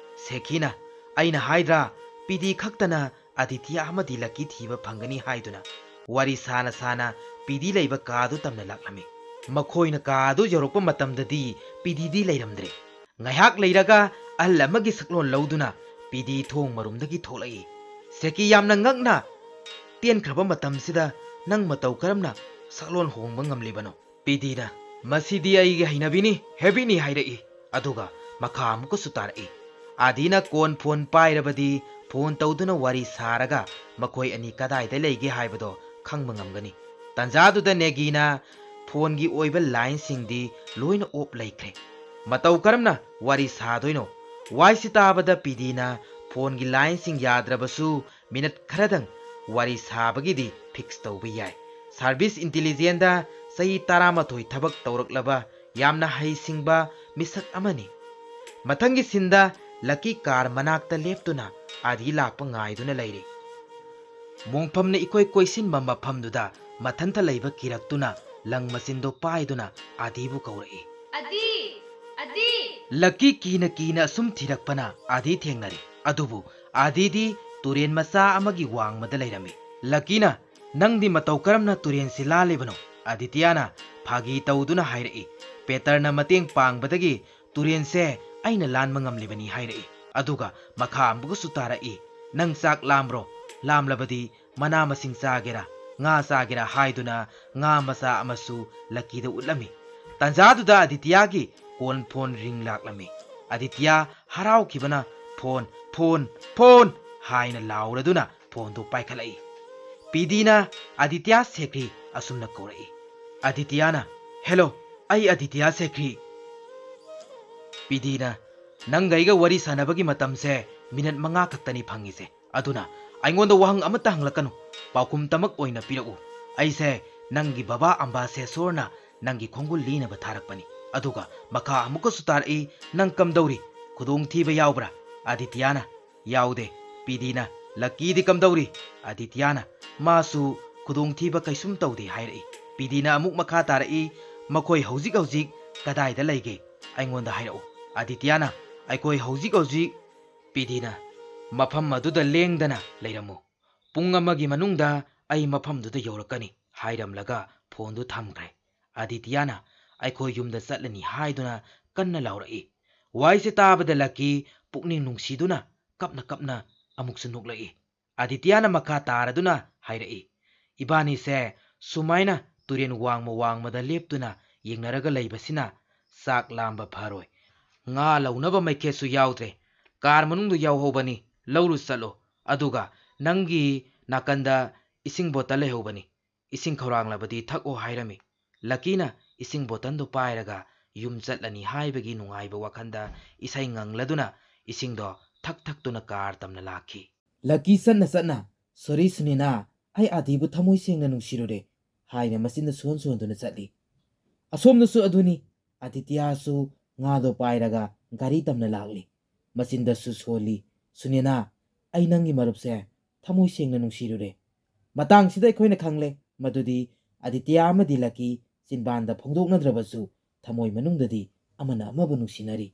ꯁꯦꯈꯤꯅ, "ꯑꯩꯅ ꯍꯥꯏꯗ꯭ꯔꯥ, ꯄꯤꯗꯤ ꯈꯛꯇꯅ ꯑꯥꯗꯤꯇꯤꯌꯥ ꯑꯃꯗꯤ ꯂꯛꯀꯤ ꯊꯤꯕ ꯐꯪꯒꯅꯤ" ꯍꯥꯏꯗꯨꯅ꯫ ꯋꯥꯔꯤ ꯁꯥꯅ ꯁꯥꯅ ꯄꯤꯗꯤ ꯂꯩꯕ ꯀꯥꯗꯨ ꯇꯝꯅ ꯂꯥꯛꯂꯝꯃꯤ꯫ ꯃꯈꯣꯏꯅ ꯀꯥꯗꯨ ꯌꯧꯔꯛꯄ ꯃꯇꯝꯗꯗꯤ ꯄꯤꯗꯤꯗꯤ ꯂꯩꯔꯝꯗ꯭ꯔꯦ꯫ ꯉꯥꯏꯍꯥꯛ ꯂꯩꯔꯒ ꯑꯍꯜ ꯑꯃꯒꯤ ꯁꯛꯂꯣꯟ ꯂꯧꯗꯨꯅ ꯄꯤꯗꯤ ꯊꯣꯡ ꯃꯔꯨꯝꯗꯒꯤ ꯊꯣꯛꯂꯛꯏ꯫ ꯁꯦꯈꯤ ꯌꯥꯝꯅ ꯉꯛꯅ, "ꯇꯦꯟꯈ꯭ꯔꯕ ꯃꯇꯝꯁꯤꯗ ꯅꯪ ꯃꯇꯧ ꯀꯔꯝꯅ ꯁꯛꯂꯣꯟ ꯍꯣꯡꯕ ꯉꯝꯂꯤꯕꯅꯣ?" ꯄꯤꯗꯤꯅ, "ꯃꯁꯤꯗꯤ ꯑꯩꯒꯤ ꯍꯩꯅꯕꯤꯅꯤ, ꯍꯦꯕꯤꯠꯅꯤ" ꯍꯥꯏꯔꯛꯏ꯫ ꯑꯗꯨꯒ ꯃꯈꯥ ꯑꯃꯨꯛꯀꯁꯨ ꯇꯥꯔꯛꯏ꯫ ꯑꯥꯗꯤꯅ ꯀꯣꯟ ꯐꯣꯟ ꯄꯥꯏꯔꯕꯗꯤ ꯐꯣꯟ ꯇꯧꯗꯨꯅ ꯋꯥꯔꯤ ꯁꯥꯔꯒ ꯃꯈꯣꯏ ꯑꯅꯤ ꯀꯗꯥꯏꯗ ꯂꯩꯒꯦ ꯍꯥꯏꯕꯗꯣ ꯈꯪꯕ ꯉꯝꯒꯅꯤ꯫ ꯇꯥꯟꯖꯥꯗꯨꯗ ꯅꯦꯒꯤꯅ ꯐꯣꯟꯒꯤ ꯑꯣꯏꯕ ꯂꯥꯏꯟꯁꯤꯡꯗꯤ ꯂꯣꯏꯅ ꯑꯣꯞ ꯂꯩꯈ꯭ꯔꯦ꯫ ꯃꯇꯧ ꯀꯔꯝꯅ ꯋꯥꯔꯤ ꯁꯥꯗꯣꯏꯅꯣ? ꯋꯥꯍꯩꯁꯤ ꯇꯥꯕꯗ ꯄꯤꯗꯤꯅ ꯐꯣꯟꯒꯤ ꯂꯥꯏꯟꯁꯤꯡ ꯌꯥꯗ꯭ꯔꯕꯁꯨ ꯃꯤꯅꯠ ꯈꯔꯗꯪ ꯋꯥꯔꯤ ꯁꯥꯕꯒꯤꯗꯤ ꯐꯤꯛꯁ ꯇꯧꯕ ꯌꯥꯏ꯫ ꯁꯥꯔꯚꯤꯁ ꯏꯟꯇꯤꯂꯤꯖꯦꯟꯗ ꯆꯍꯤ ꯇꯔꯥꯃꯥꯊꯣꯏ ꯊꯕꯛ ꯇꯧꯔꯛꯂꯕ ꯌꯥꯝꯅ ꯍꯩꯁꯤꯡꯕ ꯃꯤꯁꯛ ꯑꯃꯅꯤ꯫ ꯃꯊꯪꯒꯤ ꯁꯤꯟꯗ ꯂꯛꯀꯤ ꯀꯥꯔ ꯃꯅꯥꯛꯇ ꯂꯦꯞꯇꯨꯅ ꯑꯥꯗꯤ ꯂꯥꯛꯄ ꯉꯥꯏꯗꯨꯅ ꯂꯩꯔꯤ꯫ ꯃꯣꯡꯐꯝꯅ ꯏꯀꯣꯏ ꯀꯣꯏꯁꯤꯟꯕ ꯃꯐꯝꯗꯨꯗ ꯃꯊꯟꯇ ꯂꯩꯕ ꯀꯤꯔꯛꯇꯨꯅ ꯂꯪ ꯃꯆꯤꯟꯗꯣ ꯄꯥꯏꯗꯨꯅ ꯑꯥꯗꯤꯕꯨ ꯀꯧꯔꯛꯏ꯫ "ꯑꯥꯗꯤ! ꯑꯥꯗꯤ!" ꯂꯛꯀꯤ ꯀꯤꯅ ꯀꯤꯅ ꯑꯁꯨꯝ ꯊꯤꯔꯛꯄꯅ ꯑꯥꯗꯤ ꯊꯦꯡꯅꯔꯦ꯫ ꯑꯗꯨꯕꯨ ꯑꯥꯗꯤꯗꯤ ꯇꯨꯔꯦꯟ ꯃꯆꯥ ꯑꯃꯒꯤ ꯋꯥꯡꯃꯗ ꯂꯩꯔꯝꯃꯤ꯫ ꯂꯛꯀꯤꯅ, "ꯅꯪꯗꯤ ꯃꯇꯧ ꯀꯔꯝꯅ ꯇꯨꯔꯦꯟꯁꯤ ꯂꯥꯜꯂꯤꯕꯅꯣ?" ꯑꯥꯗꯤꯇꯤꯌꯥꯅ ꯐꯥꯒꯤ ꯇꯧꯗꯨꯅ ꯍꯥꯏꯔꯛꯏ, "ꯄꯦꯇꯔꯅ ꯃꯇꯦꯡ ꯄꯥꯡꯕꯗꯒꯤ ꯇꯨꯔꯦꯟꯁꯦ ꯑꯩꯅ ꯂꯥꯟꯕ ꯉꯝꯂꯤꯕꯅꯤ" ꯍꯥꯏꯔꯛꯏ꯫ ꯑꯗꯨꯒ ꯃꯈꯥ ꯑꯃꯨꯛꯀꯁꯨ ꯇꯥꯔꯛꯏ, "ꯅꯪ ꯆꯥꯛ ꯂꯥꯝꯕ꯭ꯔꯣ? ꯂꯥꯝꯂꯕꯗꯤ ꯃꯅꯥ ꯃꯁꯤꯡ ꯆꯥꯒꯦꯔꯥ?" ꯉꯥ ꯆꯥꯒꯦꯔꯥ ꯍꯥꯏꯗꯨꯅ ꯉꯥ ꯃꯆꯥ ꯑꯃꯁꯨ ꯂꯛꯀꯤꯗ ꯎꯠꯂꯝꯃꯤ꯫ ꯇꯥꯟꯖꯥꯗꯨꯗ ꯑꯗꯤꯇꯤꯌꯥꯒꯤ ꯀꯣꯟ ꯐꯣꯟ ꯔꯤꯡ ꯂꯥꯛꯂꯝꯃꯤ꯫ ꯑꯗꯤꯇꯤꯌꯥ ꯍꯔꯥꯎꯈꯤꯕꯅ "ꯐꯣꯟ, ꯐꯣꯟ, ꯐꯣꯟ" ꯍꯥꯏꯅ ꯂꯥꯎꯔꯗꯨꯅ ꯐꯣꯟꯗꯨ ꯄꯥꯏꯈꯠꯂꯛꯏ꯫ ꯄꯤꯗꯤꯅ ꯑꯗꯤꯇꯤꯌꯥ ꯁꯦꯈ꯭ꯔꯤ ꯑꯁꯨꯝꯅ ꯀꯧꯔꯛꯏ꯫ ꯑꯗꯤꯇꯤꯌꯥꯅ, "ꯍꯦꯂꯣ, ꯑꯩ ꯑꯗꯤꯇꯤꯌꯥ ꯁꯦꯈ꯭ꯔꯤ꯫" ꯄꯤꯗꯤꯅ, "ꯅꯪꯒ ꯑꯩꯒ ꯋꯥꯔꯤ ꯁꯥꯟꯅꯕꯒꯤ ꯃꯇꯝꯁꯦ ꯃꯤꯅꯠ ꯃꯉꯥ ꯈꯛꯇꯅꯤ ꯐꯪꯉꯤꯁꯦ꯫ ꯑꯗꯨꯅ ꯑꯩꯉꯣꯟꯗ ꯋꯥꯍꯪ ꯑꯃꯠꯇ ꯍꯪꯂꯛꯀꯅꯨ, ꯄꯥꯎꯈꯨꯝꯇꯃꯛ ꯑꯣꯏꯅ ꯄꯤꯔꯛꯎ꯫ ꯑꯩꯁꯦ ꯅꯪꯒꯤ ꯕꯕꯥ ꯑꯝꯕꯥꯁꯦꯁꯣꯔꯅ ꯅꯪꯒꯤ ꯈꯣꯡꯒꯨꯜ ꯂꯤꯅꯕ ꯊꯥꯔꯛꯄꯅꯤ꯫" ꯑꯗꯨꯒ ꯃꯈꯥ ꯑꯃꯨꯛꯀꯁꯨ ꯇꯥꯔꯛꯏ, "ꯅꯪ ꯀꯝꯗꯧꯔꯤ? ꯈꯨꯗꯣꯡꯊꯤꯕ ꯌꯥꯎꯕ꯭ꯔꯥ?" ꯑꯗꯤꯇꯤꯌꯥꯅ, "ꯌꯥꯎꯗꯦ꯫" ꯄꯤꯗꯤꯅ, "ꯂꯛꯀꯤꯗꯤ ꯀꯝꯗꯧꯔꯤ?" ꯑꯗꯤꯇꯤꯌꯥꯅ, "ꯃꯥꯁꯨ ꯈꯨꯗꯣꯡꯊꯤꯕ ꯀꯩꯁꯨꯝ ꯇꯧꯗꯦ" ꯍꯥꯏꯔꯛꯏ꯫ ꯄꯤꯗꯤꯅ ꯑꯃꯨꯛ ꯃꯈꯥ ꯇꯥꯔꯛꯏ, "ꯃꯈꯣꯏ ꯍꯧꯖꯤꯛ ꯍꯧꯖꯤꯛ ꯀꯗꯥꯏꯗ ꯂꯩꯒꯦ? ꯑꯩꯉꯣꯟꯗ ꯍꯥꯏꯔꯛꯎ꯫" ꯑꯗꯤꯇꯤꯌꯥꯅ, "ꯑꯩꯈꯣꯏ ꯍꯧꯖꯤꯛ ꯍꯧꯖꯤꯛ" ꯄꯤꯗꯤꯅ, "ꯃꯐꯝ ꯑꯗꯨꯗ ꯂꯦꯡꯗꯅ ꯂꯩꯔꯝꯃꯨ꯫ ꯄꯨꯡ ꯑꯃꯒꯤ ꯃꯅꯨꯡꯗ ꯑꯩ ꯃꯐꯝꯗꯨꯗ ꯌꯧꯔꯛꯀꯅꯤ" ꯍꯥꯏꯔꯝꯂꯒ ꯐꯣꯟꯗꯨ ꯊꯝꯈ꯭ꯔꯦ꯫ ꯑꯗꯤꯇꯤꯌꯥꯅ, "ꯑꯩꯈꯣꯏ ꯌꯨꯝꯗ ꯆꯠꯂꯅꯤ" ꯍꯥꯏꯗꯨꯅ ꯀꯟꯅ ꯂꯥꯎꯔꯛꯏ꯫ ꯋꯥꯍꯩꯁꯦ ꯇꯥꯕꯗ ꯂꯛꯀꯤ ꯄꯨꯛꯅꯤꯡ ꯅꯨꯡꯁꯤꯗꯨꯅ ꯀꯞꯅ ꯀꯞꯅ ꯑꯃꯨꯛꯁꯨ ꯅꯣꯛꯂꯛꯏ꯫ ꯑꯗꯤꯇꯤꯌꯥꯅ ꯃꯈꯥ ꯇꯥꯔꯗꯨꯅ ꯍꯥꯏꯔꯛꯏ, "ꯏꯕꯥꯅꯤꯁꯦ ꯁꯨꯃꯥꯏꯅ ꯇꯨꯔꯦꯟ ꯋꯥꯡꯃ ꯋꯥꯡꯃꯗ ꯂꯦꯞꯇꯨꯅ ꯌꯦꯡꯅꯔꯒ ꯂꯩꯕꯁꯤꯅ ꯆꯥꯛ ꯂꯥꯝꯕ ꯐꯔꯣꯏ꯫ ꯉꯥ ꯂꯧꯅꯕ ꯃꯩꯈꯦꯠꯁꯨ ꯌꯥꯎꯗ꯭ꯔꯦ꯫ ꯀꯥꯔ ꯃꯅꯨꯡꯗ ꯌꯥꯎꯍꯧꯕꯅꯤ, ꯂꯧꯔꯨ ꯆꯠꯂꯣ꯫ ꯑꯗꯨꯒ ꯅꯪꯒꯤ ꯅꯥꯀꯟꯗ ꯏꯁꯤꯡ ꯕꯣꯇꯜ ꯂꯩꯍꯧꯕꯅꯤ꯫ ꯏꯁꯤꯡ ꯈꯧꯔꯥꯡꯂꯕꯗꯤ ꯊꯛꯑꯣ" ꯍꯥꯏꯔꯝꯃꯤ꯫ ꯂꯛꯀꯤꯅ ꯏꯁꯤꯡ ꯕꯣꯇꯜꯗꯨ ꯄꯥꯏꯔꯒ ꯌꯨꯝ ꯆꯠꯂꯅꯤ ꯍꯥꯏꯕꯒꯤ ꯅꯨꯡꯉꯥꯏꯕ ꯋꯥꯈꯜꯗ ꯏꯁꯩ ꯉꯪꯂꯗꯨꯅ ꯏꯁꯤꯡꯗꯣ ꯊꯛ ꯊꯛꯇꯨꯅ ꯀꯥꯔ ꯇꯝꯅ ꯂꯥꯛꯈꯤ꯫ ꯂꯛꯀꯤ ꯆꯠꯅ ꯆꯠꯅ, "ꯁꯣꯔꯤ ꯁꯨꯅꯤꯅꯥ, ꯑꯩ ꯑꯥꯗꯤꯕꯨ ꯊꯃꯣꯏ ꯁꯦꯡꯅ ꯅꯨꯡꯁꯤꯔꯨꯔꯦ" ꯍꯥꯏꯅ ꯃꯆꯤꯟꯗ ꯁꯣꯟ ꯁꯣꯟꯗꯨꯅ ꯆꯠꯂꯤ꯫ ꯑꯁꯣꯝꯗꯁꯨ ꯑꯗꯨꯅꯤ, ꯑꯗꯤꯇꯤꯌꯥꯁꯨ ꯉꯥꯗꯣ ꯄꯥꯏꯔꯒ ꯒꯥꯔꯤ ꯇꯝꯅ ꯂꯥꯛꯂꯤ꯫ ꯃꯆꯤꯟꯗꯁꯨ ꯁꯣꯜꯂꯤ, "ꯁꯨꯅꯤꯅꯥ, ꯑꯩ ꯅꯪꯒꯤ ꯃꯔꯨꯞꯁꯦ ꯊꯃꯣꯏ ꯁꯦꯡꯅ ꯅꯨꯡꯁꯤꯔꯨꯔꯦ꯫" ꯃꯇꯥꯡꯁꯤꯗ ꯑꯩꯈꯣꯏꯅ ꯈꯪꯂꯦ ꯃꯗꯨꯗꯤ ꯑꯗꯤꯇꯤꯌꯥ ꯑꯃꯗꯤ ꯂꯛꯀꯤ ꯆꯤꯟꯕꯥꯟꯗ ꯐꯣꯡꯗꯣꯛꯅꯗ꯭ꯔꯕꯁꯨ ꯊꯃꯣꯏ ꯃꯅꯨꯡꯗꯗꯤ ꯑꯃꯅ ꯑꯃꯕꯨ ꯅꯨꯡꯁꯤꯅꯔꯤ꯫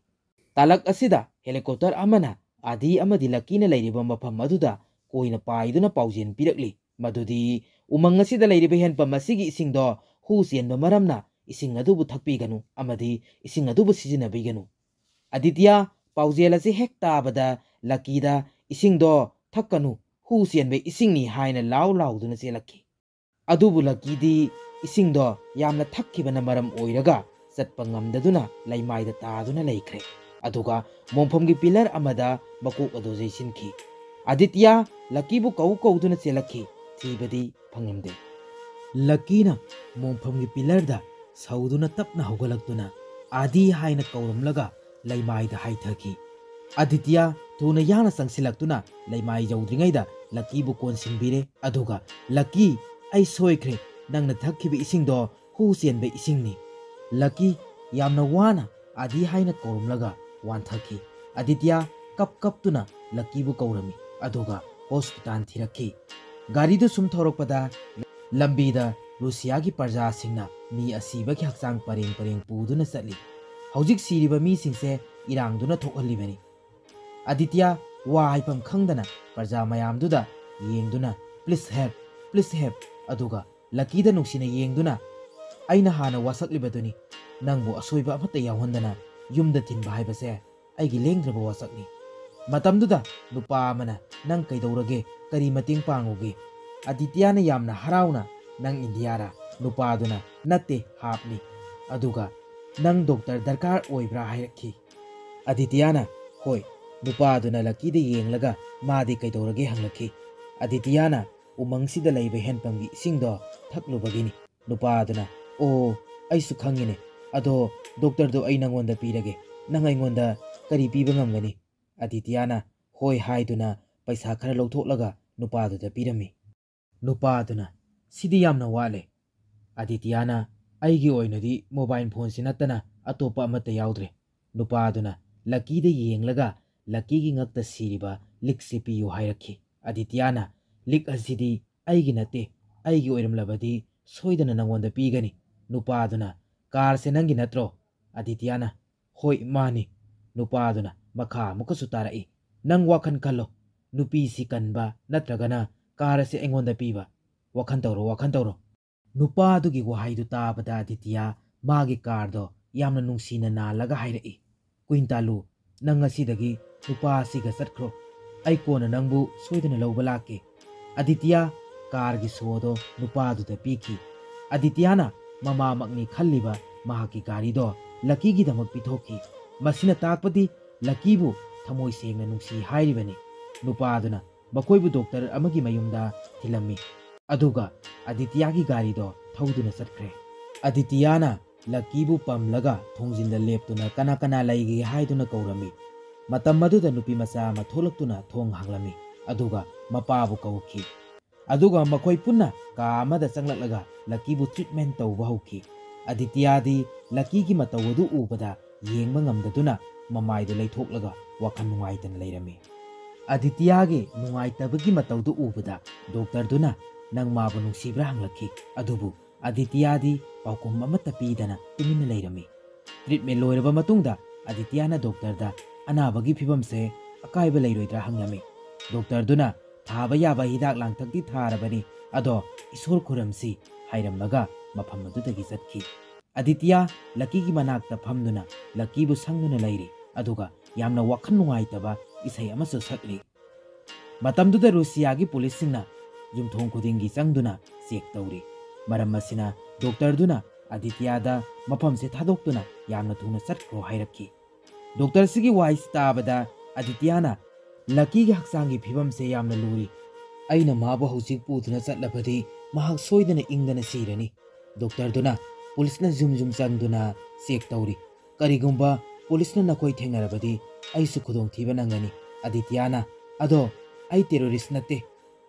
ꯇꯥꯂꯛ ꯑꯁꯤꯗ ꯍꯦꯂꯤꯀꯣꯞꯇꯔ ꯑꯃꯅ ꯑꯥꯗꯤ ꯑꯃꯗꯤ ꯂꯛꯀꯤꯅ ꯂꯩꯔꯤꯕ ꯃꯐꯝ ꯑꯗꯨꯗ ꯀꯣꯏꯅ ꯄꯥꯏꯗꯨꯅ ꯄꯥꯎꯖꯦꯜ ꯄꯤꯔꯛꯂꯤ ꯃꯗꯨꯗꯤ ꯎꯃꯪ ꯑꯁꯤꯗ ꯂꯩꯔꯤꯕ ꯍꯦꯟꯄꯝ ꯑꯁꯤꯒꯤ ꯏꯁꯤꯡꯗꯣ ꯍꯨ ꯆꯦꯟꯕ ꯃꯔꯝꯅ ꯏꯁꯤꯡ ꯑꯗꯨꯕꯨ ꯊꯛꯄꯤꯒꯅꯨ ꯑꯃꯗꯤ ꯏꯁꯤꯡ ꯑꯗꯨꯕꯨ ꯁꯤꯖꯤꯟꯅꯕꯤꯒꯅꯨ꯫ ꯑꯗꯤꯇꯤꯌꯥ ꯄꯥꯎꯖꯦꯜ ꯑꯁꯤ ꯍꯦꯛ ꯇꯥꯕꯗ ꯂꯛꯀꯤꯗ "ꯏꯁꯤꯡꯗꯣ ꯊꯛꯀꯅꯨ, ꯍꯨ ꯆꯦꯟꯕ ꯏꯁꯤꯡꯅꯤ" ꯍꯥꯏꯅ ꯂꯥꯎ ꯂꯥꯎꯗꯨꯅ ꯆꯦꯜꯂꯛꯈꯤ꯫ ꯑꯗꯨꯕꯨ ꯂꯀꯤꯗꯤ ꯏꯁꯤꯡꯗꯣ ꯌꯥꯝꯅ ꯊꯛꯈꯤꯕꯅ ꯃꯔꯝ ꯑꯣꯏꯔꯒ ꯆꯠꯄ ꯉꯝꯗꯗꯨꯅ ꯂꯩꯃꯥꯏꯗ ꯇꯥꯗꯨꯅ ꯂꯩꯈ꯭ꯔꯦ꯫ ꯑꯗꯨꯒ ꯃꯣꯡꯐꯝꯒꯤ ꯄꯤꯂꯔ ꯑꯃꯗ ꯃꯀꯣꯛ ꯑꯗꯨ ꯌꯩꯁꯤꯟꯈꯤ꯫ ꯑꯗꯤꯇ꯭ꯌ ꯂꯀꯤꯕꯨ ꯀꯧ ꯀꯧꯗꯨꯅ ꯆꯦꯜꯂꯛꯈꯤ, ꯊꯤꯕꯗꯤ ꯐꯪꯂꯝꯗꯦ꯫ ꯂꯀꯤꯅ ꯃꯣꯡꯐꯝꯒꯤ ꯄꯤꯂꯔꯗ ꯁꯧꯗꯨꯅ ꯇꯞꯅ ꯍꯧꯒꯠꯂꯛꯇꯨꯅ "ꯑꯥꯗꯤ" ꯍꯥꯏꯅ ꯀꯧꯔꯝꯂꯒ ꯂꯩꯃꯥꯏꯗ ꯍꯥꯏꯊꯈꯤ꯫ ꯑꯗꯤꯇ꯭ꯌ ꯊꯨꯅ ꯌꯥꯡꯅ ꯆꯪꯁꯤꯜꯂꯛꯇꯨꯅ ꯂꯩꯃꯥꯏ ꯌꯧꯗ꯭ꯔꯤꯉꯩꯗ ꯂꯀꯤꯕꯨ ꯀꯣꯟꯁꯤꯟꯕꯤꯔꯦ, ꯑꯗꯨꯒ "ꯂꯀꯤ, ꯑꯩ ꯁꯣꯏꯈ꯭ꯔꯦ, ꯅꯪꯅ ꯊꯛꯈꯤꯕ ꯏꯁꯤꯡꯗꯣ ꯍꯨ ꯆꯦꯟꯕ ꯏꯁꯤꯡꯅꯤ"꯫ ꯂꯀꯤ ꯌꯥꯝꯅ ꯋꯥꯅ "ꯑꯥꯗꯤ" ꯍꯥꯏꯅ ꯀꯧꯔꯝꯂꯒ ꯋꯥꯟꯊꯈꯤ꯫ ꯑꯗꯤꯇ꯭ꯌ ꯀꯞ ꯀꯞꯇꯨꯅ ꯂꯀꯤꯕꯨ ꯀꯧꯔꯝꯃꯤ, ꯑꯗꯨꯒ ꯍꯣꯁꯄꯤꯇꯥꯜ ꯊꯤꯔꯛꯈꯤ꯫ ꯒꯥꯔꯤꯗꯨ ꯁꯨꯝ ꯊꯧꯔꯛꯄꯗ ꯂꯝꯕꯤꯗ ꯔꯨꯁꯤꯌꯥꯒꯤ ꯄ꯭ꯔꯖꯥꯁꯤꯡꯅ ꯃꯤ ꯑꯁꯤꯕꯒꯤ ꯍꯛꯆꯥꯡ ꯄꯔꯦꯡ ꯄꯔꯦꯡ ꯄꯨꯗꯨꯅ ꯆꯠꯂꯤ꯫ ꯍꯧꯖꯤꯛ ꯁꯤꯔꯤꯕ ꯃꯤꯁꯤꯡꯁꯦ ꯏꯔꯥꯡꯗꯨꯅ ꯊꯣꯛꯍꯜꯂꯤꯕꯅꯤ꯫ ꯑꯗꯤꯇ꯭ꯌ ꯋꯥ ꯍꯥꯏꯐꯝ ꯈꯪꯗꯅ ꯄ꯭ꯔꯖꯥ ꯃꯌꯥꯝꯗꯨꯗ ꯌꯦꯡꯗꯨꯅ "Please help, please help", ꯑꯗꯨꯒ ꯂꯀꯤꯗ ꯅꯨꯡꯁꯤꯅ ꯌꯦꯡꯗꯨꯅ "ꯑꯩꯅ ꯍꯥꯟꯅ ꯋꯥꯁꯛꯂꯤꯕꯗꯨꯅꯤ, ꯅꯪꯕꯨ ꯑꯁꯣꯏꯕ ꯑꯃꯠꯇ ꯌꯥꯎꯍꯟꯗꯅ ꯌꯨꯝꯗ ꯊꯤꯟꯕ ꯍꯥꯏꯕꯁꯦ ꯑꯩꯒꯤ ꯂꯦꯡꯗ꯭ꯔꯕ ꯋꯥꯁꯛꯅꯤ"꯫ ꯃꯇꯝꯗꯨꯗ ꯅꯨꯄꯥ ꯑꯃꯅ "ꯅꯪ ꯀꯩꯗꯧꯔꯒꯦ? ꯀꯔꯤ ꯃꯇꯦꯡ ꯄꯥꯡꯉꯨꯒꯦ?" ꯑꯗꯤꯇ꯭ꯌꯅ ꯌꯥꯝꯅ ꯍꯔꯥꯎꯅ "ꯅꯪ ꯏꯟꯗꯤꯌꯥꯔꯥ?" ꯅꯨꯄꯥꯗꯨꯅ "ꯅꯠꯇꯦ, ꯍꯥꯞꯅꯤ"꯫ ꯑꯗꯨꯒ "ꯅꯪ ꯗꯣꯛꯇꯔ ꯗꯔꯀꯥꯔ ꯑꯣꯏꯕ꯭ꯔꯥ?" ꯍꯥꯏꯔꯛꯈꯤ꯫ ꯑꯗꯤꯇ꯭ꯌꯅ "ꯍꯣꯏ"꯫ ꯅꯨꯄꯥꯗꯨꯅ ꯂꯀꯤꯗ ꯌꯦꯡꯂꯒ "ꯃꯥꯗꯤ ꯀꯩꯗꯧꯔꯒꯦ?" ꯍꯪꯂꯛꯈꯤ꯫ ꯑꯗꯤꯇ꯭ꯌꯅ "ꯎꯃꯪꯁꯤꯗ ꯂꯩꯕ ꯍꯦꯟꯄꯝꯒꯤ ꯏꯁꯤꯡꯗꯣ ꯊꯛꯂꯨꯕꯒꯤꯅꯤ"꯫ ꯅꯨꯄꯥꯗꯨꯅ "ꯑꯣ, ꯑꯩꯁꯨ ꯈꯪꯉꯤꯅꯦ꯫ ꯑꯗꯣ ꯗꯣꯛꯇꯔꯗꯣ ꯑꯩ ꯅꯪꯉꯣꯟꯗ ꯄꯤꯔꯒꯦ꯫ ꯅꯪ ꯑꯩꯉꯣꯟꯗ ꯀꯔꯤ ꯄꯤꯕ ꯉꯝꯒꯅꯤ?" ꯑꯗꯤꯇ꯭ꯌꯅ "ꯍꯣꯏ" ꯍꯥꯏꯗꯨꯅ ꯄꯩꯁꯥ ꯈꯔ ꯂꯧꯊꯣꯛꯂꯒ ꯅꯨꯄꯥꯗꯨꯗ ꯄꯤꯔꯝꯃꯤ꯫ ꯅꯨꯄꯥꯗꯨꯅ "ꯁꯤꯗꯤ ꯌꯥꯝꯅ ꯋꯥꯠꯂꯦ"꯫ ꯑꯗꯤꯇ꯭ꯌꯅ "ꯑꯩꯒꯤ ꯑꯣꯏꯅꯗꯤ ꯃꯣꯕꯥꯏꯜ ꯐꯣꯟꯁꯤ ꯅꯠꯇꯅ ꯑꯇꯣꯞꯄ ꯑꯃꯠꯇ ꯌꯥꯎꯗ꯭ꯔꯦ"꯫ ꯅꯨꯄꯥꯗꯨꯅ ꯂꯀꯤꯗ ꯌꯦꯡꯂꯒ "ꯂꯀꯤꯒꯤ ꯉꯛꯇ ꯁꯤꯔꯤꯕ ꯂꯤꯛꯁꯤ ꯄꯤꯌꯨ" ꯍꯥꯏꯔꯛꯈꯤ꯫ ꯑꯗꯤꯇ꯭ꯌꯅ "ꯂꯤꯛ ꯑꯁꯤꯗꯤ ꯑꯩꯒꯤ ꯅꯠꯇꯦ, ꯑꯩꯒꯤ ꯑꯣꯏꯔꯝꯂꯕꯗꯤ ꯁꯣꯏꯗꯅ ꯅꯪꯉꯣꯟꯗ ꯄꯤꯒꯅꯤ"꯫ ꯅꯨꯄꯥꯗꯨꯅ "ꯀꯥꯔꯁꯦ ꯅꯪꯒꯤ ꯅꯠꯇ꯭ꯔꯣ?" ꯑꯗꯤꯇ꯭ꯌꯅ "ꯍꯣꯏ, ꯃꯥꯅꯤ"꯫ ꯅꯨꯄꯥꯗꯨꯅ ꯃꯈꯥ ꯑꯃꯨꯛꯀꯁꯨ ꯇꯥꯔꯛꯏ, "ꯅꯪ ꯋꯥꯈꯜ ꯈꯜꯂꯣ, ꯅꯨꯄꯤꯁꯤ ꯀꯟꯕ ꯅꯠꯇ꯭ꯔꯒꯅ ꯀꯥꯔ ꯑꯁꯤ ꯑꯩꯉꯣꯟꯗ ꯄꯤꯕ? ꯋꯥꯈꯜ ꯇꯧꯔꯣ, ꯋꯥꯈꯜ ꯇꯧꯔꯣ"꯫ ꯅꯨꯄꯥꯗꯨꯒꯤ ꯋꯥꯍꯩꯗꯨ ꯇꯥꯕꯗ ꯑꯗꯤꯇ꯭ꯌ ꯃꯥꯒꯤ ꯀꯥꯔꯗꯣ ꯌꯥꯝꯅ ꯅꯨꯡꯁꯤꯅ ꯅꯥꯜꯂꯒ ꯍꯥꯏꯔꯛꯏ, "ꯀ꯭ꯋꯤꯟꯇꯥꯂꯨ, ꯅꯪ ꯉꯁꯤꯗꯒꯤ ꯅꯨꯄꯥ ꯑꯁꯤꯒ ꯆꯠꯈ꯭ꯔꯣ꯫ ꯑꯩ ꯀꯣꯟꯅ ꯅꯪꯕꯨ ꯁꯣꯏꯗꯅ ꯂꯧꯕ ꯂꯥꯛꯀꯦ"꯫ ꯑꯗꯤꯇ꯭ꯌ ꯀꯥꯔꯒꯤ ꯁꯣꯗꯣ ꯅꯨꯄꯥꯗꯨꯗ ꯄꯤꯈꯤ꯫ ꯑꯗꯤꯇ꯭ꯌꯥꯅ ꯃꯃꯥꯃꯛꯅꯤ ꯈꯜꯂꯤꯕ ꯃꯍꯥꯛꯀꯤ ꯒꯥꯔꯤꯗꯣ ꯂꯛꯀꯤꯒꯤꯗꯃꯛ ꯄꯤꯊꯣꯛꯈꯤ꯫ ꯃꯁꯤꯅ ꯇꯥꯛꯄꯗꯤ ꯂꯛꯀꯤꯕꯨ ꯊꯃꯣꯏ ꯁꯦꯡꯅ ꯅꯨꯡꯁꯤ ꯍꯥꯏꯔꯤꯕꯅꯤ꯫ ꯅꯨꯄꯥꯗꯨꯅ ꯃꯈꯣꯏꯕꯨ ꯗꯣꯛꯇꯔ ꯑꯃꯒꯤ ꯃꯌꯨꯝꯗ ꯊꯤꯜꯂꯝꯃꯤ꯫ ꯑꯗꯨꯒ ꯑꯗꯤꯇ꯭ꯌꯥꯒꯤ ꯒꯥꯔꯤꯗꯣ ꯊꯧꯗꯨꯅ ꯆꯠꯈ꯭ꯔꯦ꯫ ꯑꯗꯤꯇ꯭ꯌꯥꯅ ꯂꯛꯀꯤꯕꯨ ꯄꯝꯂꯒ ꯊꯣꯡꯖꯤꯟꯗ ꯂꯦꯞꯇꯨꯅ ꯀꯅꯥ ꯀꯅꯥ ꯂꯩꯒꯦ ꯍꯥꯏꯗꯨꯅ ꯀꯧꯔꯝꯃꯤ꯫ ꯃꯇꯝ ꯑꯗꯨꯗ ꯅꯨꯄꯤ ꯃꯆꯥ ꯑꯃ ꯊꯣꯛꯂꯛꯇꯨꯅ ꯊꯣꯡ ꯍꯥꯡꯂꯝꯃꯤ꯫ ꯑꯗꯨꯒ ꯃꯄꯥꯕꯨ ꯀꯧꯈꯤ꯫ ꯑꯗꯨꯒ ꯃꯈꯣꯏ ꯄꯨꯟꯅ ꯀꯥ ꯑꯃꯗ ꯆꯪꯂꯛꯂꯒ ꯂꯛꯀꯤꯕꯨ ꯇ꯭ꯔꯤꯠꯃꯦꯟ ꯇꯧꯕ ꯍꯧꯈꯤ꯫ ꯑꯗꯤꯇ꯭ꯌꯥꯗꯤ ꯂꯛꯀꯤꯒꯤ ꯃꯇꯧ ꯑꯗꯨ ꯎꯕꯗ ꯌꯦꯡꯕ ꯉꯝꯗꯗꯨꯅ ꯃꯃꯥꯏꯗꯨ ꯂꯩꯊꯣꯛꯂꯒ ꯋꯥꯈꯜ ꯅꯨꯡꯉꯥꯏꯇꯅ ꯂꯩꯔꯝꯃꯤ꯫ ꯑꯗꯤꯇ꯭ꯌꯥꯒꯤ ꯅꯨꯡꯉꯥꯏꯇꯕꯒꯤ ꯃꯇꯧꯗꯨ ꯎꯕꯗ ꯗꯣꯛꯇꯔꯗꯨꯅ, "ꯅꯪ ꯃꯥꯕꯨ ꯅꯨꯡꯁꯤꯕ꯭ꯔꯥ?" ꯍꯪꯂꯛꯈꯤ꯫ ꯑꯗꯨꯕꯨ ꯑꯗꯤꯇ꯭ꯌꯥꯗꯤ ꯄꯥꯎꯈꯨꯝ ꯑꯃꯠꯇ ꯄꯤꯗꯅ ꯇꯨꯃꯤꯟꯅ ꯂꯩꯔꯝꯃꯤ꯫ ꯇ꯭ꯔꯤꯠꯃꯦꯟ ꯂꯣꯏꯔꯕ ꯃꯇꯨꯡꯗ ꯑꯗꯤꯇ꯭ꯌꯥꯅ ꯗꯣꯛꯇꯔꯗ ꯑꯅꯥꯕꯒꯤ ꯐꯤꯕꯝꯁꯦ ꯑꯀꯥꯏꯕ ꯂꯩꯔꯣꯏꯗ꯭ꯔꯥ ꯍꯪꯂꯝꯃꯤ꯫ ꯗꯣꯛꯇꯔꯗꯨꯅ, "ꯊꯥꯕ ꯌꯥꯕ ꯍꯤꯗꯥꯛ ꯂꯥꯡꯊꯛꯇꯤ ꯊꯥꯔꯕꯅꯤ, ꯑꯗꯣ ꯏꯁꯣꯔ ꯈꯨꯔꯝꯁꯤ" ꯍꯥꯏꯔꯝꯂꯒ ꯃꯐꯝ ꯑꯗꯨꯗꯒꯤ ꯆꯠꯈꯤ꯫ ꯑꯗꯤꯇ꯭ꯌꯥ ꯂꯛꯀꯤꯒꯤ ꯃꯅꯥꯛꯇ ꯐꯝꯗꯨꯅ ꯂꯛꯀꯤꯕꯨ ꯁꯪꯗꯨꯅ ꯂꯩꯔꯤ, ꯑꯗꯨꯒ ꯌꯥꯝꯅ ꯋꯥꯈꯜ ꯅꯨꯡꯉꯥꯏꯇꯕ ꯏꯁꯩ ꯑꯃꯁꯨ ꯁꯛꯂꯤ꯫ ꯃꯇꯝꯗꯨꯗ ꯔꯨꯁꯤꯌꯥꯒꯤ ꯄꯨꯂꯤꯁꯁꯤꯡꯅ ꯌꯨꯝꯊꯣꯡ ꯈꯨꯗꯤꯡꯒꯤ ꯆꯪꯗꯨꯅ ꯆꯦꯛ ꯇꯧꯔꯤ꯫ ꯃꯔꯝ ꯑꯁꯤꯅ ꯗꯣꯛꯇꯔꯗꯨꯅ ꯑꯗꯤꯇ꯭ꯌꯥꯗ ꯃꯐꯝꯁꯦ ꯊꯥꯗꯣꯛꯇꯨꯅ ꯌꯥꯝꯅ ꯊꯨꯅ ꯆꯠꯈ꯭ꯔꯣ ꯍꯥꯏꯔꯛꯈꯤ꯫ ꯗꯣꯛꯇꯔꯁꯤꯒꯤ ꯋꯥꯍꯩꯁꯤ ꯇꯥꯕꯗ ꯑꯗꯤꯇ꯭ꯌꯥꯅ, "ꯂꯛꯀꯤꯒꯤ ꯍꯛꯆꯥꯡꯒꯤ ꯐꯤꯕꯝꯁꯦ ꯌꯥꯝꯅ ꯂꯨꯔꯤ꯫ ꯑꯩꯅ ꯃꯥꯕꯨ ꯍꯧꯖꯤꯛ ꯄꯨꯗꯨꯅ ꯆꯠꯂꯕꯗꯤ ꯃꯍꯥꯛ ꯁꯣꯏꯗꯅ ꯏꯪꯗꯅ ꯁꯤꯔꯅꯤ"꯫ ꯗꯣꯛꯇꯔꯗꯨꯅ ꯄꯨꯂꯤꯁꯅ ꯌꯨꯝ ꯌꯨꯝ ꯆꯪꯗꯨꯅ ꯆꯦꯛ ꯇꯧꯔꯤ꯫ "ꯀꯔꯤꯒꯨꯝꯕ ꯄꯨꯂꯤꯁꯅ ꯅꯈꯣꯏ ꯊꯦꯡꯅꯔꯕꯗꯤ ꯑꯩꯁꯨ ꯈꯨꯗꯣꯡꯊꯤꯕ ꯅꯪꯒꯅꯤ"꯫ ꯑꯗꯤꯇ꯭ꯌꯥꯅ, "ꯑꯗꯣ ꯑꯩ ꯇꯦꯔꯣꯔꯤꯁ ꯅꯠꯇꯦ,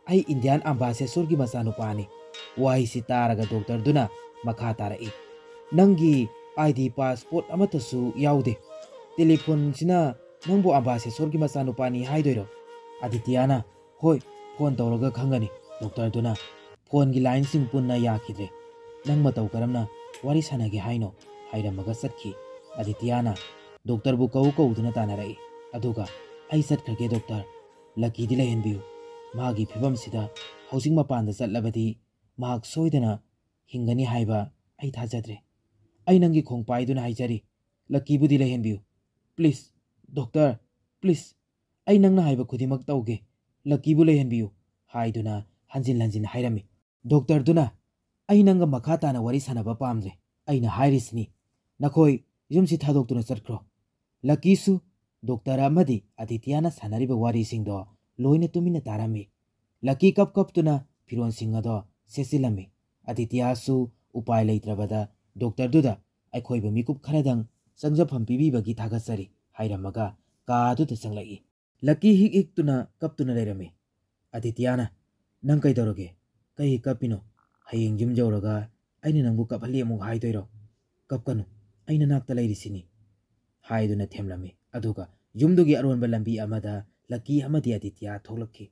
ꯑꯩ ꯏꯟꯗꯤꯌꯥꯟ ꯑꯝꯕꯥꯁꯦꯗꯔꯒꯤ ꯃꯆꯥꯅꯨꯄꯥꯅꯤ"꯫ ꯋꯥꯍꯩꯁꯤ ꯇꯥꯔꯒ ꯗꯣꯛꯇꯔꯗꯨꯅ ꯃꯈꯥ ꯇꯥꯔꯛꯏ, "ꯅꯪꯒꯤ ꯑꯥꯏ ꯗꯤ ꯄꯥꯁꯄꯣꯔꯠ ꯑꯃꯠꯇꯁꯨ ꯌꯥꯎꯗꯦ꯫ ꯇꯦꯂꯤꯐꯣꯟꯁꯤꯅ ꯅꯪꯕꯨ ꯑꯝꯕꯥꯁꯦꯗꯔꯒꯤ ꯃꯆꯥꯅꯨꯄꯥꯅꯤ ꯍꯥꯏꯗꯣꯏꯔꯣ?" ꯑꯗꯤꯇ꯭ꯌꯥꯅ, "ꯍꯣꯏ, ꯐꯣꯟ ꯇꯧꯔꯒ ꯈꯪꯒꯅꯤ"꯫ ꯗꯣꯛꯇꯔꯗꯨꯅ, "ꯐꯣꯟꯒꯤ ꯂꯥꯏꯟꯁꯤꯡ ꯄꯨꯟꯅ ꯌꯥꯈꯤꯗ꯭ꯔꯦ꯫ ꯅꯪ ꯃꯇꯧ ꯀꯔꯝꯅ ꯋꯥꯔꯤ ꯁꯥꯟꯅꯒꯦ ꯍꯥꯏꯅꯣ?" ꯍꯥꯏꯔꯝꯃꯒ ꯆꯠꯈꯤ꯫ ꯑꯗꯤꯇ꯭ꯌꯥꯅ ꯗꯣꯛꯇꯔꯕꯨ ꯀꯧ ꯀꯧꯗꯨꯅ ꯇꯥꯟꯅꯔꯛꯏ꯫ ꯑꯗꯨꯒ, "ꯑꯩ ꯆꯠꯈ꯭ꯔꯒꯦ ꯗꯣꯛꯇꯔ꯫ ꯂꯛꯀꯤꯗꯤ ꯂꯩꯍꯟꯕꯤꯌꯨ꯫ ꯃꯥꯒꯤ ꯐꯤꯕꯝꯁꯤꯗ ꯍꯧꯖꯤꯛ ꯃꯄꯥꯟꯗ ꯆꯠꯂꯕꯗꯤ ꯃꯍꯥꯛ ꯁꯣꯏꯗꯅ ꯍꯤꯡꯒꯅꯤ ꯍꯥꯏꯕ ꯑꯩ ꯊꯥꯖꯗ꯭ꯔꯦ꯫ ꯑꯩ ꯅꯪꯒꯤ ꯈꯣꯡꯄꯥꯏꯗꯨꯅ ꯍꯥꯏꯖꯔꯤ, ꯂꯛꯀꯤꯕꯨꯗꯤ ꯂꯩꯍꯟꯕꯤꯌꯨ꯫ Please, doctor, please. ꯑꯩ ꯅꯪꯅ ꯍꯥꯏꯕ ꯈꯨꯗꯤꯡꯃꯛ ꯇꯧꯒꯦ꯫ ꯂꯛꯀꯤꯕꯨ ꯂꯩꯍꯟꯕꯤꯌꯨ", ꯍꯥꯏꯗꯨꯅ ꯍꯟꯖꯤꯟ ꯍꯟꯖꯤꯟ ꯍꯥꯏꯔꯝꯃꯤ꯫ ꯗꯣꯛꯇꯔꯗꯨꯅ, "ꯑꯩ ꯅꯪꯒ ꯃꯈꯥ ꯇꯥꯅ ꯋꯥꯔꯤ ꯁꯥꯟꯅꯕ ꯄꯥꯝꯗ꯭ꯔꯦ꯫ ꯑꯩꯅ ꯍꯥꯏꯔꯤꯁꯤꯅꯤ, ꯅꯈꯣꯏ ꯌꯨꯝꯁꯤ ꯊꯥꯗꯣꯛꯇꯨꯅ ꯆꯠꯈ꯭ꯔꯣ꯫" ꯂꯛꯀꯤꯁꯨ ꯗꯣꯛꯇꯔ ꯑꯃꯗꯤ ꯑꯗꯤꯇ꯭ꯌꯥꯅ ꯁꯥꯟꯅꯔꯤꯕ ꯋꯥꯔꯤꯁꯤꯡꯗꯣ ꯂꯣꯏꯅ ꯇꯨꯃꯤꯟꯅ ꯇꯥꯔꯝꯃꯤ꯫ ꯂꯛꯀꯤ ꯀꯞ ꯀꯞꯇꯨꯅ ꯐꯤꯔꯣꯜꯁꯤꯡ ꯑꯗꯣ ꯁꯦꯠꯆꯤꯜꯂꯝꯃꯤ꯫ ꯑꯗꯤꯇ꯭ꯌꯥꯁꯨ ꯎꯄꯥꯏ ꯂꯩꯇ꯭ꯔꯕꯗ ꯗꯣꯛꯇꯔꯗꯨꯗ "ꯑꯩꯈꯣꯏꯕꯨ ꯃꯤꯀꯨꯞ ꯈꯔꯗꯪ ꯆꯪꯖꯐꯝ ꯄꯤꯕꯤꯕꯒꯤ ꯊꯥꯒꯠꯆꯔꯤ" ꯍꯥꯏꯔꯝꯃꯒ ꯀꯥ ꯑꯗꯨꯗ ꯆꯪꯂꯛꯏ꯫ ꯂꯛꯀꯤ ꯍꯤꯛ ꯍꯤꯛꯇꯨꯅ ꯀꯞꯇꯨꯅ ꯂꯩꯔꯝꯃꯤ꯫ ꯑꯗꯤꯇ꯭ꯌꯥꯅ, "ꯅꯪ ꯀꯩꯗꯧꯔꯒꯦ? ꯀꯩꯒꯤ ꯀꯞꯄꯤꯅꯣ? ꯍꯌꯦꯡ ꯌꯨꯝ ꯌꯧꯔꯒ ꯑꯩꯅ ꯅꯪꯕꯨ ꯀꯞꯍꯜꯂꯤ ꯑꯃꯨꯛ ꯍꯥꯏꯗꯣꯏꯔꯣ? ꯀꯞꯀꯅꯨ, ꯑꯩ ꯅꯅꯥꯛꯇ ꯂꯩꯔꯤꯁꯤꯅꯤ" ꯍꯥꯏꯗꯨꯅ ꯊꯦꯝꯂꯝꯃꯤ꯫ ꯑꯗꯨꯒ ꯌꯨꯝꯗꯨꯒꯤ ꯑꯔꯣꯟꯕ ꯂꯝꯕꯤ ꯑꯃꯗ ꯂꯛꯀꯤ ꯑꯃꯗꯤ ꯑꯗꯤꯇ꯭ꯌꯥ ꯊꯣꯛꯂꯛꯈꯤ꯫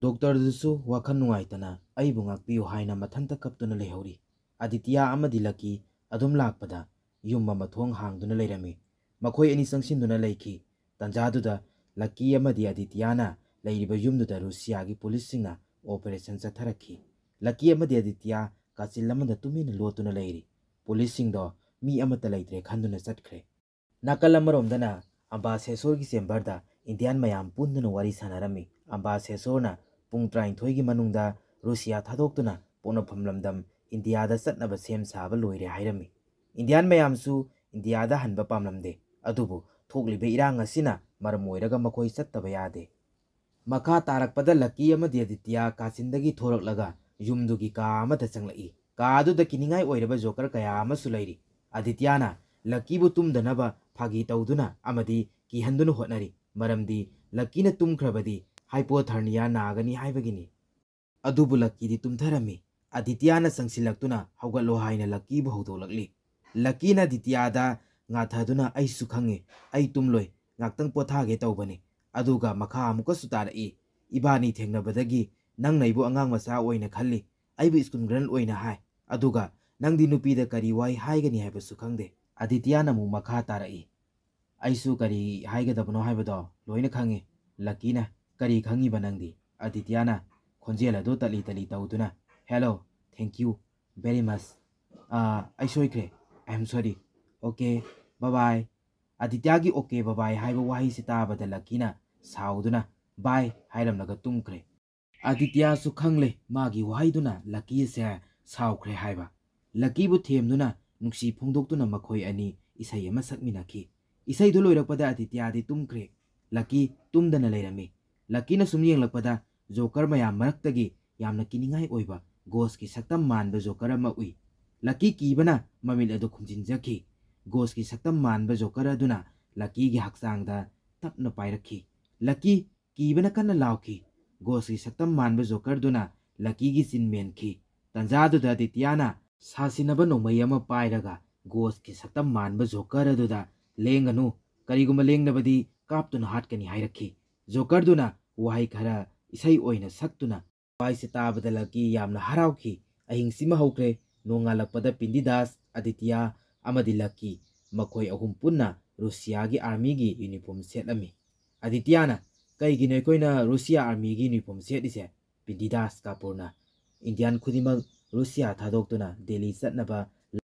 ꯗꯣꯛꯇꯔꯗꯨꯁꯨ ꯋꯥꯈꯜ ꯅꯨꯡꯉꯥꯏꯇꯅ "ꯑꯩꯕꯨ ꯉꯥꯛꯄꯤꯌꯨ" ꯍꯥꯏꯅ ꯃꯊꯟꯇ ꯀꯞꯇꯨꯅ ꯂꯩꯍꯧꯔꯤ꯫ ꯑꯗꯤꯇ꯭ꯌꯥ ꯑꯃꯗꯤ ꯂꯛꯀꯤ ꯑꯗꯨꯝ ꯂꯥꯛꯄꯗ ꯌꯨꯝ ꯑꯃ ꯊꯣꯡ ꯍꯥꯡꯗꯨꯅ ꯂꯩꯔꯝꯃꯤ꯫ ꯃꯈꯣꯏ ꯑꯅꯤ ꯆꯪꯁꯤꯟꯗꯨꯅ ꯂꯩꯈꯤ꯫ ꯇꯟꯖꯥꯗꯨꯗ ꯂꯛꯀꯤ ꯑꯃꯗꯤ ꯑꯗꯤꯇ꯭ꯌꯥꯅ ꯂꯩꯔꯤꯕ ꯌꯨꯝꯗꯨꯗ ꯔꯨꯁꯤꯌꯥꯒꯤ ꯄꯨꯂꯤꯁꯁꯤꯡꯅ ꯑꯣꯄꯔꯦꯁꯟ ꯆꯠꯊꯔꯛꯈꯤ꯫ ꯂꯛꯀꯤ ꯑꯃꯗꯤ ꯑꯗꯤꯇ꯭ꯌꯥ ꯀꯥꯆꯤꯜ ꯑꯃꯗ ꯇꯨꯃꯤꯟꯅ ꯂꯣꯠꯇꯨꯅ ꯂꯩꯔꯤ꯫ ꯄꯨꯂꯤꯁꯁꯤꯡꯗꯣ ꯃꯤ ꯑꯃꯠꯇ ꯂꯩꯇ꯭ꯔꯦ ꯈꯟꯗꯨꯅ ꯆꯠꯈ꯭ꯔꯦ꯫ ꯅꯥꯀꯜ ꯑꯃꯔꯣꯝꯗꯅ ꯑꯝꯕꯥꯁꯦꯁꯣꯔꯒꯤ ꯆꯦꯝꯕꯔꯗ ꯏꯟꯗꯤꯌꯥꯟ ꯃꯌꯥꯝ ꯄꯨꯟꯗꯨꯅ ꯋꯥꯔꯤ ꯁꯥꯟꯅꯔꯝꯃꯤ꯫ ꯑꯝꯕꯥꯁꯦꯁꯣꯔꯅ ꯄꯨꯡ ꯇꯔꯥꯅꯤꯊꯣꯏꯒꯤ ꯃꯅꯨꯡꯗ ꯔꯨꯁꯤꯌꯥ ꯊꯥꯗꯣꯛꯇꯨꯅ ꯄꯣꯛꯅꯐꯝ ꯂꯝꯗꯝ ꯏꯟꯗꯤꯌꯥꯗ ꯆꯠꯅꯕ ꯁꯦꯝ ꯁꯥꯕ ꯂꯣꯏꯔꯦ ꯍꯥꯏꯔꯝꯃꯤ꯫ ꯏꯟꯗꯤꯌꯥꯟ ꯃꯌꯥꯝꯁꯨ ꯏꯟꯗꯤꯌꯥꯗ ꯍꯟꯕ ꯄꯥꯝꯂꯝꯗꯦ, ꯑꯗꯨꯕꯨ ꯊꯣꯛꯂꯤꯕ ꯏꯔꯥꯡ ꯑꯁꯤꯅ ꯃꯔꯝ ꯑꯣꯏꯔꯒ ꯃꯈꯣꯏ ꯆꯠꯇꯕ ꯌꯥꯗꯦ꯫ ꯃꯈꯥ ꯇꯥꯔꯛꯄꯗ ꯂꯛꯀꯤ ꯑꯃꯗꯤ ꯑꯗꯤꯇ꯭ꯌꯥ ꯀꯥꯆꯤꯟꯗꯒꯤ ꯊꯣꯔꯛꯂꯒ ꯌꯨꯝꯗꯨꯒꯤ ꯀꯥ ꯑꯃꯗ ꯆꯪꯂꯛꯏ꯫ ꯀꯥ ꯑꯗꯨꯗ ꯀꯤꯅꯤꯡꯉꯥꯏ ꯑꯣꯏꯔꯕ ꯖꯣꯀꯔ ꯀꯌꯥ ꯑꯃꯁꯨ ꯂꯩꯔꯤ꯫ ꯑꯗꯤꯇ꯭ꯌꯥꯅ ꯂꯛꯀꯤꯕꯨ ꯇꯨꯝꯗꯅꯕ ꯐꯥꯒꯤ ꯇꯧꯗꯨꯅ ꯑꯃꯗꯤ ꯀꯤꯍꯟꯗꯨꯅ ꯍꯣꯠꯅꯔꯤ, ꯃꯔꯝꯗꯤ ꯂꯛꯀꯤꯅ ꯇꯨꯝꯈ꯭ꯔꯕꯗꯤ ꯍꯥꯏꯄꯣꯊꯔꯅꯤꯌꯥ ꯅꯥꯒꯅꯤ ꯍꯥꯏꯕꯒꯤꯅꯤ꯫ ꯑꯗꯨꯕꯨ ꯂꯛꯀꯤꯗꯤ ꯇꯨꯝꯊꯔꯝꯃꯤ꯫ ꯑꯗꯤꯇ꯭ꯌꯥꯅ ꯆꯪꯁꯤꯜꯂꯛꯇꯨꯅ "ꯍꯧꯒꯠꯂꯣ" ꯍꯥꯏꯅ ꯂꯛꯀꯤꯕꯨ ꯍꯧꯗꯣꯛꯂꯛꯂꯤ꯫ ꯂꯛꯀꯤꯅ ꯑꯗꯤꯇ꯭ꯌꯥꯗ ꯉꯥꯊꯗꯨꯅ, "ꯑꯩꯁꯨ ꯈꯪꯉꯤ, ꯑꯩ ꯇꯨꯝꯂꯣꯏ, ꯉꯥꯛꯇꯪ ꯄꯣꯊꯥꯒꯦ ꯇꯧꯕꯅꯤ꯫" ꯑꯗꯨꯒ ꯃꯈꯥ ꯑꯃꯨꯛꯀꯁꯨ ꯇꯥꯔꯛꯏ, "ꯏꯕꯥꯅꯤ ꯊꯦꯡꯅꯕꯗꯒꯤ ꯅꯪꯅ ꯑꯩꯕꯨ ꯑꯉꯥꯡ ꯃꯆꯥ ꯑꯣꯏꯅ ꯈꯜꯂꯤ, ꯑꯩꯕꯨ ꯁ꯭ꯀꯨꯜ ꯒꯔꯜ ꯑꯣꯏꯅ ꯍꯥꯏ, ꯑꯗꯨꯒ ꯅꯪꯗꯤ ꯅꯨꯄꯤꯗ ꯀꯔꯤ ꯋꯥꯍꯩ ꯍꯥꯏꯒꯅꯤ ꯍꯥꯏꯕꯁꯨ ꯈꯪꯗꯦ꯫" ꯑꯗꯤꯇ꯭ꯌꯥꯅ ꯑꯃꯨꯛ ꯃꯈꯥ ꯇꯥꯔꯛꯏ, "ꯑꯩꯁꯨ ꯀꯔꯤ ꯍꯥꯏꯒꯗꯕꯅꯣ ꯍꯥꯏꯕꯗꯣ ꯂꯣꯏꯅ ꯈꯪꯉꯤ꯫" ꯂꯛꯀꯤꯅ, "ꯀꯔꯤ ꯈꯪꯉꯤꯕ ꯅꯪꯗꯤ?" ꯑꯗꯤꯇ꯭ꯌꯥꯅ ꯈꯣꯟꯖꯦꯜ ꯑꯗꯨ ꯇꯠꯂꯤ ꯇꯠꯂꯤ ꯇꯧꯗꯨꯅ, "Hello, thank you very much꯫ ꯑꯥ, ꯑꯩ ꯁꯣꯏꯈ꯭ꯔꯦ꯫ I am sorry꯫ Okay, bye bye꯫" ꯑꯗꯤꯇ꯭ꯌꯥꯒꯤ "Okay, bye bye" ꯍꯥꯏꯕ ꯋꯥꯍꯩꯁꯤ ꯇꯥꯕꯗ ꯂꯛꯀꯤꯅ ꯁꯥꯎꯗꯨꯅ "Bye" ꯍꯥꯏꯔꯝꯂꯒ ꯇꯨꯝꯈ꯭ꯔꯦ꯫ ꯑꯗꯤꯇ꯭ꯌꯥꯁꯨ ꯈꯪꯂꯦ ꯃꯥꯒꯤ ꯋꯥꯍꯩꯗꯨꯅ ꯂꯛꯀꯤ ꯑꯁꯦ ꯁꯥꯎꯈ꯭ꯔꯦ ꯍꯥꯏꯕ꯫ ꯂꯛꯀꯤꯕꯨ ꯊꯦꯝꯗꯨꯅ ꯅꯨꯡꯁꯤ ꯐꯣꯡꯗꯣꯛꯇꯨꯅ ꯃꯈꯣꯏ ꯑꯅꯤ ꯏꯁꯩ ꯑꯃ ꯁꯛꯃꯤꯟꯅꯈꯤ꯫ ꯏꯁꯩꯗꯨ ꯂꯣꯏꯔꯛꯄꯗ ꯑꯗꯤꯇ꯭ꯌꯥꯗꯤ ꯇꯨꯝꯈ꯭ꯔꯦ꯫ ꯂꯛꯀꯤ ꯇꯨꯝꯗꯅ ꯂꯩꯔꯝꯃꯤ꯫ ꯂꯛꯀꯤꯅ ꯁꯨꯝ ꯌꯦꯡꯂꯛꯄꯗ ꯖꯣꯀꯔ ꯃꯌꯥꯝ ꯃꯔꯛꯇꯒꯤ ꯌꯥꯝꯅ ꯀꯤꯅꯤꯡꯉꯥꯏ ꯑꯣꯏꯕ ꯒꯣꯁꯀꯤ ꯁꯛꯇꯝ ꯃꯥꯟꯕ ꯖꯣꯀꯔ ꯑꯃ ꯎꯏ꯫ ꯂꯛꯀꯤ ꯀꯤꯕꯅ ꯃꯃꯤꯠ ꯑꯗꯨ ꯈꯨꯝꯖꯤꯟꯖꯈꯤ꯫ ꯒꯣꯁꯀꯤ ꯁꯛꯇꯝ ꯃꯥꯟꯕ ꯖꯣꯀꯔ ꯑꯗꯨꯅ ꯂꯛꯀꯤꯒꯤ ꯍꯛꯆꯥꯡꯗ ꯇꯞꯅ ꯄꯥꯏꯔꯛꯈꯤ꯫ ꯂꯛꯀꯤ ꯀꯤꯕꯅ ꯀꯟꯅ ꯂꯥꯎꯈꯤ꯫ ꯒꯣꯁꯀꯤ ꯁꯛꯇꯝ ꯃꯥꯟꯕ ꯖꯣꯀꯔꯗꯨꯅ ꯂꯛꯀꯤꯒꯤ ꯆꯤꯟ ꯃꯦꯟꯈꯤ꯫ ꯇꯟꯖꯥꯗꯨꯗ ꯑꯗꯤꯇ꯭ꯌꯥꯅ ꯁꯥꯁꯤꯟꯅꯕ ꯅꯣꯡꯃꯩ ꯑꯃ ꯄꯥꯏꯔꯒ ꯒꯣꯁꯀꯤ ꯁꯛꯇꯝ ꯃꯥꯟꯕ ꯖꯣꯀꯔ ꯑꯗꯨꯗ, "ꯂꯦꯡꯒꯅꯨ, ꯀꯔꯤꯒꯨꯝꯕ ꯂꯦꯡꯂꯕꯗꯤ ꯀꯥꯞꯇꯨꯅ ꯍꯥꯠꯀꯅꯤ" ꯍꯥꯏꯔꯛꯈꯤ꯫ ꯖꯣꯀꯔꯗꯨꯅ ꯋꯥꯍꯩ ꯈꯔ ꯏꯁꯩ ꯑꯣꯏꯅ ꯁꯛꯇꯨꯅ꯫ ꯋꯥꯍꯩꯁꯤ ꯇꯥꯕꯗ ꯂꯛꯀꯤ ꯌꯥꯝꯅ ꯍꯔꯥꯎꯈꯤ꯫ ꯑꯍꯤꯡꯁꯤꯃ ꯍꯧꯈ꯭ꯔꯦ꯫ ꯅꯣꯡꯉꯥꯜꯂꯛꯄꯗ ꯄꯤꯟꯗꯤꯗꯥꯁ, ꯑꯗꯤꯇ꯭ꯌꯥ ꯑꯃꯗꯤ ꯂꯛꯀꯤ, ꯃꯈꯣꯏ ꯑꯍꯨꯝ ꯄꯨꯟꯅ ꯔꯨꯁꯤꯌꯥꯒꯤ ꯑꯥꯔꯃꯤꯒꯤ ꯌꯨꯅꯤꯐꯣꯔꯝ ꯁꯦꯠꯂꯝꯃꯤ꯫ ꯑꯗꯤꯇ꯭ꯌꯥꯅ, "ꯀꯩꯒꯤꯅꯣ ꯑꯩꯈꯣꯏꯅ ꯔꯨꯁꯤꯌꯥ ꯑꯥꯔꯃꯤꯒꯤ ꯌꯨꯅꯤꯐꯣꯔꯝ ꯁꯦꯠꯂꯤꯁꯦ?" ꯄꯤꯟꯗꯤꯗꯥꯁ ꯀꯥꯄꯨꯔꯅ, "ꯏꯟꯗꯤꯌꯥꯟ ꯈꯨꯗꯤꯡꯃꯛ ꯔꯨꯁꯤꯌꯥ ꯊꯥꯗꯣꯛꯇꯨꯅ ꯗꯦꯜꯂꯤ ꯆꯠꯅꯕ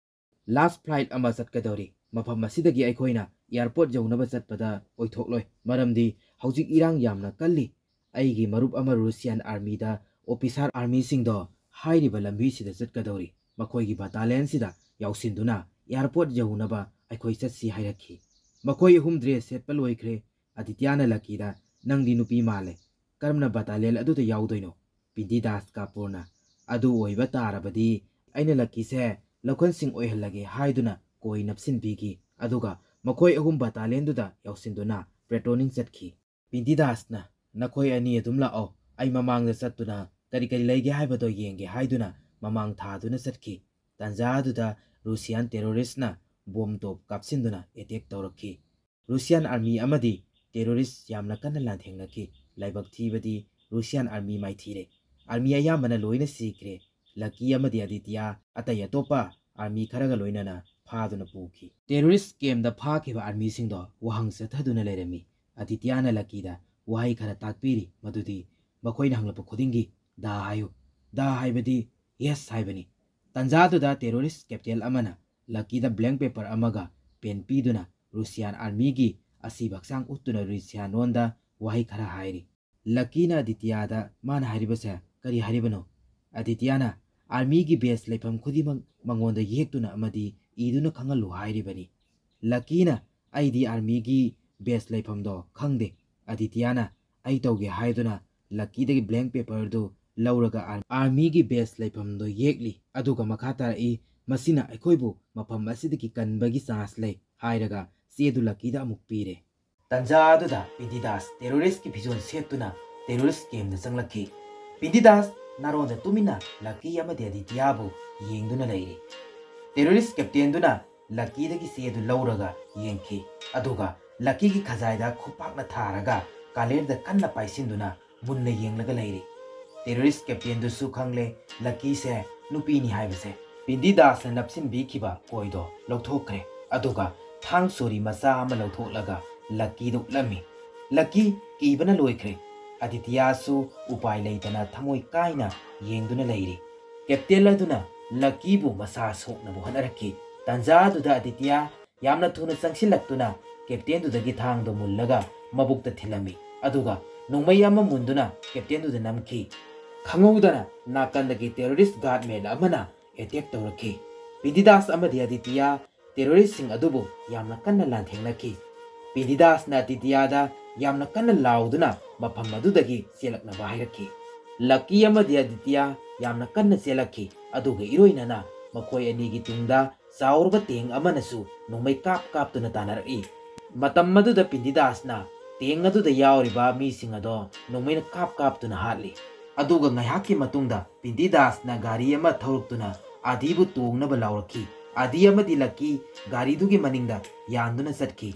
ꯂꯥꯁ ꯐ꯭ꯂꯥꯏꯠ ꯑꯃ ꯆꯠꯀꯗꯧꯔꯤ꯫ ꯃꯐꯝ ꯑꯁꯤꯗꯒꯤ ꯑꯩꯈꯣꯏꯅ ꯑꯦꯌꯥꯔꯄꯣꯔꯠ ꯌꯧꯅꯕ ꯆꯠꯄꯗ ꯑꯣꯏꯊꯣꯛꯂꯣꯏ, ꯃꯔꯝꯗꯤ ꯍꯧꯖꯤꯛ ꯏꯔꯥꯡ ꯌꯥꯝꯅ ꯀꯜꯂꯤ꯫ ꯑꯩꯒꯤ ꯃꯔꯨꯞ ꯑꯃ ꯔꯨꯁꯤꯌꯥꯟ ꯑꯥꯔꯃꯤꯗ ꯑꯣꯐꯤꯁꯥꯔ ꯑꯥꯔꯃꯤꯁꯤꯡꯗꯣ ꯍꯥꯏꯔꯤꯕ ꯂꯝꯕꯤꯁꯤꯗ ꯆꯠꯀꯗꯧꯔꯤ꯫ ꯃꯈꯣꯏꯒꯤ ꯕꯇꯥꯂꯤꯌꯟꯁꯤꯗ ꯌꯥꯎꯁꯤꯟꯗꯨꯅ ꯑꯦꯌꯥꯔꯄꯣꯔꯠ ꯌꯧꯅꯕ ꯑꯩꯈꯣꯏ ꯆꯠꯁꯤ" ꯍꯥꯏꯔꯛꯈꯤ꯫ ꯃꯈꯣꯏ ꯑꯍꯨꯝ ꯗ꯭ꯔꯦꯁ ꯁꯦꯠꯄ ꯂꯣꯏꯈ꯭ꯔꯦ꯫ ꯑꯗꯤꯇ꯭ꯌꯥꯅ ꯂꯛꯀꯤꯗ, "ꯅꯪꯗꯤ ꯅꯨꯄꯤ ꯃꯥꯜꯂꯦ, ꯀꯔꯝꯅ ꯕꯇꯥꯂꯤꯌꯟ ꯑꯗꯨꯗ ꯌꯥꯎꯗꯣꯏꯅꯣ?" ꯄꯤꯟꯗꯤꯗꯥꯁ ꯀꯥꯄꯨꯔꯅ, "ꯑꯗꯨ ꯑꯣꯏꯕ ꯇꯥꯔꯕꯗꯤ ꯑꯩꯅ ꯂꯛꯀꯤꯁꯦ ꯂꯧꯈꯟꯁꯤꯡ ꯑꯣꯏꯍꯜꯂꯒꯦ" ꯍꯥꯏꯗꯨꯅ ꯀꯣꯏ ꯅꯞꯁꯤꯟꯕꯤꯈꯤ꯫ ꯑꯗꯨꯒ ꯃꯈꯣꯏ ꯑꯍꯨꯝ ꯕꯇꯥꯂꯤꯌꯟꯗꯨꯗ ꯌꯥꯎꯁꯤꯟꯗꯨꯅ ꯄꯦꯇ꯭ꯔꯣꯂꯤꯡ ꯆꯠꯈꯤ꯫ ꯄꯤꯟꯗꯤꯗꯥꯁꯅ, "ꯅꯈꯣꯏ ꯑꯅꯤ ꯑꯗꯨꯝ ꯂꯥꯛꯑꯣ, ꯑꯩ ꯃꯃꯥꯡꯗ ꯆꯠꯇꯨꯅ ꯀꯔꯤ ꯀꯔꯤ ꯂꯩꯒꯦ ꯍꯥꯏꯕꯗꯣ ꯌꯦꯡꯒꯦ" ꯍꯥꯏꯗꯨꯅ ꯃꯃꯥꯡ ꯊꯥꯗꯨꯅ ꯆꯠꯈꯤ꯫ ꯇꯥꯟꯖꯥ ꯑꯗꯨꯗ ꯔꯨꯁꯤꯌꯥꯟ ꯇꯦꯔꯣꯔꯤꯁꯅ ꯕꯣꯝ ꯇꯣꯞ ꯀꯥꯞꯁꯤꯟꯗꯨꯅ ꯑꯦꯇꯦꯛ ꯇꯧꯔꯛꯈꯤ꯫ ꯔꯨꯁꯤꯌꯥꯟ ꯑꯥꯔꯃꯤ ꯑꯃꯗꯤ ꯇꯦꯔꯣꯔꯤꯁ ꯌꯥꯝꯅ ꯀꯟꯅ ꯂꯥꯟꯊꯦꯡꯅꯈꯤ꯫ ꯂꯥꯏꯕꯛ ꯊꯤꯕꯗꯤ ꯔꯨꯁꯤꯌꯥꯟ ꯑꯥꯔꯃꯤ ꯃꯥꯏꯊꯤꯔꯦ꯫ ꯑꯥꯔꯃꯤ ꯑꯌꯥꯝꯕꯅ ꯂꯣꯏꯅ ꯁꯤꯈ꯭ꯔꯦ꯫ ꯂꯛꯀꯤ ꯑꯃꯗꯤ ꯑꯗꯤꯇꯤꯌꯥ ꯑꯇꯩ ꯑꯇꯣꯞꯄ ꯑꯥꯔꯃꯤ ꯈꯔꯒ ꯂꯣꯏꯅꯅ ꯐꯥꯗꯨꯅ ꯄꯨꯈꯤ꯫ ꯇꯦꯔꯣꯔꯤꯁ ꯀꯦꯝꯗ ꯐꯥꯈꯤꯕ ꯑꯥꯔꯃꯤꯁꯤꯡꯗꯣ ꯋꯥꯍꯪ ꯆꯠꯊꯗꯨꯅ ꯂꯩꯔꯝꯃꯤ꯫ ꯑꯗꯤꯇꯤꯌꯥꯅ ꯂꯛꯀꯤꯗ ꯋꯥꯍꯩ ꯈꯔ ꯇꯥꯛꯄꯤꯔꯤ, ꯃꯗꯨꯗꯤ ꯃꯈꯣꯏꯅ ꯍꯪꯂꯛꯄ ꯈꯨꯗꯤꯡꯒꯤ "ꯗꯥ" ꯍꯥꯏꯌꯨ, "ꯗꯥ" ꯍꯥꯏꯕꯗꯤ "ꯌꯦꯁ" ꯍꯥꯏꯕꯅꯤ꯫ ꯇꯟꯖꯥꯗꯨꯗ ꯇꯦꯔꯣꯔꯤꯁ ꯀꯦꯞꯇꯦꯟ ꯑꯃꯅ ꯂꯛꯀꯤꯗ ꯕ꯭ꯂꯦꯡ ꯄꯦꯄꯔ ꯑꯃꯒ ꯄꯦꯟ ꯄꯤꯗꯨꯅ ꯔꯨꯁꯤꯌꯥꯟ ꯑꯥꯔꯃꯤꯒꯤ ꯑꯁꯤꯕ ꯍꯛꯆꯥꯡ ꯎꯠꯇꯨꯅ ꯔꯨꯁꯤꯌꯥꯟ ꯂꯣꯟꯗ ꯋꯥꯍꯩ ꯈꯔ ꯍꯥꯏꯔꯤ꯫ ꯂꯀꯤꯅ ꯑꯗꯤꯇꯤꯌꯥꯗ ꯃꯥꯅ ꯍꯥꯏꯔꯤꯕꯁꯦ ꯀꯔꯤ ꯍꯥꯏꯔꯤꯕꯅꯣ? ꯑꯗꯤꯇꯤꯌꯥꯅ ꯑꯥꯔꯃꯤꯒꯤ ꯕꯦꯁ ꯂꯩꯐꯝ ꯈꯨꯗꯤꯡꯃꯛ ꯃꯉꯣꯟꯗ ꯌꯦꯛꯇꯨꯅ ꯑꯃꯗꯤ ꯏꯗꯨꯅ ꯈꯪꯍꯜꯂꯨ ꯍꯥꯏꯔꯤꯕꯅꯤ꯫ ꯂꯀꯤꯅ "ꯑꯩꯗꯤ ꯑꯥꯔꯃꯤꯒꯤ ꯕꯦꯁ ꯂꯩꯐꯝꯗꯣ ꯈꯪꯗꯦ"꯫ ꯑꯗꯤꯇꯤꯌꯥꯅ "ꯑꯩ ꯇꯧꯒꯦ" ꯍꯥꯏꯗꯨꯅ ꯂꯀꯤꯗꯒꯤ ꯕ꯭ꯂꯦꯡ ꯄꯦꯄꯔꯗꯨ ꯂꯧꯔꯒ ꯑꯥꯔ-, ꯑꯥꯔꯃꯤꯒꯤ ꯕꯦꯁ ꯂꯩꯐꯝꯗꯣ ꯌꯦꯛꯂꯤ꯫ ꯑꯗꯨꯒ ꯃꯈꯥ ꯇꯥꯔꯛꯏ, "ꯃꯁꯤꯅ ꯑꯩꯈꯣꯏꯕꯨ ꯃꯐꯝ ꯑꯁꯤꯗꯒꯤ ꯀꯟꯕꯒꯤ ꯆꯥꯟꯁ ꯂꯩ" ꯍꯥꯏꯔꯒ ꯆꯦꯗꯨ ꯂꯀꯤꯗ ꯑꯃꯨꯛ ꯄꯤꯔꯦ꯫ ꯇꯟꯖꯥ ꯑꯗꯨꯗ ꯄꯤꯟꯗꯤꯗꯥꯁ ꯇꯦꯔꯣꯔꯤꯁꯀꯤ ꯐꯤꯖꯣꯜ ꯁꯦꯠꯇꯨꯅ ꯇꯦꯔꯣꯔꯤꯁ ꯀꯦꯝꯗ ꯆꯪꯂꯛꯈꯤ꯫ ꯄꯤꯟꯗꯤꯗꯥꯁ ꯅꯥꯔꯣꯟꯗ ꯇꯨꯃꯤꯟꯅ ꯂꯀꯤ ꯑꯃꯗꯤ ꯑꯗꯤꯇꯤꯌꯥꯕꯨ ꯌꯦꯡꯗꯨꯅ ꯂꯩꯔꯤ꯫ ꯇꯦꯔꯣꯔꯤꯁ ꯀꯦꯞꯇꯦꯟꯗꯨꯅ ꯂꯀꯤꯗꯒꯤ ꯆꯦꯗꯨ ꯂꯧꯔꯒ ꯌꯦꯡꯈꯤ, ꯑꯗꯨꯒ ꯂꯀꯤꯒꯤ ꯈꯖꯥꯏꯗ ꯈꯨꯄꯥꯛꯅ ꯊꯥꯔꯒ ꯀꯥꯂꯦꯟꯗ ꯀꯟꯅ ꯄꯥꯏꯁꯤꯟꯗꯨꯅ ꯃꯨꯟꯅ ꯌꯦꯡꯂꯒ ꯂꯩꯔꯤ꯫ ꯇꯦꯔꯣꯔꯤꯁ ꯀꯦꯞꯇꯦꯟꯗꯨꯁꯨ ꯈꯪꯂꯦ ꯂꯀꯤꯁꯦ ꯅꯨꯄꯤꯅꯤ ꯍꯥꯏꯕꯁꯦ꯫ ꯄꯤꯟꯗꯤꯗꯥꯁꯅ ꯅꯞꯁꯤꯟꯕꯤꯈꯤꯕ ꯀꯣꯏꯗꯣ ꯂꯧꯊꯣꯛꯈ꯭ꯔꯦ, ꯑꯗꯨꯒ ꯊꯥꯡ ꯁꯣꯔꯤ ꯃꯆꯥ ꯑꯃ ꯂꯧꯊꯣꯛꯂꯒ ꯂꯀꯤꯗ ꯎꯠꯂꯝꯃꯤ꯫ ꯂꯀꯤ ꯀꯤꯕꯅ ꯂꯣꯏꯈ꯭ꯔꯦ꯫ ꯑꯗꯤꯇꯤꯌꯥꯁꯨ ꯎꯄꯥꯏ ꯂꯩꯇꯅ ꯊꯃꯣꯏ ꯀꯥꯏꯅ ꯌꯦꯡꯗꯨꯅ ꯂꯩꯔꯤ꯫ ꯀꯦꯞꯇꯦꯟ ꯑꯗꯨꯅ ꯂꯀꯤꯕꯨ ꯃꯁꯥ ꯁꯣꯛꯅꯕ ꯍꯣꯠꯅꯔꯛꯈꯤ꯫ ꯇꯥꯟꯖꯥ ꯑꯗꯨꯗ ꯑꯗꯤꯇꯤꯌꯥ ꯌꯥꯝꯅ ꯊꯨꯅ ꯆꯪꯁꯤꯜꯂꯛꯇꯨꯅ ꯀꯦꯞꯇꯦꯟꯗꯨꯗꯒꯤ ꯊꯥꯡꯗꯣ ꯃꯨꯜꯂꯒ ꯃꯕꯨꯛꯇ ꯊꯤꯜꯂꯝꯃꯤ, ꯑꯗꯨꯒ ꯅꯣꯡꯃꯩ ꯑꯃ ꯃꯨꯟꯗꯨꯅ ꯀꯦꯞꯇꯦꯟꯗꯨꯗ ꯅꯝꯈꯤ꯫ ꯈꯪꯍꯧꯗꯅ ꯅꯥꯀꯟꯗꯒꯤ ꯇꯦꯔꯣꯔꯤꯁ ꯒꯥꯔꯗꯃꯦꯟ ꯑꯃꯅ ꯑꯦꯇꯦꯛ ꯇꯧꯔꯛꯈꯤ꯫ ꯄꯤꯟꯗꯤꯗꯥꯁ ꯑꯃꯗꯤ ꯑꯗꯤꯇꯤꯌꯥ ꯇꯦꯔꯣꯔꯤꯁꯁꯤꯡ ꯑꯗꯨꯕꯨ ꯌꯥꯝꯅ ꯀꯟꯅ ꯂꯥꯟꯊꯦꯡꯅꯈꯤ꯫ ꯄꯤꯟꯗꯤꯗꯥꯁꯅ ꯑꯗꯤꯇꯤꯌꯥꯗ ꯌꯥꯝꯅ ꯀꯟꯅ ꯂꯥꯎꯗꯨꯅ ꯃꯐꯝ ꯑꯗꯨꯗꯒꯤ ꯆꯦꯜꯂꯛꯅꯕ ꯍꯥꯏꯔꯛꯈꯤ꯫ ꯂꯛꯀꯤ ꯑꯃꯗꯤ ꯑꯗꯤꯇꯤꯌꯥ ꯌꯥꯝꯅ ꯀꯟꯅ ꯆꯦꯜꯂꯛꯈꯤ, ꯑꯗꯨꯒ ꯏꯔꯣꯏꯅꯅ ꯃꯈꯣꯏ ꯑꯅꯤꯒꯤ ꯇꯨꯡꯗ ꯆꯥꯎꯔꯕ ꯇꯦꯡ ꯑꯃꯅꯁꯨ ꯅꯣꯡꯃꯩ ꯀꯥꯞ ꯀꯥꯞꯇꯨꯅ ꯇꯥꯟꯅꯔꯛꯏ꯫ ꯃꯇꯝ ꯑꯗꯨꯗ ꯄꯤꯟꯗꯤꯗꯥꯁꯅ ꯇꯦꯡ ꯑꯗꯨꯗ ꯌꯥꯎꯔꯤꯕ ꯃꯤꯁꯤꯡ ꯑꯗꯣ ꯅꯣꯡꯃꯩꯅ ꯀꯥꯞ ꯀꯥꯞꯇꯨꯅ ꯍꯥꯠꯂꯤ꯫ ꯑꯗꯨꯒ ꯉꯥꯏꯍꯥꯛꯀꯤ ꯃꯇꯨꯡꯗ ꯄꯤꯟꯗꯤꯗꯥꯁꯅ ꯒꯥꯔꯤ ꯑꯃ ꯊꯧꯔꯛꯇꯨꯅ ꯑꯥꯗꯤꯕꯨ ꯇꯣꯡꯅꯕ ꯂꯥꯎꯔꯛꯈꯤ꯫ ꯑꯥꯗꯤ ꯑꯃꯗꯤ ꯂꯛꯀꯤ ꯒꯥꯔꯤꯗꯨꯒꯤ ꯃꯅꯤꯡꯗ ꯌꯥꯟꯗꯨꯅ ꯆꯠꯈꯤ꯫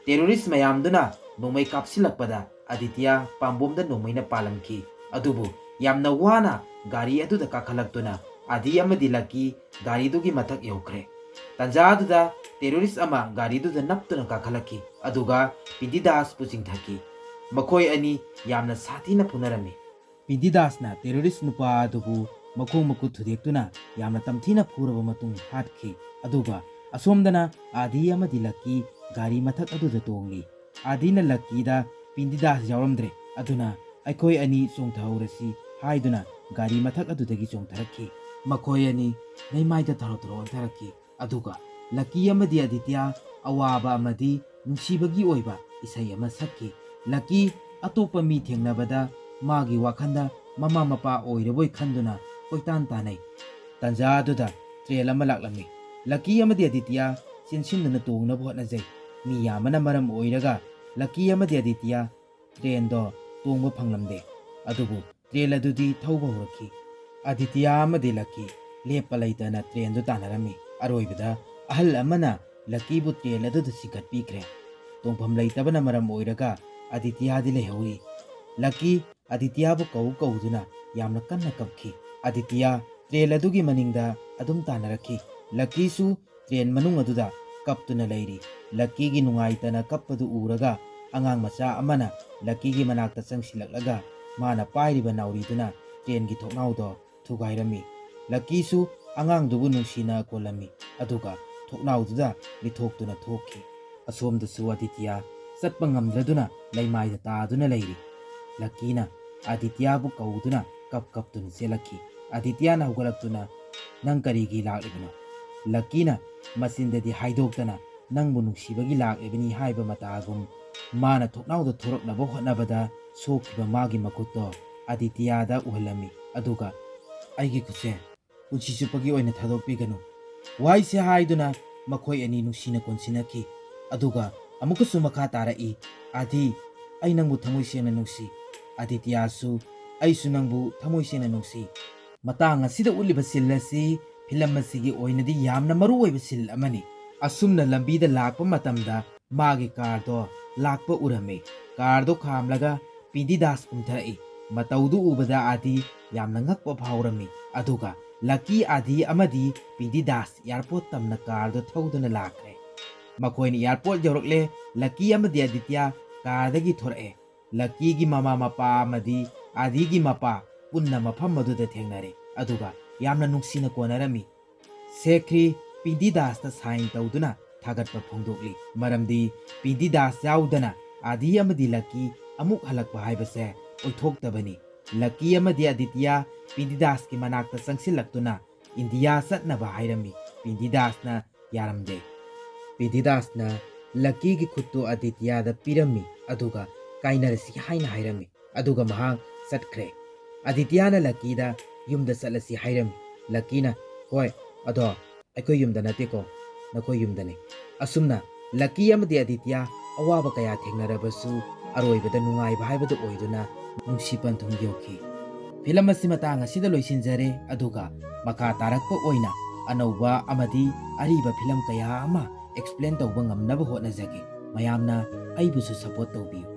ꯇꯦꯔꯣꯔꯤꯁ ꯃꯌꯥꯝꯗꯨꯅ ꯅꯣꯡꯃꯩ ꯀꯥꯞꯁꯤꯜꯂꯛꯄꯗ ꯑꯗꯤꯇꯤꯌꯥ ꯄꯥꯝꯕꯣꯝꯗ ꯅꯣꯡꯃꯩꯅ ꯄꯥꯜꯂꯝꯈꯤ꯫ ꯑꯗꯨꯕꯨ ꯌꯥꯝꯅ ꯋꯥꯅ ꯒꯥꯔꯤ ꯑꯗꯨꯗ ꯀꯥꯈꯠꯂꯛꯇꯨꯅ ꯑꯥꯗꯤ ꯑꯃꯗꯤ ꯂꯛꯀꯤ ꯒꯥꯔꯤꯗꯨꯒꯤ ꯃꯊꯛ ꯌꯧꯈ꯭ꯔꯦ꯫ ꯇꯥꯟꯖꯥ ꯑꯗꯨꯗ ꯇꯦꯔꯣꯔꯤꯁ ꯑꯃ ꯒꯥꯔꯤꯗꯨꯗ ꯅꯞꯇꯨꯅ ꯀꯥꯈꯠꯂꯛꯈꯤ, ꯑꯗꯨꯒ ꯄꯤꯟꯗꯤꯗꯥꯁꯄꯨ ꯆꯤꯡꯊꯈꯤ꯫ ꯃꯈꯣꯏ ꯑꯅꯤ ꯌꯥꯝꯅ ꯁꯥꯊꯤꯅ ꯐꯨꯅꯔꯝꯃꯤ꯫ ꯄꯤꯟꯗꯤꯗꯥꯁꯅ ꯇꯦꯔꯣꯔꯤꯁ ꯅꯨꯄꯥ ꯑꯗꯨꯕꯨ ꯃꯈꯣꯡ ꯃꯈꯨꯠ ꯊꯨꯗꯦꯛꯇꯨꯅ ꯌꯥꯝꯅ ꯇꯝꯊꯤꯅ ꯐꯨꯔꯕ ꯃꯇꯨꯡ ꯍꯥꯠꯈꯤ꯫ ꯑꯗꯨꯒ ꯑꯁꯣꯝꯗꯅ ꯑꯥꯗꯤ ꯑꯃꯗꯤ ꯂꯛꯀꯤ ꯒꯥꯔꯤ ꯃꯊꯛ ꯑꯗꯨꯗ ꯇꯣꯡꯂꯤ꯫ ꯑꯥꯗꯤꯅ ꯂꯛꯀꯤꯗ ꯄꯤꯟꯗꯤꯗꯥꯁ ꯌꯥꯎꯔꯝꯗ꯭ꯔꯦ, ꯑꯗꯨꯅ "ꯑꯩꯈꯣꯏ ꯑꯅꯤ ꯆꯣꯡꯊꯍꯧꯔꯁꯤ" ꯍꯥꯏꯗꯨꯅ ꯒꯥꯔꯤ ꯃꯊꯛ ꯑꯗꯨꯗꯒꯤ ꯆꯣꯡꯊꯔꯛꯈꯤ꯫ ꯃꯈꯣꯏ ꯑꯅꯤ ꯂꯩꯃꯥꯏꯗ ꯊꯔꯣ ꯊꯔꯣ ꯑꯣꯟꯊꯔꯛꯈꯤ꯫ ꯑꯗꯨꯒ ꯂꯛꯀꯤ ꯑꯃꯗꯤ ꯑꯗꯤꯇ꯭ꯌ ꯑꯋꯥꯕ ꯑꯃꯗꯤ ꯅꯨꯡꯁꯤꯕꯒꯤ ꯑꯣꯏꯕ ꯏꯁꯩ ꯑꯃ ꯁꯛꯈꯤ꯫ ꯂꯛꯀꯤ ꯑꯇꯣꯞꯄ ꯃꯤ ꯊꯦꯡꯅꯕꯗ ꯃꯥꯒꯤ ꯋꯥꯈꯜꯗ ꯃꯃꯥ ꯃꯄꯥ ꯑꯣꯏꯔꯕꯣꯏ ꯈꯟꯗꯨꯅ ꯀꯣꯏꯇꯥꯟ ꯇꯥꯟꯅꯩ꯫ ꯇꯟꯖꯥ ꯑꯗꯨꯗ ꯇ꯭ꯔꯦꯟ ꯑꯃ ꯂꯥꯛꯂꯝꯃꯤ꯫ ꯂꯛꯀꯤ ꯑꯃꯗꯤ ꯑꯗꯤꯇ꯭ꯌ ꯆꯦꯟꯁꯤꯟꯗꯨꯅ ꯇꯣꯡꯅꯕ ꯍꯣꯠꯅꯖꯩ꯫ ꯃꯤ ꯌꯥꯝꯕꯅ ꯃꯔꯝ ꯑꯣꯏꯔꯒ ꯂꯛꯀꯤ ꯑꯃꯗꯤ ꯑꯗꯤꯇ꯭ꯌ ꯇ꯭ꯔꯦꯟꯗꯣ ꯇꯣꯡꯕ ꯐꯪꯂꯝꯗꯦ꯫ ꯑꯗꯨꯕꯨ ꯇ꯭ꯔꯦꯟ ꯑꯗꯨꯗꯤ ꯊꯧꯕ ꯍꯧꯔꯛꯈꯤ꯫ ꯑꯗꯤꯇ꯭ꯌ ꯑꯃꯗꯤ ꯂꯛꯀꯤ ꯂꯦꯞꯄ ꯂꯩꯇꯅ ꯇ꯭ꯔꯦꯟꯗꯨ ꯇꯥꯟꯅꯔꯝꯃꯤ꯫ ꯑꯔꯣꯏꯕꯗ ꯑꯍꯜ ꯑꯃꯅ ꯂꯛꯀꯤꯕꯨ ꯇ꯭ꯔꯦꯟ ꯑꯗꯨꯗ ꯆꯤꯡꯈꯠꯄꯤꯈ꯭ꯔꯦ꯫ ꯇꯣꯡꯐꯝ ꯂꯩꯇꯕꯅ ꯃꯔꯝ ꯑꯣꯏꯔꯒ ꯑꯗꯤꯇ꯭ꯌꯗꯤ ꯂꯩꯍꯧꯔꯤ꯫ ꯂꯛꯀꯤ ꯑꯗꯤꯇ꯭ꯌꯕꯨ ꯀꯧ ꯀꯧꯗꯨꯅ ꯌꯥꯝꯅ ꯀꯟꯅ ꯀꯞꯈꯤ꯫ ꯑꯗꯤꯇ꯭ꯌ ꯇ꯭ꯔꯦꯟ ꯑꯗꯨꯒꯤ ꯃꯅꯤꯡꯗ ꯑꯗꯨꯝ ꯇꯥꯟꯅꯔꯛꯈꯤ꯫ ꯂꯛꯀꯤꯁꯨ ꯇ꯭ꯔꯦꯟ ꯃꯅꯨꯡ ꯑꯗꯨꯗ ꯀꯞꯇꯨꯅ ꯂꯩꯔꯤ꯫ ꯂꯛꯀꯤꯒꯤ ꯅꯨꯡꯉꯥꯏꯇꯅ ꯀꯞꯄꯗꯨ ꯎꯔꯒ ꯑꯉꯥꯡ ꯃꯆꯥ ꯑꯃꯅ ꯂꯛꯀꯤꯒꯤ ꯃꯅꯥꯛꯇ ꯆꯪꯁꯤꯜꯂꯛꯂꯒ ꯃꯥꯅ ꯄꯥꯏꯔꯤꯕ ꯅꯥꯎꯔꯤꯗꯨꯅ ꯇ꯭ꯔꯦꯟꯒꯤ ꯊꯣꯡꯅꯥꯎꯗꯣ ꯊꯨꯒꯥꯏꯔꯝꯃꯤ꯫ ꯂꯛꯀꯤꯁꯨ ꯑꯉꯥꯡꯗꯨꯕꯨ ꯅꯨꯡꯁꯤꯅ ꯀꯣꯜꯂꯝꯃꯤ, ꯑꯗꯨꯒ ꯊꯣꯡꯅꯥꯎꯗꯨꯗ ꯂꯤꯊꯣꯛꯇꯨꯅ ꯊꯣꯛꯈꯤ꯫ ꯑꯁꯣꯝꯗꯁꯨ ꯑꯗꯤꯇ꯭ꯌ ꯆꯠꯄ ꯉꯝꯗ꯭ꯔꯗꯨꯅ ꯂꯩꯃꯥꯏꯗ ꯇꯥꯗꯨꯅ ꯂꯩꯔꯤ꯫ ꯂꯛꯀꯤꯅ ꯑꯗꯤꯇ꯭ꯌꯕꯨ ꯀꯧꯗꯨꯅ ꯀꯞ ꯀꯞꯇꯨꯅ ꯆꯦꯜꯂꯛꯈꯤ꯫ ꯑꯗꯤꯇ꯭ꯌꯅ ꯍꯧꯒꯠꯂꯛꯇꯨꯅ, "ꯅꯪ ꯀꯔꯤꯒꯤ ꯂꯥꯛꯂꯤꯕꯅꯣ?" ꯂꯛꯀꯤꯅ ꯃꯆꯤꯟꯗꯗꯤ ꯍꯥꯏꯗꯣꯛꯇꯅ ꯅꯪꯕꯨ ꯅꯨꯡꯁꯤꯕꯒꯤ ꯂꯥꯛꯂꯤꯕꯅꯤ ꯍꯥꯏꯕ ꯃꯇꯥꯒꯨꯝ ꯃꯥꯅ ꯊꯣꯡꯅꯥꯎꯗ ꯊꯣꯔꯛꯅꯕ ꯍꯣꯠꯅꯕꯗ ꯁꯣꯛꯈꯤꯕ ꯃꯥꯒꯤ ꯃꯈꯨꯠꯇꯣ ꯑꯗꯤꯇ꯭ꯌꯗ ꯎꯍꯜꯂꯝꯃꯤ꯫ ꯑꯗꯨꯒ, "ꯑꯩꯒꯤ ꯈꯨꯠꯁꯦ ꯄꯨꯟꯁꯤ ꯆꯨꯞꯄꯒꯤ ꯑꯣꯏꯅ ꯊꯥꯗꯣꯛꯄꯤꯒꯅꯨ" ꯋꯥꯍꯩꯁꯦ ꯍꯥꯏꯗꯨꯅ ꯃꯈꯣꯏ ꯑꯅꯤ ꯅꯨꯡꯁꯤꯅ ꯀꯣꯟꯁꯤꯟꯅꯈꯤ꯫ ꯑꯗꯨꯒ ꯑꯃꯨꯛꯀꯁꯨ ꯃꯈꯥ ꯇꯥꯔꯛꯏ, "ꯑꯗꯤ, ꯑꯩ ꯅꯪꯕꯨ ꯊꯃꯣꯏ ꯁꯦꯡꯅ ꯅꯨꯡꯁꯤ"꯫ ꯑꯗꯤꯇ꯭ꯌꯁꯨ, "ꯑꯩꯁꯨ ꯅꯪꯕꯨ ꯊꯃꯣꯏ ꯁꯦꯡꯅ ꯅꯨꯡꯁꯤ"꯫ ꯃꯇꯥꯡ ꯑꯁꯤꯗ ꯎꯠꯂꯤꯕ ꯁꯤꯜ ꯑꯁꯤ ꯐꯤꯂꯝ ꯑꯁꯤꯒꯤ ꯑꯣꯏꯅꯗꯤ ꯌꯥꯝꯅ ꯃꯔꯨ ꯑꯣꯏꯕ ꯁꯤꯜ ꯑꯃꯅꯤ꯫ ꯑꯁꯨꯝꯅ ꯂꯝꯕꯤꯗ ꯂꯥꯛꯄ ꯃꯇꯝꯗ ꯃꯥꯒꯤ ꯀꯥꯔꯗꯣ ꯂꯥꯛꯄ ꯎꯔꯝꯃꯤ꯫ ꯀꯥꯔꯗꯣ ꯈꯥꯝꯂꯒ ꯄꯤꯟꯗꯤꯗꯥꯁ ꯀꯨꯝꯊꯔꯛꯏ꯫ ꯃꯇꯧꯗꯨ ꯎꯕꯗ ꯑꯥꯗꯤ ꯌꯥꯝꯅ ꯉꯛꯄ ꯐꯥꯎꯔꯝꯃꯤ꯫ ꯑꯗꯨꯒ ꯂꯛꯀꯤ, ꯑꯥꯗꯤ ꯑꯃꯗꯤ ꯄꯤꯟꯗꯤꯗꯥꯁ ꯑꯦꯌꯥꯔꯄꯣꯔꯠ ꯇꯝꯅ ꯀꯥꯔꯗꯣ ꯊꯧꯗꯨꯅ ꯂꯥꯛꯈ꯭ꯔꯦ꯫ ꯃꯈꯣꯏꯅ ꯑꯦꯌꯥꯔꯄꯣꯔꯠ ꯌꯧꯔꯛꯂꯦ꯫ ꯂꯛꯀꯤ ꯑꯃꯗꯤ ꯑꯗꯤꯇ꯭ꯌ ꯀꯥꯔꯗꯒꯤ ꯊꯣꯔꯛꯑꯦ꯫ ꯂꯛꯀꯤꯒꯤ ꯃꯃꯥ ꯃꯄꯥ ꯑꯃꯗꯤ ꯑꯥꯗꯤꯒꯤ ꯃꯄꯥ ꯄꯨꯟꯅ ꯃꯐꯝ ꯑꯗꯨꯗ ꯊꯦꯡꯅꯔꯦ, ꯑꯗꯨꯒ ꯌꯥꯝꯅ ꯅꯨꯡꯁꯤꯅ ꯀꯣꯟꯅꯔꯝꯃꯤ꯫ ꯁꯦꯈ꯭ꯔꯤ ꯄꯤꯟꯗꯤꯗꯥꯁꯇ ꯁꯥꯏꯟ ꯇꯧꯗꯨꯅ ꯊꯥꯒꯠꯄ ꯐꯣꯡꯗꯣꯛꯂꯤ, ꯃꯔꯝꯗꯤ ꯄꯤꯟꯗꯤꯗꯥꯁ ꯌꯥꯎꯗꯅ ꯑꯥꯗꯤ ꯑꯃꯗꯤ ꯂꯛꯀꯤ ꯑꯃꯨꯛ ꯍꯜꯂꯛꯄ ꯍꯥꯏꯕꯁꯦ ꯑꯣꯏꯊꯣꯛꯇꯕꯅꯤ꯫ ꯂꯀꯤ ꯑꯃꯗꯤ ꯑꯗꯤꯇꯤꯌꯥ ꯄꯤꯟꯗꯤꯗꯥꯁꯀꯤ ꯃꯅꯥꯛꯇ ꯆꯪꯁꯤꯜꯂꯛꯇꯨꯅ ꯏꯟꯗꯤꯌꯥ ꯆꯠꯅꯕ ꯍꯥꯏꯔꯝꯃꯤ꯫ ꯄꯤꯟꯗꯤꯗꯥꯁꯅ ꯌꯥꯔꯝꯗꯦ꯫ ꯄꯤꯟꯗꯤꯗꯥꯁꯅ ꯂꯀꯤꯒꯤ ꯈꯨꯠꯇꯨ ꯑꯗꯤꯇꯤꯌꯥꯗ ꯄꯤꯔꯝꯃꯤ, ꯑꯗꯨꯒ "ꯀꯥꯏꯅꯔꯁꯤ" ꯍꯥꯏꯅ ꯍꯥꯏꯔꯝꯃꯤ, ꯑꯗꯨꯒ ꯃꯍꯥꯛ ꯆꯠꯈ꯭ꯔꯦ꯫ ꯑꯗꯤꯇꯤꯌꯥꯅ ꯂꯀꯤꯗ "ꯌꯨꯝꯗ ꯆꯠꯂꯁꯤ" ꯍꯥꯏꯔꯝꯃꯤ꯫ ꯂꯀꯤꯅ, "ꯍꯣꯏ, ꯑꯗꯣ ꯑꯩꯈꯣꯏ ꯌꯨꯝꯗ ꯅꯠꯇꯦꯀꯣ, ꯅꯈꯣꯏ ꯌꯨꯝꯗꯅꯤ"꯫ ꯑꯁꯨꯝꯅ ꯂꯀꯤ ꯑꯃꯗꯤ ꯑꯗꯤꯇꯤꯌꯥ ꯑꯋꯥꯕ ꯀꯌꯥ ꯊꯦꯡꯅꯔꯕꯁꯨ ꯑꯔꯣꯏꯕꯗ ꯅꯨꯡꯉꯥꯏꯕ ꯍꯥꯏꯕꯗꯨ ꯑꯣꯏꯗꯨꯅ ꯅꯨꯡꯁꯤ ꯄꯟꯊꯨꯡ ꯌꯧꯈꯤ꯫ ꯐꯤꯂꯝ ꯑꯁꯤ ꯃꯇꯥꯡ ꯑꯁꯤꯗ ꯂꯣꯏꯁꯤꯟꯖꯔꯦ, ꯑꯗꯨꯒ ꯃꯈꯥ ꯇꯥꯔꯛꯄ ꯑꯣꯏꯅ ꯑꯅꯧꯕ ꯑꯃꯗꯤ ꯑꯔꯤꯕ ꯐꯤꯂꯝ ꯀꯌꯥ ꯑꯃ explain ꯇꯧꯕ ꯉꯝꯅꯕ ꯍꯣꯠꯅꯖꯒꯦ꯫ ꯃꯌꯥꯝꯅ ꯑꯩꯕꯨꯁꯨ support ꯇꯧꯕꯤꯌꯨ꯫